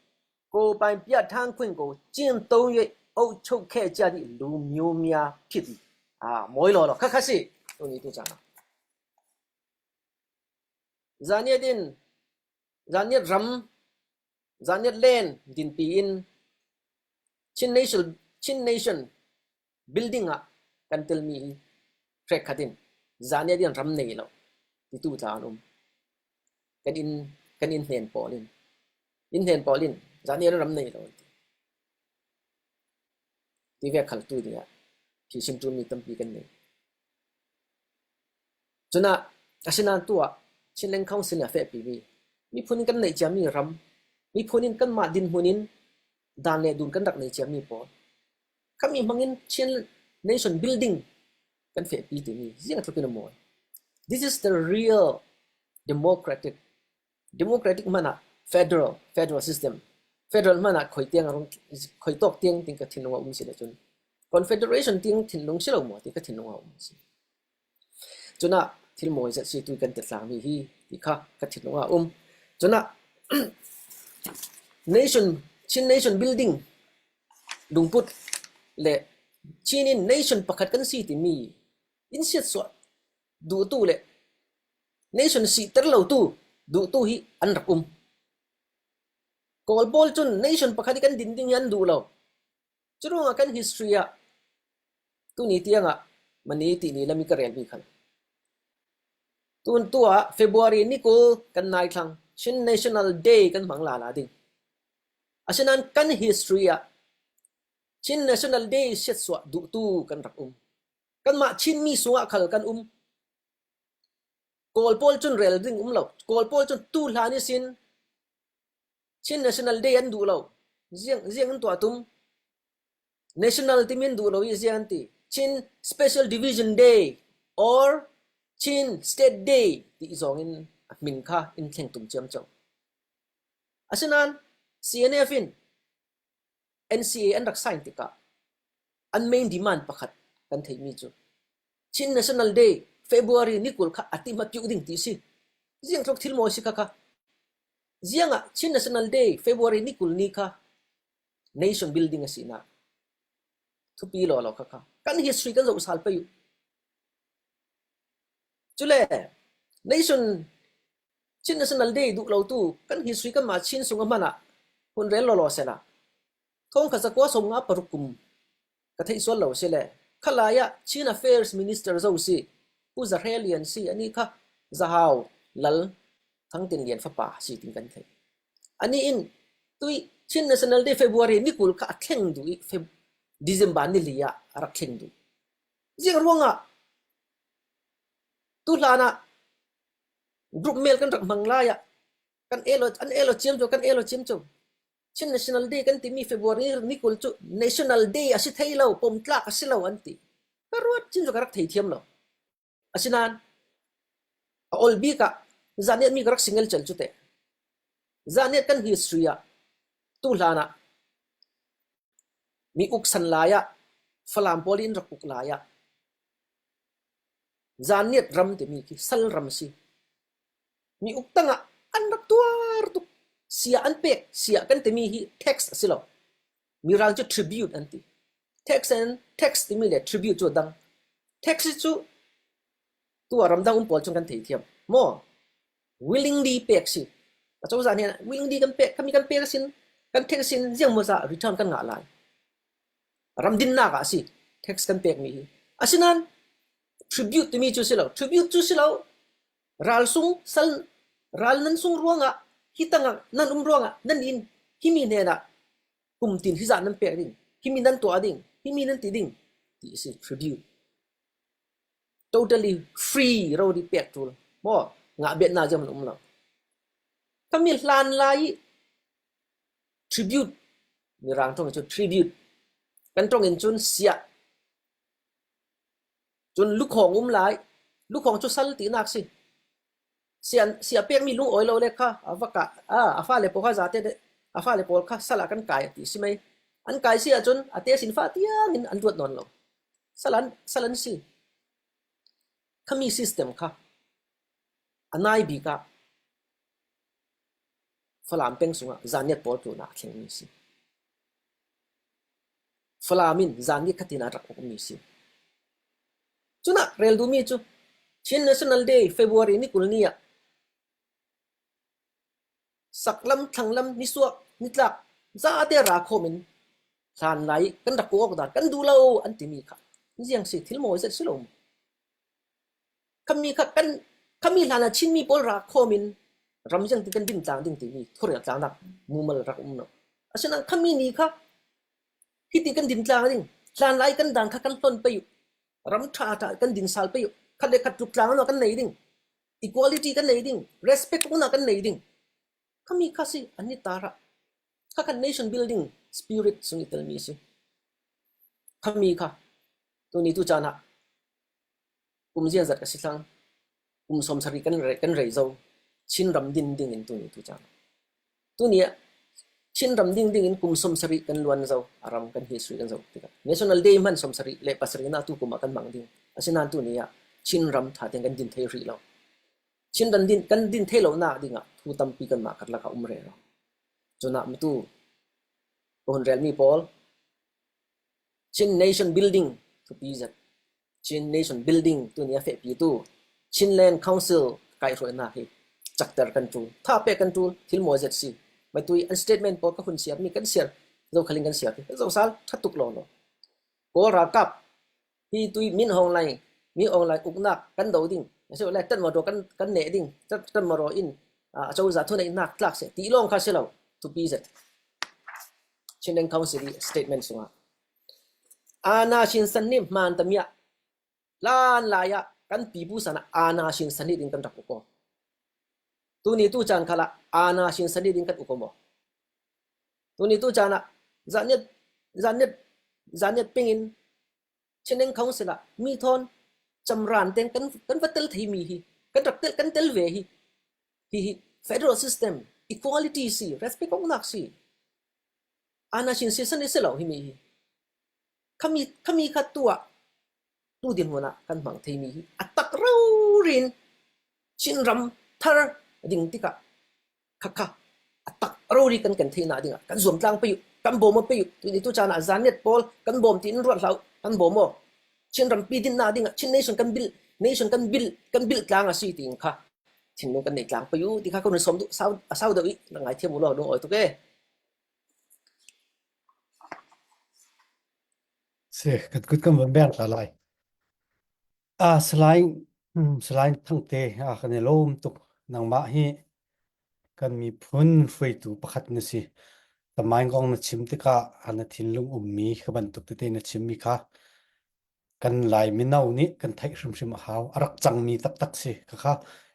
ကိုယ်ပိုင်ပြဋ္ဌာန်းခွင့်ကိုကျင့်သုံး၍ โอ้โชคแค่เจ้าที่รู้มิวเมียผิด อ่า มอยหล่อหรอ ค่ะ ค่ะ สิ ตัวนี้ตัวจานะ Zaniat in, Zaniat ram, Zaniat land dinpi in, Chin nation, Chin nation building ah kan tel mi hi, hrek khat in, Zaniat in ram nei lo, titu tla an um. Kan in, kan in hnen pawl in, in hnen pawl in, Zaniat in ram nei lo, ti vek khal tu ni ah, hi sim tu mi tampi kan nei. Cun ah, a sinan tu ah, Chinland Council in a fehpi mi, miphun in kan neih ciami ram, miphun in kanmah dinhmun in dan le dun kan rak nei ciami pawl, khami hmangin Chin nation building kan fehpi timi ziang a tluk in a mawi. This is the real democratic, democratic hmanah federal, federal system. Federal hmanah khoi tiang a rung, khoi tawk tiang ting ka thinlung a um si le cun, confederation tiang thinlung si lo maw ti ka thinlung a um si. Cun ah thil mawi zet si tui kan ti tlang mi hi ti kha ka thinlung a um. Cun ah nation, Chin nation building lungput le Chin in nation pakhat kan si timi in siatsuah duhtu le nation sihter lotu duhtu hi an rak um. Kawl pawl cun nation pakhat hi kan din ding hi an duh lo. Curuangah kan history ah tuni tiangah mani tih ni lam i ka relmi khal. Tun tuah February ni kul kan nai thlang Chin National Day kan hmang lala ding. Asinan kan history ah Chin National Day siatsuah duhtu kan rak um. Kanmah Chin mi sungah khal kan um. Kawl pawl cun rel ding um lo. Kawl pawl cun tu hlan ihsin Chin National Day an duh lo. Ziang, ziang an tuah tum. National timi an duh lo i ziang an ti. Chin Special Division Day or Chin State Day ti i zongin a hming kha in thleng tum ciamco. Asinan C N F in N C A an rak sign tikah an main demand pakhat kan theihmi cu Chin National Day February ni kul kha a ti hma piuh ding ti si. Ziang tluk thil mawi si kha kha. Ziangah Chin National Day February ni kul ni kha nation building a sinak thupi lawlaw kha kha. Kan history kan zoh sal pei uh. Cule nation, Chin National Day duh lotu kan history kanmah Chin sung a hmanah hun rel lawlaw sela thongkhat zakua sawmnga paruk kum ka theih sual lo si le khalai ah Chin Affairs Minister zo si Pu Za Hre Lian si ani kha Za Hau Lal Thang Tin Lian fapa si tin kan theih. Ani in tui Chin National Day February ni kul kha a thleng duh i Feb-, December ni li ah a rak thleng duh. Ziang ruangah tu hlanah group mail kan rak hmang lai ah kan elo, an elo ciamco, kan elo ciamco. Chin National Day kan timi February ni kul cu National Day a si thei lo, pom tlak a si lo an ti. Ka ruat cin cu ka rak thei thiam lo. Asinan a ol bik ah Zaniat mi ka rak si ngelcel cu teh. Zaniat kan history ah tu hlanah mi uk san lai ah Falam pawl in rak uk lai ah Zaniat ram timi khi sal ram si. Mi uk tangah an rak tuar tuk. Sia an pek, sia kan timi hi tax a si lo. Mirang cu tribute an ti. Tax and, tax timi le tribute cu a dang. Tax hi cu tu a ramdang um pawl cun kan thei thiam maw? Willingly pek si. A cozah hnenah willingly kan pek, khami kan pek sin, kan tax sin, ziang maw zah return kan ngah lai. Ramdinnak ah a si, tax kan pekmi hi. Asinan tribute timi cu si lo, tribute cu si lo. Ral sung, sal, ral nan sung ruangah hi tangah nan um ruangah nan in himi hnenah kum tin hi zah nan pek ding, himi nan tuah ding, himi nan ti ding ti a si tribute. Totally free rori pek tul maw? Ngah betnak ziang an um lo. Khami hlan lai i tribute, Mirang ṭong i cu tribute kan ṭong in cun siah, cun lukhawng um lai. Lukhawng cu sal tinak si. Siah, siah pekmi lungawi lo le kha a va kah, a, a fale pawl kha zate de, a fale pawl kha sal ah kan kai a ti si mai. An kai si ahcun a te sin fa tiang in an luat nawn lo. Sal an, sal an si. Khami system kha a nai bik ah Falam peng sungah Zaniat pawl tlunah a thlengmi a si. Falam in zan ni khat in a rak uk mi si. Cun ah rel duhmi cu Chin National Day February ni kul ni ah saklam, thlanglam, nisuak, nitlak zate ra khawm in hlanlai kan rak uk awk dan kan duh lo an timi kha ziang si, thil mawi zet si lo. Khami kha kan, khami hlan ah Chinmi pawl ra khawm in ram ziang ti kan din tlang ding timi thurel tlangnak mumal rak um lo. Asinain khami ni kha hiti kan din tlang ding, hlanlai kan dan kha kan hlon pei uh, ram ṭha ṭha kan din sal pei uh, khat le khat tluk tlang kan nei ding, equality kan nei ding, respect umnak kan nei ding. Khami kha si an ni ta rah. Kha khan nation building spirit sung i telmi si. Khami kha tuni tu caan ah kum zian zat ka si thlang, kum sawmsarih kan rei, kan rei zo, Chin ram din ding in tuni tu caan ah. Tuni ah Chin ram din ding in kum sawmsarih kan luan zo, a ram kan history kan zo tikah National Day hman sawmsarih le pasarih na tu kum ah kan mang ding. Asinain tuni ah Chin ram ṭha tiang kan din thei rih lo. Chin ram din, kan din thei lonak dingah thu tampi kanmah karlak ah um rero. Cun ah mutu ka hun relmi pawl, Chin Nation Building thupi zet, Chin Nation Building tuni a fehpitu Chinland Council kaihhruainak hi cakter kan ṭul, thapek kan ṭul, thil mawi zet si. Meitui an statement pawl ka hun siarmi kan siar, Zokhal in kan siar hi, Zosal ṭha tuk lawlaw. Kawl ralkap hi tui Min Aung Hlaing, Min Aung Hlaing uknak kan do ding, a si le Tatmadaw kan, kan neh ding, Tat-, Tatmadaw in, ah, a cozah thuneihnak tlak seh ti lawng kha si lo, thupi zet. Chinland Council i statement sungah, aana sinsan nih hmaan tamiah hlanlai ah kan pipu san ah aana sinsan nih ding kan rak uk aw. Tuni tu caan khalah aana sinsan nih ding kan uk aw maw? Tuni tu caan ah zaniat, zaniat, zaniat pingin Chinland Council ah mi thawn camran teng kan, kan va tel thei mi hi, kan rak tel, kan tel ve hi. Hi hi federal system, equality si, respect awknak si. Aana sinsan nih si lo hi mi hi. Khami, khami kha tu ah tu din hun ah kan hmang thei mi hi. A tak rori in Chin ram thar ding tikah kha kha a tak rori kan kan theihnak dingah kan zuam tlang pei uh, kan bawm pei uh. Tuni tu caan ah zaniat pawl kan bawm tiin ruat hlah uh, kan bawm aw. Chin rampi dinnak dingah Chin nation kan build, nation kan build, kan build tlang a si tiin kha thinlung kan nei tlang pei uh ti kha ka hun sawm duh, sau, a sau deuh i na ngaithiam uh law, lungawi tuk e. Si, kan kut kan van beng ta lai. A, Salai, hmm, Salai Thangte, a, kan i lawm tuk. Nangmah hi kan miphun hruaitu pakhat na si. Tamaing kong na chim tikah a na thinlung ummi kha bantuk tete na chimmi kha kan Lai mino nih kan theih hrimhrim a hau. A rak cangmi taktak si. Kha kha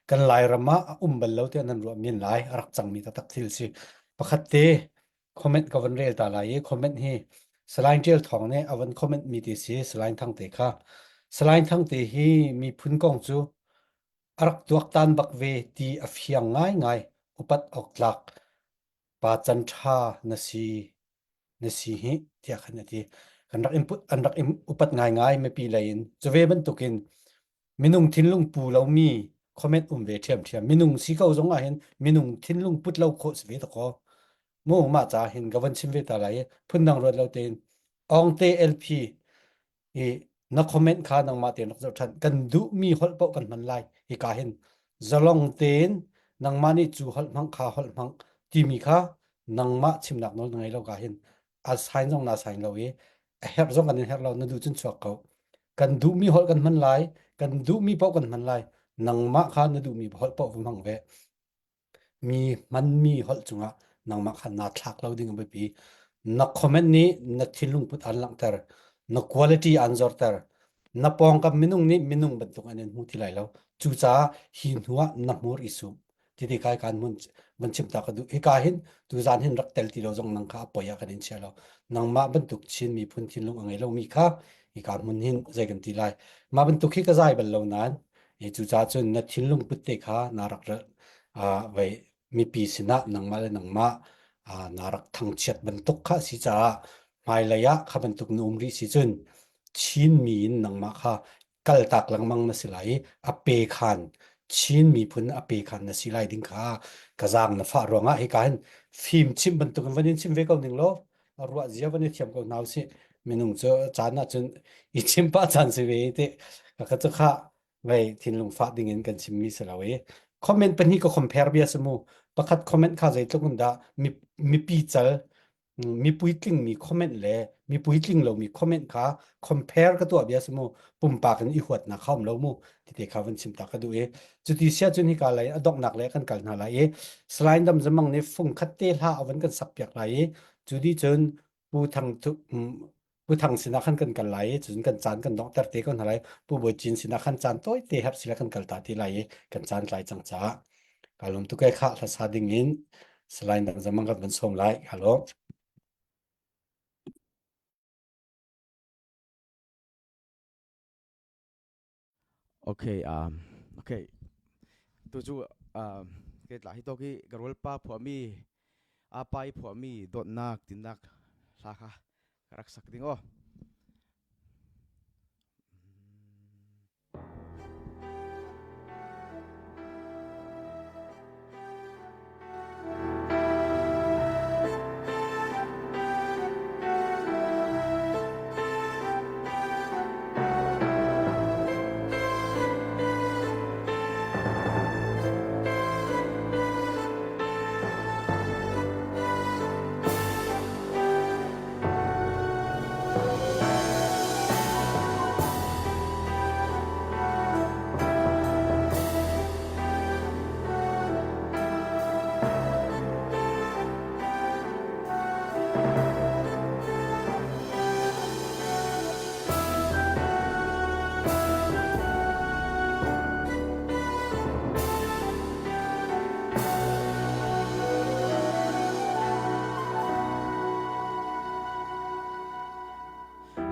kan Lai ram ah a um bal lo tiah nan ruahmi in lai a rak cangmi taktak thil si. Pakhat te comment ka van rel ta lai i, comment hi Salai Ṭial Thawng nih a van comment mi te si, Salai Thangte kha. Salai Thangte hi miphun kong cu a rak tuak tan bak ve ti a fiang ngaingai, upat awk tlak pa can ṭha na si, na si hi, tiah khan a ti. Kan rak in put, an rak in upat ngaingai mipi lei in. Cu ve bantukin minung thinlung pu lomi comment um ve ṭhiamṭhiam. Minung si ko zongah hin minung thinlung put lo khawh si ve takaw. Mu mah ca hin ka van chim ve ta lai i, phundang ruat lo tein Awngte L P i na comment kha nangmah tein rak zoh ṭhan. Kan duhmi holh paoh kan hman lai. Hika hin zalong tein nangmah nih cu holh hmang, kha holh hmang timi kha nangmah chimnak nawl na ngei lo ka hin a sign zong na sign lo i, a herh zong kan in herh lo, na duh cun chuak ko. Kan duhmi holh kan hman lai, kan duhmi paoh kan hman lai. Nangmah kha na duhmi holh paoh va hmang ve. Mi hmanmi holh cungah nangmah kha na thlak lo ding a biapi. Na comment nih na thinlung put an langhter, na quality an zorter, na pawngkam minung nih minung bantuk an in hmu ti lai lo. Cucaah hi hnuah na hmur i sum. Titi kha hi kan hmun van chim ta ka duh. Hika hin tuzan hin rak tel ti lo zong nang kha a poi ah kan in chia lo. Nangmah bantuk Chin miphun thinlung a ngei lomi kha hika hmun hin zei kan ti lai. Mah bantuk hi ka zai bal lo nain, hi cucaah cun na thinlung putte kha na rak rel, aa, vai mipi sinah nangmah le nangmah, aa, na rak thangchiat bantuk kha a si caah hmailei ah kha bantuk na um rih si cun Chin mi in nangmah kha kaltak lengmang na si lai i, a pekhan, Chin miphun a pekhan na si lai ding kha ka zaang na fah ruangah hika hin fim chimh bantuk in van in chim ve ko ning law, a ruah zia van i thiam ko hna usih. Minung cu caan ahcun i chim pah caan si ve i ti. Ka, ka cu kha vei thinlung fah dingin kan chimmi si lo i. Comment pahnih ka compare bia si mu. Pakhat comment kha zeitluk in dah mi, mipi cal, mm, mipui tlingmi comment le mipui tling lomi comment kha compare ka tuah bia si mu. Pumpak in i huatnak kha um lo mu. Tite kha van chim ta ka duh i. Cuti si ahcun hika lei a donghnak le kan kal hna lai i. Salai Dam Zamang nih fung khat te hla a van kan sak piak lai i. Cuti cun Pu Thang Thu, mm, Pu Thang sinah khan kan kal lai i, cun kan caan kan donghter te ko hna lai. Pu Bawi Cin sinah khan caan tawi te herh si le kan kal ta ti lai i, kan caan tlai cang caah. Ka lawm tuk i kha hlasa dingin Salai Dam Zamang kan van sawm lai. Ka lawm. Okay, um, okay. Tu cu, um, kei tla hi tawk i ka rualpa phuahmi, a pa i phuahmi dawtnak tinnak hla kha ka rak sak ding aw.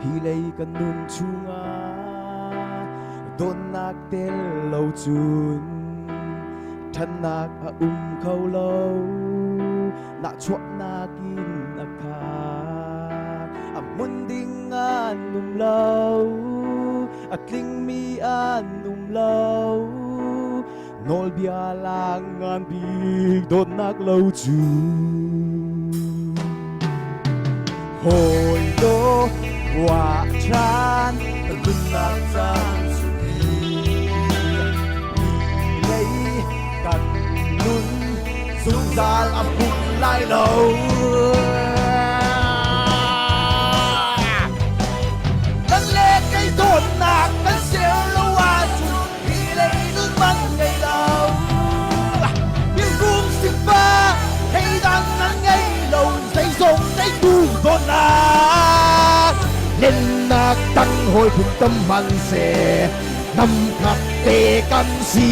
Hi lei kan nun chungah dawnnak tel lo cun ṭhatnak a um kho lo. Nahchuahnak in a khar, a hmun ding an um lo, a tlingmi an um lo. Nawlbia lak ngan bik dawtnak lo cu. Hawi daw, ruah ṭhan, nunnak caan sung hi lei kan nun zungzal a hmun lai lo. Nan le kei dawtnak kan ser lo ahcun hi lei nun man ngei lo. Biakrum sik pa, theidan nan ngei lo, zeizong neitu dawtnak lennak tang hawi phung tam hman seh, namkhat te kan si.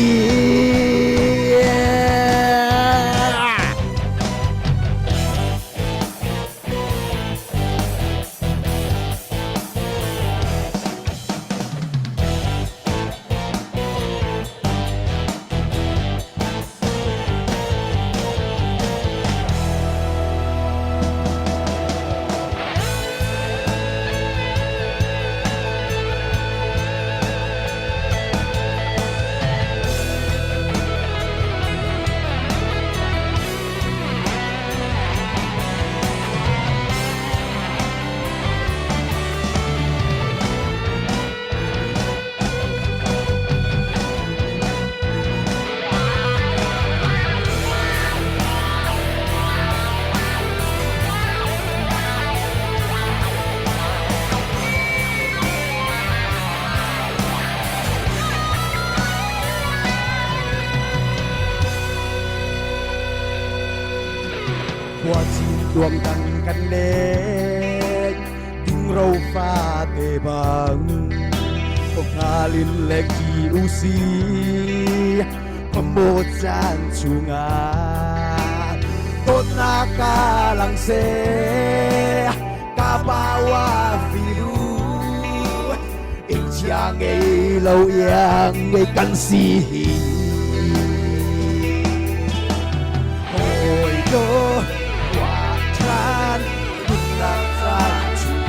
Khuachin tuamtang kan lek, dingro fate bang, khuakhal in lek ti u si. Khuamawh caan chungah dawtnak ka lang seh, ka pau a fir u. Inn chia ngei lo iang ngei kan si hi. Hawi daw, ruah ṭhan, nunnak caan sung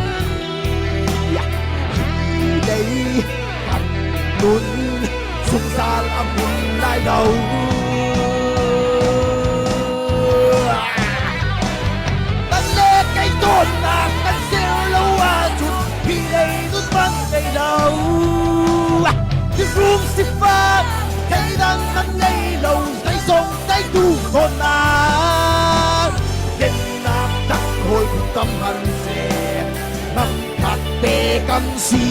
hi lei kan nun zungzal a hmun lai lo. Nan le kei dawtnak kan ser lo ahcun Tam hman se, nam thakte kan si.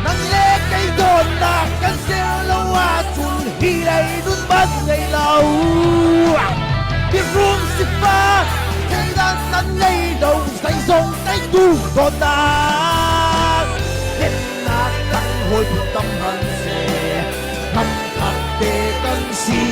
Nang le kei dawnnak kan zel lo ahcun hi lei nun man ngei lo. Biarum sipa theidan nan ngei lo, zeizong teitu dawnnak. Lennak tang hawi phung tam hman se, nam thakte kan si.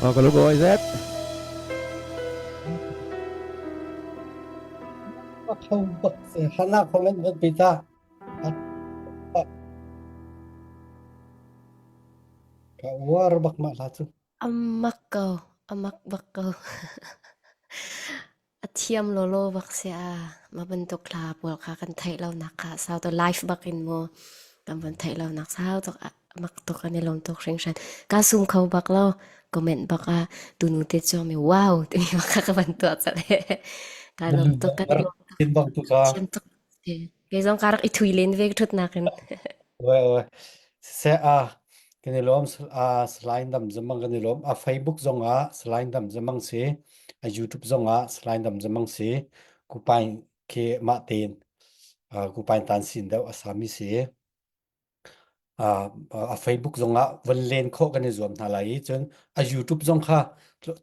Aw, ka lung a oi zet. Ka kho bak si, hana comment vet pi ta. Ka uar bak mah hla cu. A mak ko, a mak bak ko. A thiam lolo bak si a, ma bantuk hla pawl kha kan theih lonak kha sau tuk, live bak in maw kan van theih lonak sau tuk, a mak tuk, kan i lawm tuk hringhran. Ka sum kho bak lo, comment bak a, tunu te cuang mi, wow, timi bak kha ka van tuah cat he. Ka lawm tuk, kan i lawm tuk. Bang tuk a. Thiam tuk. Eh, kei zong ka rak i thui len ve ka ṭhutnak in. Oi, oi. Siseh, a, kan i lawm, a, Salai Dam Zamang kan i lawm. A Facebook zong ah Salai Dam Zamang si, a YouTube zong ah Salai Dam Zamang si, Kupain khi mah tein, a, Kupain tan sin deuh a sami si. A, a Facebook zong ah van len khawh kan i zuam hna lai i cun a YouTube zong kha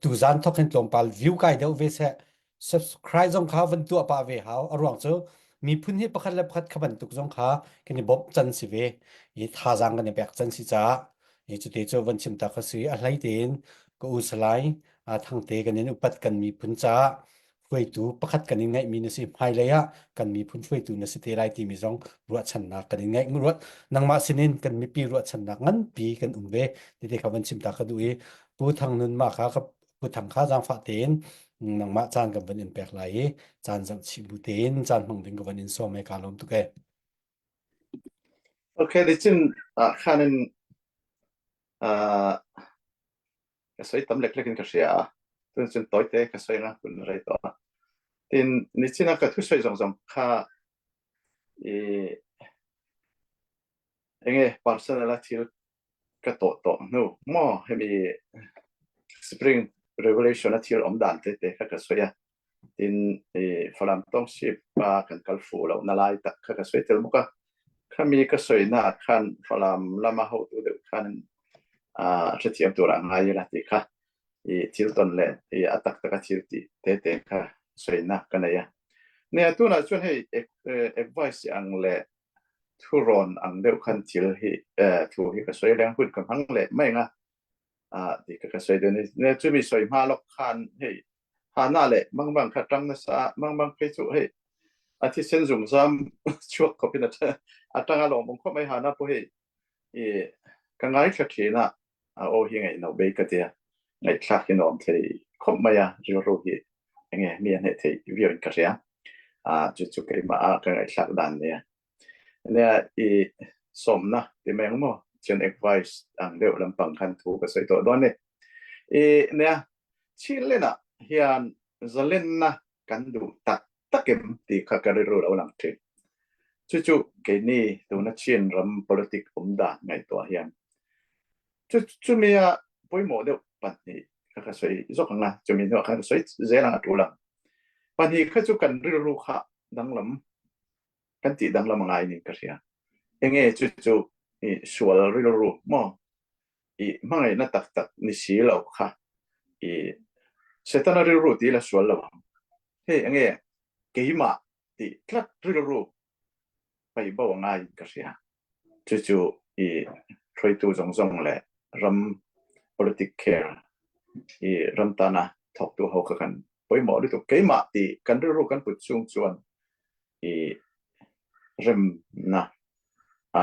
tuzan thawk hin tlawmpal view kai deuh ve seh, subscribe zong kha van tuah pah ve hau. A ruang cu miphun hi pakhat le pakhat kha bantuk zong kha kan i bawmh can si ve, i thazaang kan i pek can si caah, i cute cu van chim ta kha si. A hlei tein ka u Salai, a, Thangte kan in upat kan miphun caah hruaitu pakhat kan in ngeihmi na si, hmailei ah kan miphun hruaitu na si te lai timi zong ruahchannak kan in ngeih. Ruah, nangmah sinin kan mipi ruahchannak nganpi kan um ve. Tete kha van chim ta ka duh i, Pu Thang Nun mah kha, ka, Pu Thang kha zaangfah tein nangmah caan kan van in pek lai i, caan zoh chih bu tein caan hmang ding ka van in sawm e, ka lawm tuk e. Ok, nicin, ah, khan in, ah, ka soi tam leklek in ka hria. Tun cun tawite ka soi nga kun rei tawh. Tin, nicin a ka thusoi zongzong kha i, enge, personal a thil ka tawh tawh hnu maw, hemi Spring Revolution a thil om dan tete kha ka soi a. Tin, i, Falam Township pa kan kal fu lo na lai tak kha ka soi tel muk a. Khami ka soinak khan Falam lam a hotu deuh khan, a, hrethiam tur a ngai ila ti kha, i, thil ton le, i, a taktak a thil ti tete kha soinak ka nei a. Nia tunah cun hei, eh, advice ang le thurawn ang deuh khan thil hi, eh, thu hi ka soi leng hun ka hmang leh mai nga, ah, ti ka, ka soi deuh ni. Nia cumi soi hma lawk khan hei, hana le mangbang kha tang nasa, mangbang phei cu hei, a thisen zungzam chuak khawpin a tha-, a tang a lawng bang khawp mai hana pawh hei, i, ka ngaithla ṭhin ah, a aw hi ngaih no bei ka tia, ngaihthlak hi nuam thei khawp mai a, rilru hi enge mi a hneh thei viau in ka hria. A, cucu keimah a ka ngaihthlak dan nia. Nia i sawmna ti meng maw, cian advice ang deuh lampang khan thu ka soi tawh dawn i. I nia, Chinlen ah hian zalenna kan duh tak tak em ti kha ka rilru lo lang ṭhin. Cucu keini tuna Chin ram politic um dan ngaihtuah hian cu, cumi a pawimawh deuh pahnih kha ka soi zok ang a, cumi hnuah khan ka soi zel ang a ṭul ang. Pahnih kha cu kan rilru kha danglam, kan tih danglam a ngai ning ka hria. Enge cucu i sual rilru maw? I hmangaihna taktak ni si lo kha, i Setana rilru ti la sual lo ang. Hei, enge, keimah ti tlat rilru paibo a ngai in ka hria. Cucu i hruaitu zongzong le ram politic care, i ram tana thawktu ho kha kan pawimawh lutuk. Keimah ti kan rilru kan put chung chuan i remna, a,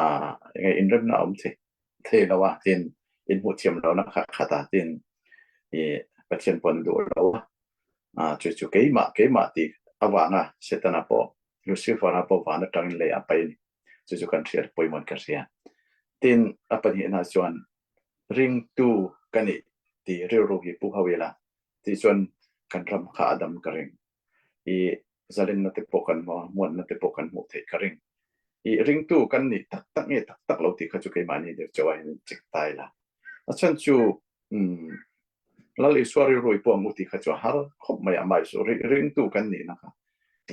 enge, inremna a um thei, thei lo a, tin in hmuh thiam lo na kha khat a tin, i Pathian pon duh lo a, a, chu chu keimah, keimah ti avanga Satan a pawh, Lucifer a pawh van atangin lei a pai ni. Chu chu kan hriat poimaw in ka hria. Tin, a pahnihna chuan ringtu ka nih ti rilru hi pu ho ila. Ti chuan kan ram kha a dam ka ring. I zalenna te pawh kan hmu a, muanna te pawh kan hmuh theih ka ring. I ringtu kan nih tak tak nge tak tak lo tih kha chu keimahni deuh chauh a hian chik ta ila. A chhan chu, um, Lal Isua rilru i puang u tih kha chu a har khawp mai a, mai chu ri-, ringtu kan nihna kha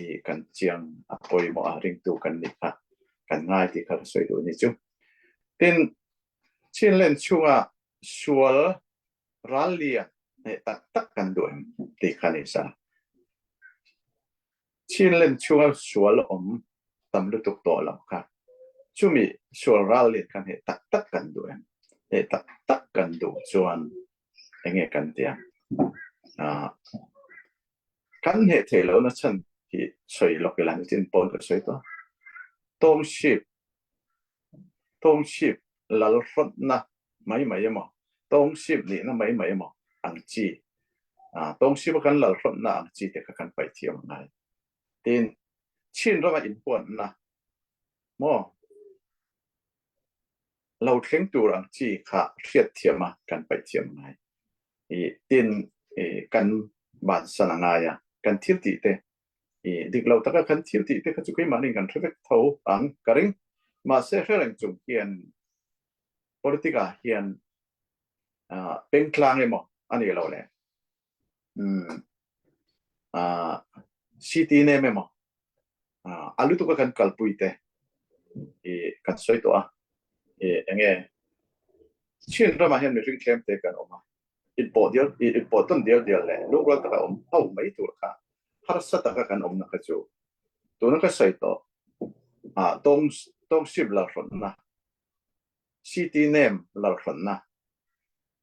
i kan chiang a pawimawh a, ringtu kan nih kha kan ngai tih kha ka sawi duh ni chu. Tin, Chinland chhunga sual ral lian heh tak tak kan duh em tih kha ni sa. Chinland chhunga sual awm tam lutuk tawh lo kha. Chumi sual ral lian khan heh tak tak kan duh em? Heh tak tak kan duh chuan eng nge kan tia? Ah, kan heh theih lohna chhan hi sawi lawk ila, nitin pawn ka sawi tawh. Township, township lal hrawtna mai mai emaw, township nihna mai mai emaw ang chi, ah, tawngsip a kan lal hrawtna ang chi te kha kan paih thiam a ngai. Tin, Chin rama inhuanna maw, lo thleng tur ang chi kha hriat thiam a kan paih thiam a ngai. I, tin, i, kan bansan a ngai a, kan thil tih te, i, dik lo taka kan thil tih te kha chu keimahni kan hre vek tho ang ka ring. Mahse, hre reng chung hian, politic ah hian, ah, pengtlang emaw a ni lo leh, um, ah, city name emaw, ah, a lutuka kan kalpui te i kan sawi tawh a, i eng nge Chin ramah hian mihring tlem te kan awm a, inpawh dial, i, inpawh tawn dial dial leh lungrual taka awm ho mai tur kha harsa taka kan awmna kha chu tuna ka sawi tawh, ah, tawng, tawngsip lalhrawnna, city name lalhrawnna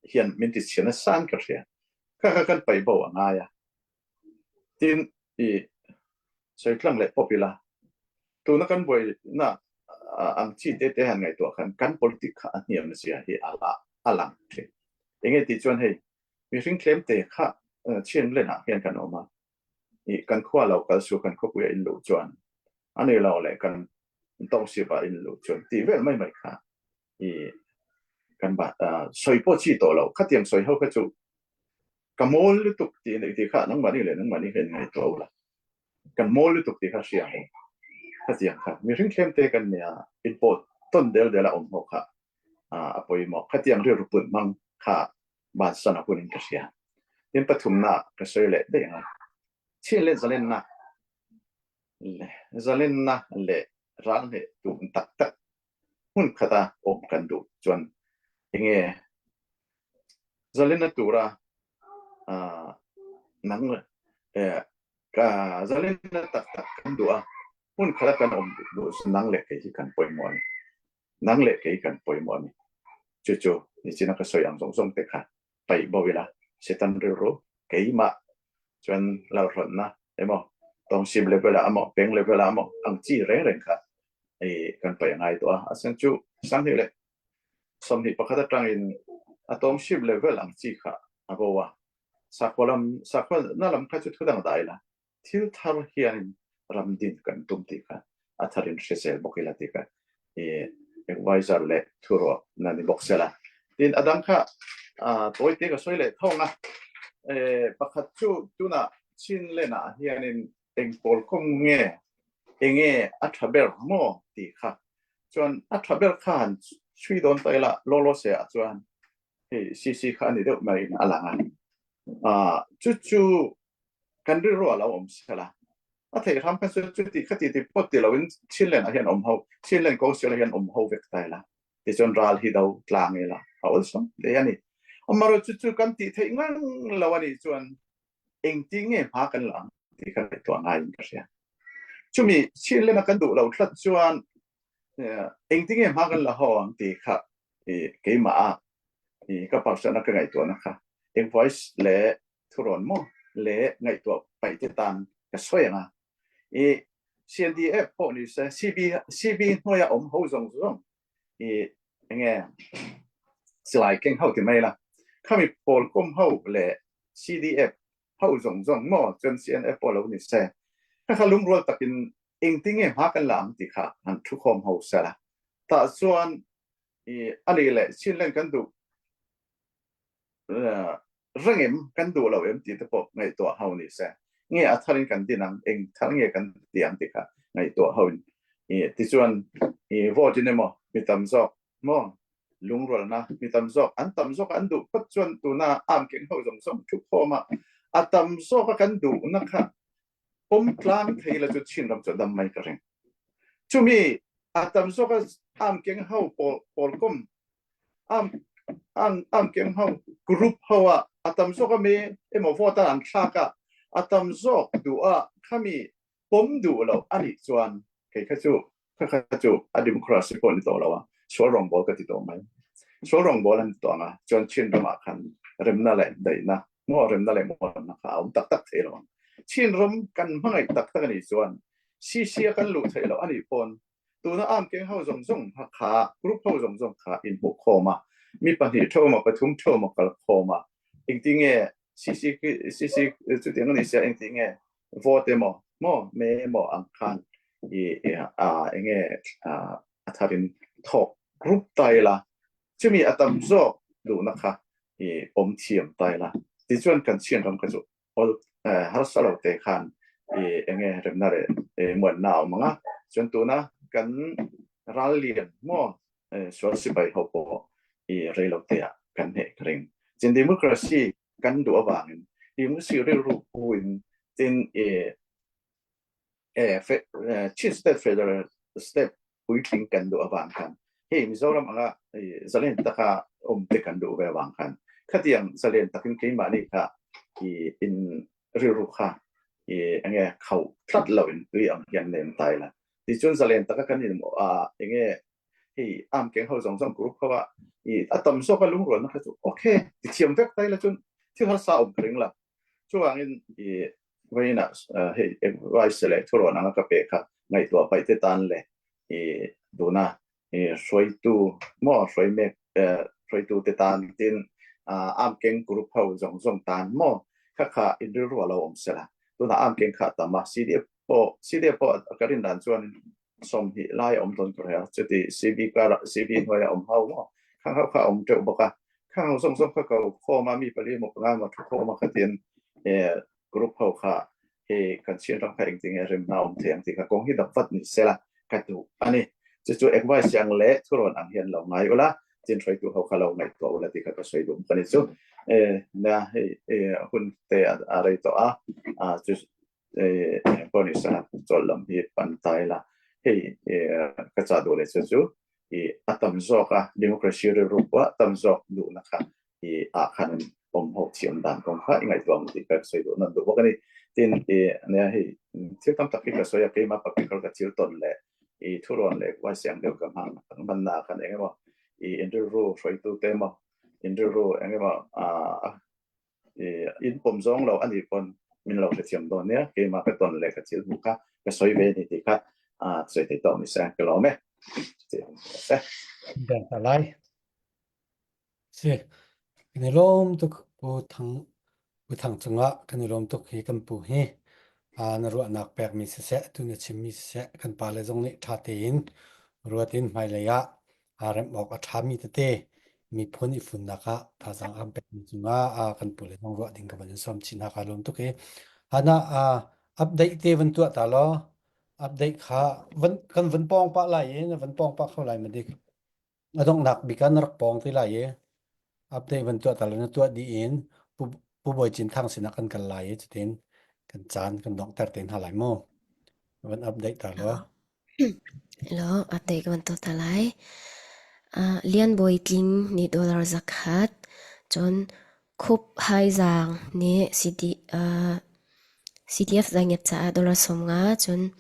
hian min tichhiatna san ka hria. Kha kha kan paih bo a ngai a. Tin, i, sawi tlang leh pawp ila, tuna kan buaina, a, ang chi te te han ngaihtuah khan kan politic kha a hniamna zia hi a la, a lang thin. Eng nge tih chuan hei, mihring tlem te kha, eh, Chinland ah hian kan awm a, i, kan khua lo kal suh, kan khawpuia in luh chuan a ni lo leh kan tawngsip a in luh chuan tih vel mai mai kha i kan ba, ah, sawi pawh chi tawh lo. Khatiang sawi ho kha chu ka mawl lutuk tih, tih kha nangmahni leh nangmahni hian ngaihtuah ula. Kan mawl lutuk tih kha hria ang. Khatiang kha mihring tlem te kan nia, inpawh tawn del del a awm ho kha, ah, a pawimawh. Khatiang rilru put hmang kha bansan a hunin ka hria. Tin, pathumna ka sawi leh daih ang a. Chinland zalenna, zalenna leh ral hneh tum tak tak hmun khata awm kan duh chuan eng nge zalenna tura, ah, nang, eh, ka zalenna tak tak kan duh a, hmun khata kan awm duh chu nang leh kei hi kan pawimawh a ni. Nang leh kei kan pawimawh a ni. Chu chu nichina ka sawi ang zawng zawng te kha paih bo ila, Setan rilru, keimah, chuan lalhrawnna emaw, tawngsip level ah emaw, peng level ah emaw, ang chi reng reng kha i kan paih a ngai tawh a. A chhan chu, sanghnih leh sawmhnih pakhat aṭangin a tawngsip level ang chi kha a bo a. Sakhaw lam, sakhaw na lam kha chu thu dang dah ila, thil thar hianin ram din kan tum tih kha a tharin hre zel bawk ila tih kha, eh, advisor leh thuruahna ni bawk sela. Tin, a dang kha, ah, tawi te ka sawi leh thawng a, eh, pakhat chu tunah Chinland ah hianin eng pawl khawm nge, eng nge a ṭha ber maw tih kha. Chuan a ṭha ber kha han chhui dawn ta ila, law law se ah chuan hei, C C kha a ni deuh maiin a lang a. Ah, chu chu kan rilru a lo awm sela. A theih hram khan chu, chu tih kha tih tih pawt tih loin Chinland ah hian awm ho, Chinland Council ah hian awm ho vek ta ila. Tichuan ral hi do tlang ila, a awlsam hle a ni. Amaherawhchu chu kan tih theih ngang lo a nih chuan engtin nge hma kan la ang tih kha ngaihtuah ngaiin ka hria. Chumi Chinland a kan duh lo tlat chuan, eh, engtin nge hma kan la ho ang tih kha, eh, keimah a, eh, ka parsana ka ngaihtuahna kha advice leh thurawn maw leh ngaihtuah paih te tan ka sawi ang a. I C N D F pawh ni se, C B, C B hnuaia awm ho zawng zawng i eng nge Silai keng ho ti mai la. Khami Pawlkom ho le C D F ho zong zong maw, chuan C N F pawh lo ni se. Kha kha lungrual takin engtin nge hma kan la ang ti kha han thu khawm ho se la. Tah chuan i, a nih leh Chinland kan duh, eh, reng em, kan duh lo em tih te pawh ngaihtuah ho ni se. Nge a tharin kan din ang, eng thar nge kan ti ang tih kha ngaihtuah ho in. I, tichuan, i, vote in emaw, mi tam zawk maw, lungrualna, mi tam zawk, an tam zawk an duh phawt chuan tuna am keng ho zawng zawng thu khawm a, a tam zawka kan duhna kha pawm tlang thei la chu Chin ram chu a dam mai ka ring. Chumi a tam zawka am keng ho pawl, pawlkom, am, am, am keng ho group ho a, a tam zawka mi emaw vote an thlak a, a tam zawk duh a, khami pawm duh lo a nih chuan, kei kha chu, kha kha chu a democracy pawh ni tawh lo a, sual rawngbawl ka ti tawh mai. Sual rawngbawl an ti tawh ang a, chuan Chin ramah khan remna leh daihna, maw remna leh mawhna kha a awm tak tak thei lo ang. Chin ram kan hmangaih tak tak a nih chuan, C C a kan luh theih loh a nih pawn, tuna am keng ho zawng zawng kha, group ho zawng zawng kha inhmuh khawm a, mi pahnih theuh emaw, pathum theuh emaw kal khawm a, engtin nge C C, C C chutiang a ni sia, engtin nge vote emaw, maw, me emaw ang khan i, i, a, eng nge, a, a tharin thawk group ta ila, chumi a tam zawk duhna kha i awm thiam ta ila. Tichuan kan Chin ram kha chu awl, eh, harsa lo te khan i eng nge remna leh, eh, muanna a awm ang a. Chuan tuna kan ral lian maw, eh, sual sipai ho pawh i rei lo te ah kan hneh ka ring. Chin democracy kan duh avangin, democracy rilru puin tin i, eh, fe-, eh, Chin State Federal State puitling kan duh avang khan, hei Mizoram anga, eh, zalen taka awm te kan duh ve avang khan, khatiang zalen takin keimahni kha i in rilru kha i eng nge khauh tlat loin tui ang hian nem ta ila. Tichuan zalen taka kan inawm a, eng nge hei am keng ho zawng zawng group ho a, i a tam zawka lungrualna kha chu, okay, ti thiam vek ta ila chuan thil harsa awm ka ring la. Chuvangin i vawiinah, eh, hei advice leh thurawn anga ka pe kha ngaihtuah paih te tan le i tuna i hruaitu maw, hruai mek, eh, hruaitu te tan tin, ah, am keng group ho zawng zawng tan maw, kha kha in rilru a lo awm sela. Tuna am keng kha a tam a, C D F pawh, C D F pawh ka rin dan chuan sawmhnih lai a awm dawn ka hria. Chuti C B kar, C B hnuaia awm ho maw, khang ho kha a awm teuh bawk a. Khang ho zawng zawng kha ko khawm a, mi pali emaw panga emaw thu khawm a kha tin, eh, group ho kha, eh, kan Chin ram kha engtin nge remna awm thei ang tih kha kawng hi dam vat ni sela ka duh a ni. Chu chu advice ang leh thurawn ang hian lo ngai ula, tin hruaitu ho kha lo ngaihtuah ula tih kha ka sawi duh ka ni chu. Eh, na, hei, eh, hun te a, a rei tawh a, a, chu, eh, pawh ni sa, chawl lam hi pan ta ila. Hei, eh, ka chah duh leh chu chu, i a tam zawka democracy rilru pawh a tam zawk duhna kha i ah khan awm ho thiam dan kawng kha i ngaihtuah ang tih ka sawi duh nan duh bawk a ni. Tin, i nia hei, thil tam tak hi ka sawi a, keima pakhat ka thil tawn leh i thurawn leh vai siang deuh ka hmang hmanna khan eng emaw, i in rilru hruaitu te emaw, in rilru eng emaw, a, i, in pawm zawng lo a nih pawn min lo hrethiam dawn nia, keima ka tawn leh ka thil hmuh kha ka sawi ve ni tih kha, a, sawi thei tawh ni se, ka lawm e. Ti se. Dah ta lai. Si, kan i lawm tuk Pu Thang, Pu Thang chunga kan i lawm tuk hi kan pu hi. A, na ruahnak pek mi siseh, tuna chim mi siseh, kan pa le zawng nih ṭha tein ruatin hmailei ah a remh awk a ṭha mi tete, miphun i funnak ah thazaang a kan pek mi chunga, a, kan pu le zawng ruah ding ka van sawm chin ha ka lawm tuk hi. Hana, a, update te van tuah ta law. Update kha van, kan van pawng pah lai i, na van pawng pah kho lai ma dik. A donghnak bik a na rak pawng ti lai i. Update van tuah ta law, na tuah dih in, Pu, Pu Bawi Cin Thang sinah kan kal lai i, chutin kan caan, kan donghter tein ha lai maw. Van update ta law. Hello, update ka van tuah ta lai. Ah, Lian Bawi Tling nih dollar zakhat, chuan Khup Hai Zang nih C D, ah, C D F zaingiat caah dollar sawmnga, chuan,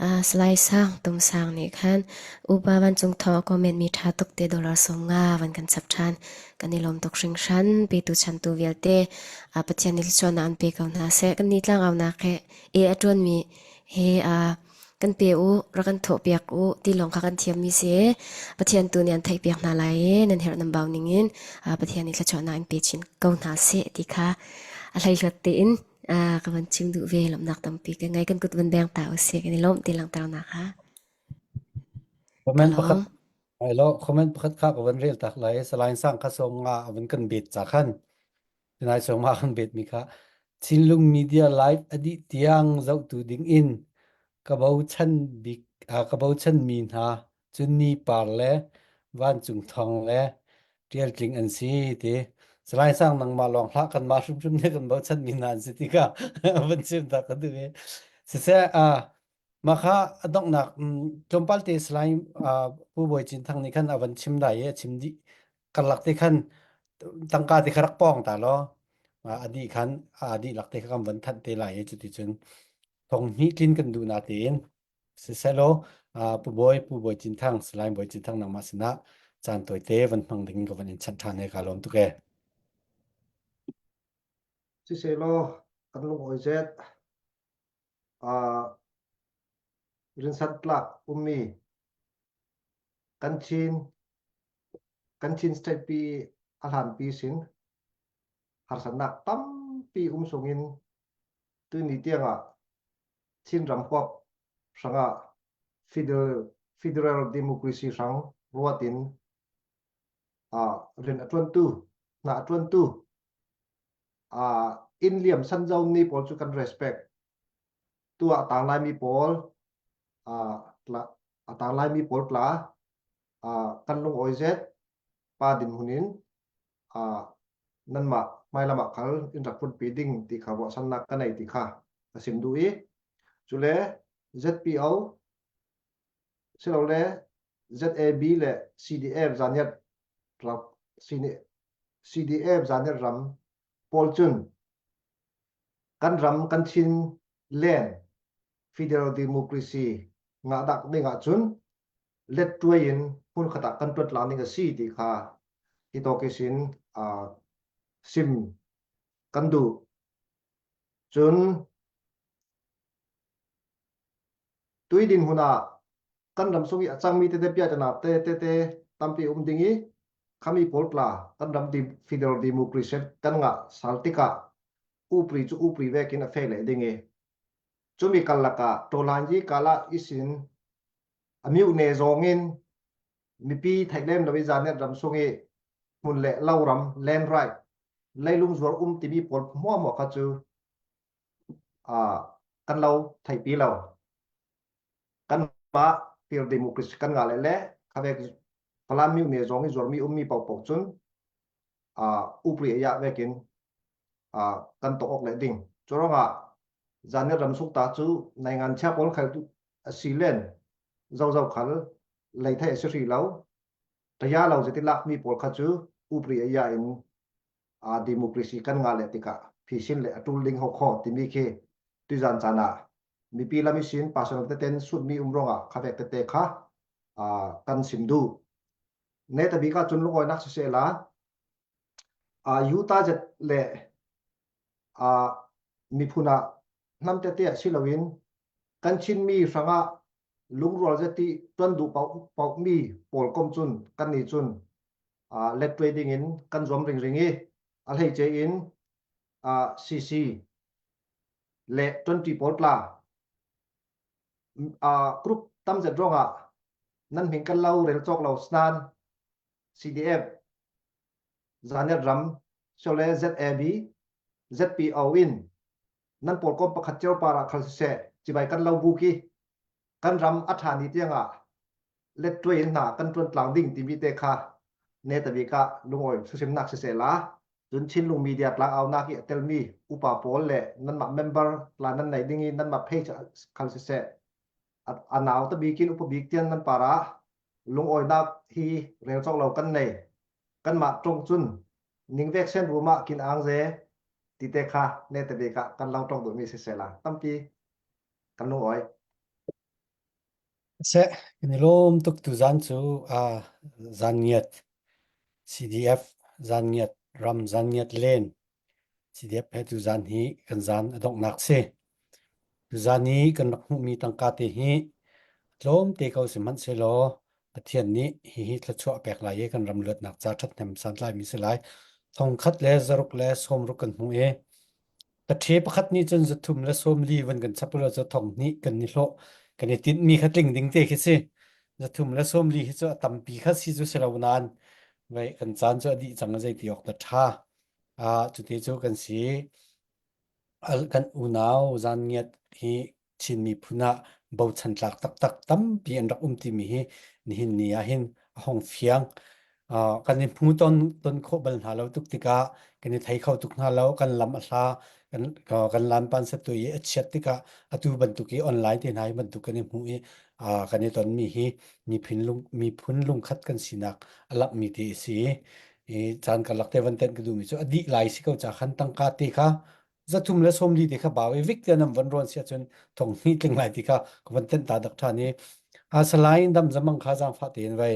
ah, Salai Sang Tum Sang nih khan Upa Van Cung Thaw comment mi ṭha tuk te dollar sawmnga van kan chap ṭhan. Kan i lawm tuk hringhran, petu chantu vialte, ah, Pathian nih thluachuahna an pe ko hna seh. Kan ni tlang aunak he, e a ṭuan mi he, ah, kan pe uh, rak kan thawh piak uh ti lawng kha kan thiam mi si e. Pathian tu nih an theih piak hna lai e, nan herh nan bau ning in, aa, Pathian nih thluachuahnak in pe chin ko hna seh ti kha a hlei hluat tein, aa, ka van chim duh ve. Lawmhnak tampi ka ngei, kan kut van beng ta uh seh, kan i lawm ti langhternak kha. Comment pakhat, hello, comment pakhat kha ka van rel tak lai. Salai Sang kha sawm nga a van kan bet ca khan. Tunai sawm nga kan bet mi kha. Chinlung Media Live a dih tiang zohtu ding in ka bochan bik, aa, ka bochan mi hna cun ni par le vancung thawng le ṭial tling an si ti. Salai Sang nangmah lawng hlah, kanmah hrimhrim nih kan bochan mi hna an si ti kha a van chim tak ka duh ve. Siseh, aa, Mah kha a donghnak, um, tlawmpal te Salai, aa, Pu Bawi Cin Thang nih khan a van chim lai i a chim dih karlak te khan tangka te kha rak pawng ta law, aa, a dih khan, aa, a dihlak te kha kan van thanh te lai i cuticun thong hnih tlin kan duh na tein siseh law, aa, Pu Bawi, Pu Bawi Cin Thang, Salai Bawi Cin Thang nangmah sinah caan tawite van hmang ding ka van in chanh ṭhan he ka lawm tuk e. Siseh law, kan lungawi zet. Aa, rinsan tlak ummi kan Chin, kan Chin state pi a hlanpi sin harsatnak tampi um sungin tuni tiangah Chin ramhuap hrangah federal, federal democracy hrang ruatin, aa, rin a ṭuantu, hna a ṭuantu, aa, in liam san zo mi pawl cu kan respect. Tu ah a tang lai mi pawl, aa, tla, a tang lai mi pawl tla, aa, kan lungawi zet pa dinhmun in, aa, nanmah hmailam ah khal in rak funpi ding ti kha ruahsannak ka nei ti kha ka sim duh i, cule Z P O silole Z A B le C D F Zaniat ram, C D F Zaniat ram pawl cun kan ram kan Chin len federal democracy ngah dak ding ah cun lettuai in hmun khat ah kan ṭuantlang ding a si ti kha hi tawk ihsin, aa, sim kan duh. Cun tui dinhmun ah kan ram sung i a cangmi tete piahtana te, tete tampi um ding i, khami pawl tla kan ram di-, federal democracy kan ngah sal tikah upri cu upri vekin a feh leh ding i, cumi karlak ah tawlan i kal ah ihsin a miuhne zawng in mipi theih lem lo i Zaniat ram sung i hmun le lo ram, land right, leilung zuar um timi pawl hmuahhmuah kha cu, aa, kan lo theihpi lo. Kanmah federal democracy kan ngah leh le kha vek Falam miuhne zawng i zuarmi ummi pohpoh cun, aa, upri a yah vekin, aa, kan tawk awk leh ding. Curuangah Zaniat ram sung ta cu naingan chia pawl khal tu a si len zozo khal lei theih a si hrih lo. Taya lo zet i lakmi pawl kha cu upri a yah in, aa, democracy kan ngah leh tikah phisin le a ṭul ding hokhaw timi khi tuizan caan ah mipi lam ihsin personal tete in sutmi um ruangah kha vek tete kha, aa, kan sim duh. Netabik ah cun lungawinak sisehla, aa, Utah zet le, aa, miphun ah hnam tete ah si loin kan Chinmi hrangah lungrual zet i ṭuan duh paoh, paohmi pawl kom cun kannih cun, aa, lettuai dingin kan zuam ringring i a hleice in, aa, C C le twenty pawl tla, aa, group tam zet ruangah nan hming kan lo rel cawk lo, sinan C D F Zaniat ram, sole Z A B, Z P O in nan pawlkom pakhat cio parah khal siseh, cibai kan lo buk i, kan ram a ṭha ni tiangah lettuai in hna kan ṭuantlang ding timi te kha netabik ah lungawi thusimnak sisehla, cun Chinlung Media tlangaunak i a telmi upa pawl le nanmah member tla nan nei ding i nanmah page ah khal siseh, a, a nau tabik in upa bik tian nan parah lungawinak hi rel cawk lo kan nei. Kanmah ṭong cun ningvek sen rumah kin angze tite kha netabik ah kan lo ṭong duhmi sisehla tampi kan lungawi. Seh, kan i lawm tuk tu zan cu, aa, Zaniat, C D F Zaniat ram, Zaniat len, C D F he tu zan hi kan zan a donghnak si. Tuzan i kan rak hmuhmi tangka te hi tlawmte ko sihmanhsehlaw, Pathian nih hihi thluachuah pek lai i kan ram luatnak ca ṭhathnem santlaimi si lai. Thongkhat le zaruk le sawmruk kan hmuh i, Pathe pakhat nih cun zathum le sawmli van kan chap lo cu thonghnih kan i hlawh, kan i tinhmi kha tling ding te khi si. Zathum le sawmli hi cu a tampi kha si cu si lo nain, vai kan caan cu a dih cang a zeiti awk ta ṭha. Aa, cuti cu kan si. Al-, kan unau Zanngiat hi Chin miphun ah bochan tlak taktak tampi an rak um timi hi nihin ni ah hin a hung fiang. Aa, kan i hmu ton, ton khawh bal hna lo tuk tikah, kan i thei kho tuk hna lo, kan lam a hla, kan, aa, kan lam pansa tu i a chiat tikah, atu bantuk i online te hna hi bantuk kan i hmuh i, aa, kan i tonmi hi miphun lung, miphun lungkhat kan sinak a langhmi te a si. I caan karlak te van tenh ka duhmi cu a dih lai si ko caah khan tangka te kha zathum le sawmli te kha bau i vik tiah nan van rawn si ahcun thonghnih tling lai ti kha ka van tenh ta dak ṭhan i, a, salai in dam zamang kha zaangfah tein vai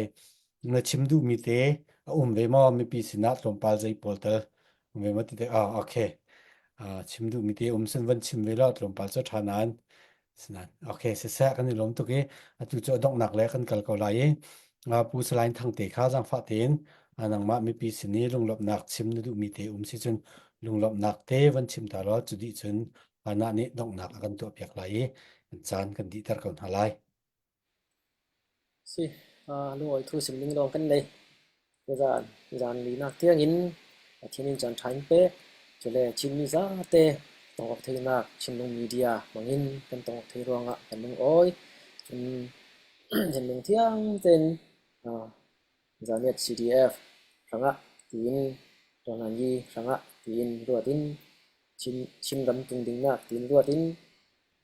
na chim duhmi te a um ve maw? Mipi sinah tlawmpal zei pawl tal um ve maw? Tite, ah, okay. Ah, chim duhmi te um sin van chim ve law, tlawmpal cu ṭha nain. Sinan, okay, siseh, kan i lawm tuk i, atu cu a donghnak le kan kal ko lai i, aa, Pu Salai Thang te kha zaangfah tein, aa, nangmah mipi sin i lunglawmhnak chim na duhmi te um si cun, lunglawmhnak te van chim ta law, cu dih cun, aa, nah nih donghnak a kan tuahpiak lai i, kan caan kan dihter ko hna lai. Si, aa, lungawi thu sim ding lawng kan nei. Zan, zan linak tiangin Pathian in caan ṭha in pek, cule Chin mi zate tong awk theinak Chinlung Media hmangin kan tong awk thei ruangah kan lungawi. Cun Chinlung thiang tein, aa, Zaniat C D F hrangah tiin, Tonglangyi hrangah tiin ruatin, Chin, Chin ram tungdingnak tiin ruatin,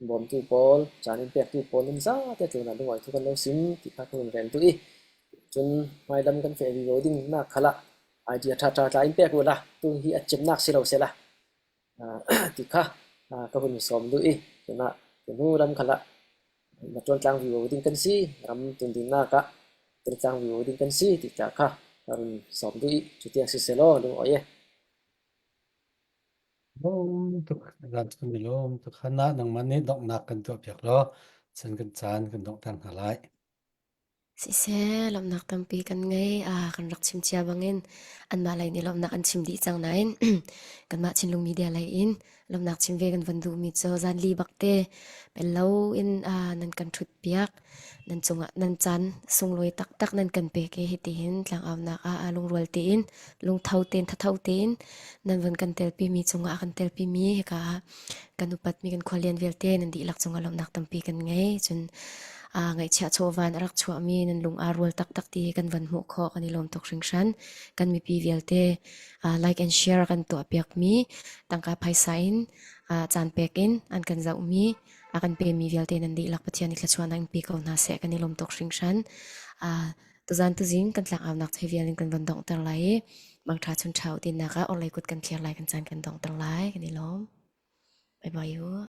bawmtu pawl, caan in pektu pawl nan zate tlunah lungawi thu kan lo sim ti kha ka hun rel duh i, cun hmailam kan feh vivo dingnak khalah idea ṭha ṭha tla in pek uhla, tu hi a cemnak si lo sehla, aa, ti kha, aa, ka hun sawm duh i, cunah ka hnu ram khalah na ṭuantlang vivo ding kan si, ram tundinnak ah ṭuantlang vivo ding kan si ti tla kha ka hun sawm duh i, cutiang si selaw, lungawi e. Lawm tuk, zan chun i lawm tuk. Hannah nangmah nih donghnak kan tuahpiak law, cun kan caan kan donghter hna lai. Siseh, lawmhnak tampi kan ngei, aa, kan rak chim cia bangin anmah lei nih lawmhnak an chim dih cang nain, kanmah Chinlung Media lei in lawmhnak chim ve kan van duhmi cu zanli bakte pel lo in, aa, nan kan ṭhutpiak. Nan cungah nan caan sunglawi taktak nan kan pek i, hitihin tlangaunak ah, aa, lungrual tein, lungtho tein, thatho tein nan van kan telpimi cungah a kan telpimi hika ah kan upatmi kan khualian vialte nan dihlak cungah lawmhnak tampi kan ngei. Cun, aa, ngaihchiah chawhvan a rak chuahmi nan lung aa rual taktak ti hi kan van hmuh khawh, kan i lawm tuk hringhran. Kan mipi vialte, aa, like and share kan tuahpiakmi, tangka phaisa in, aa, caan pek in an kan zohmi, a kan pemi vialte nan dihlak Pathian i thluachuahnak in pe ko hna seh, kan i lawm tuk hringhran. Aa, tuzan tuzing kan tlangaunak cu hi vial in kan van donghter lai i, mangṭha chun ṭha u tinak ah orlei kut kan thliar lai, kan caan kan donghter lai, kan i lawm. Bye bye u.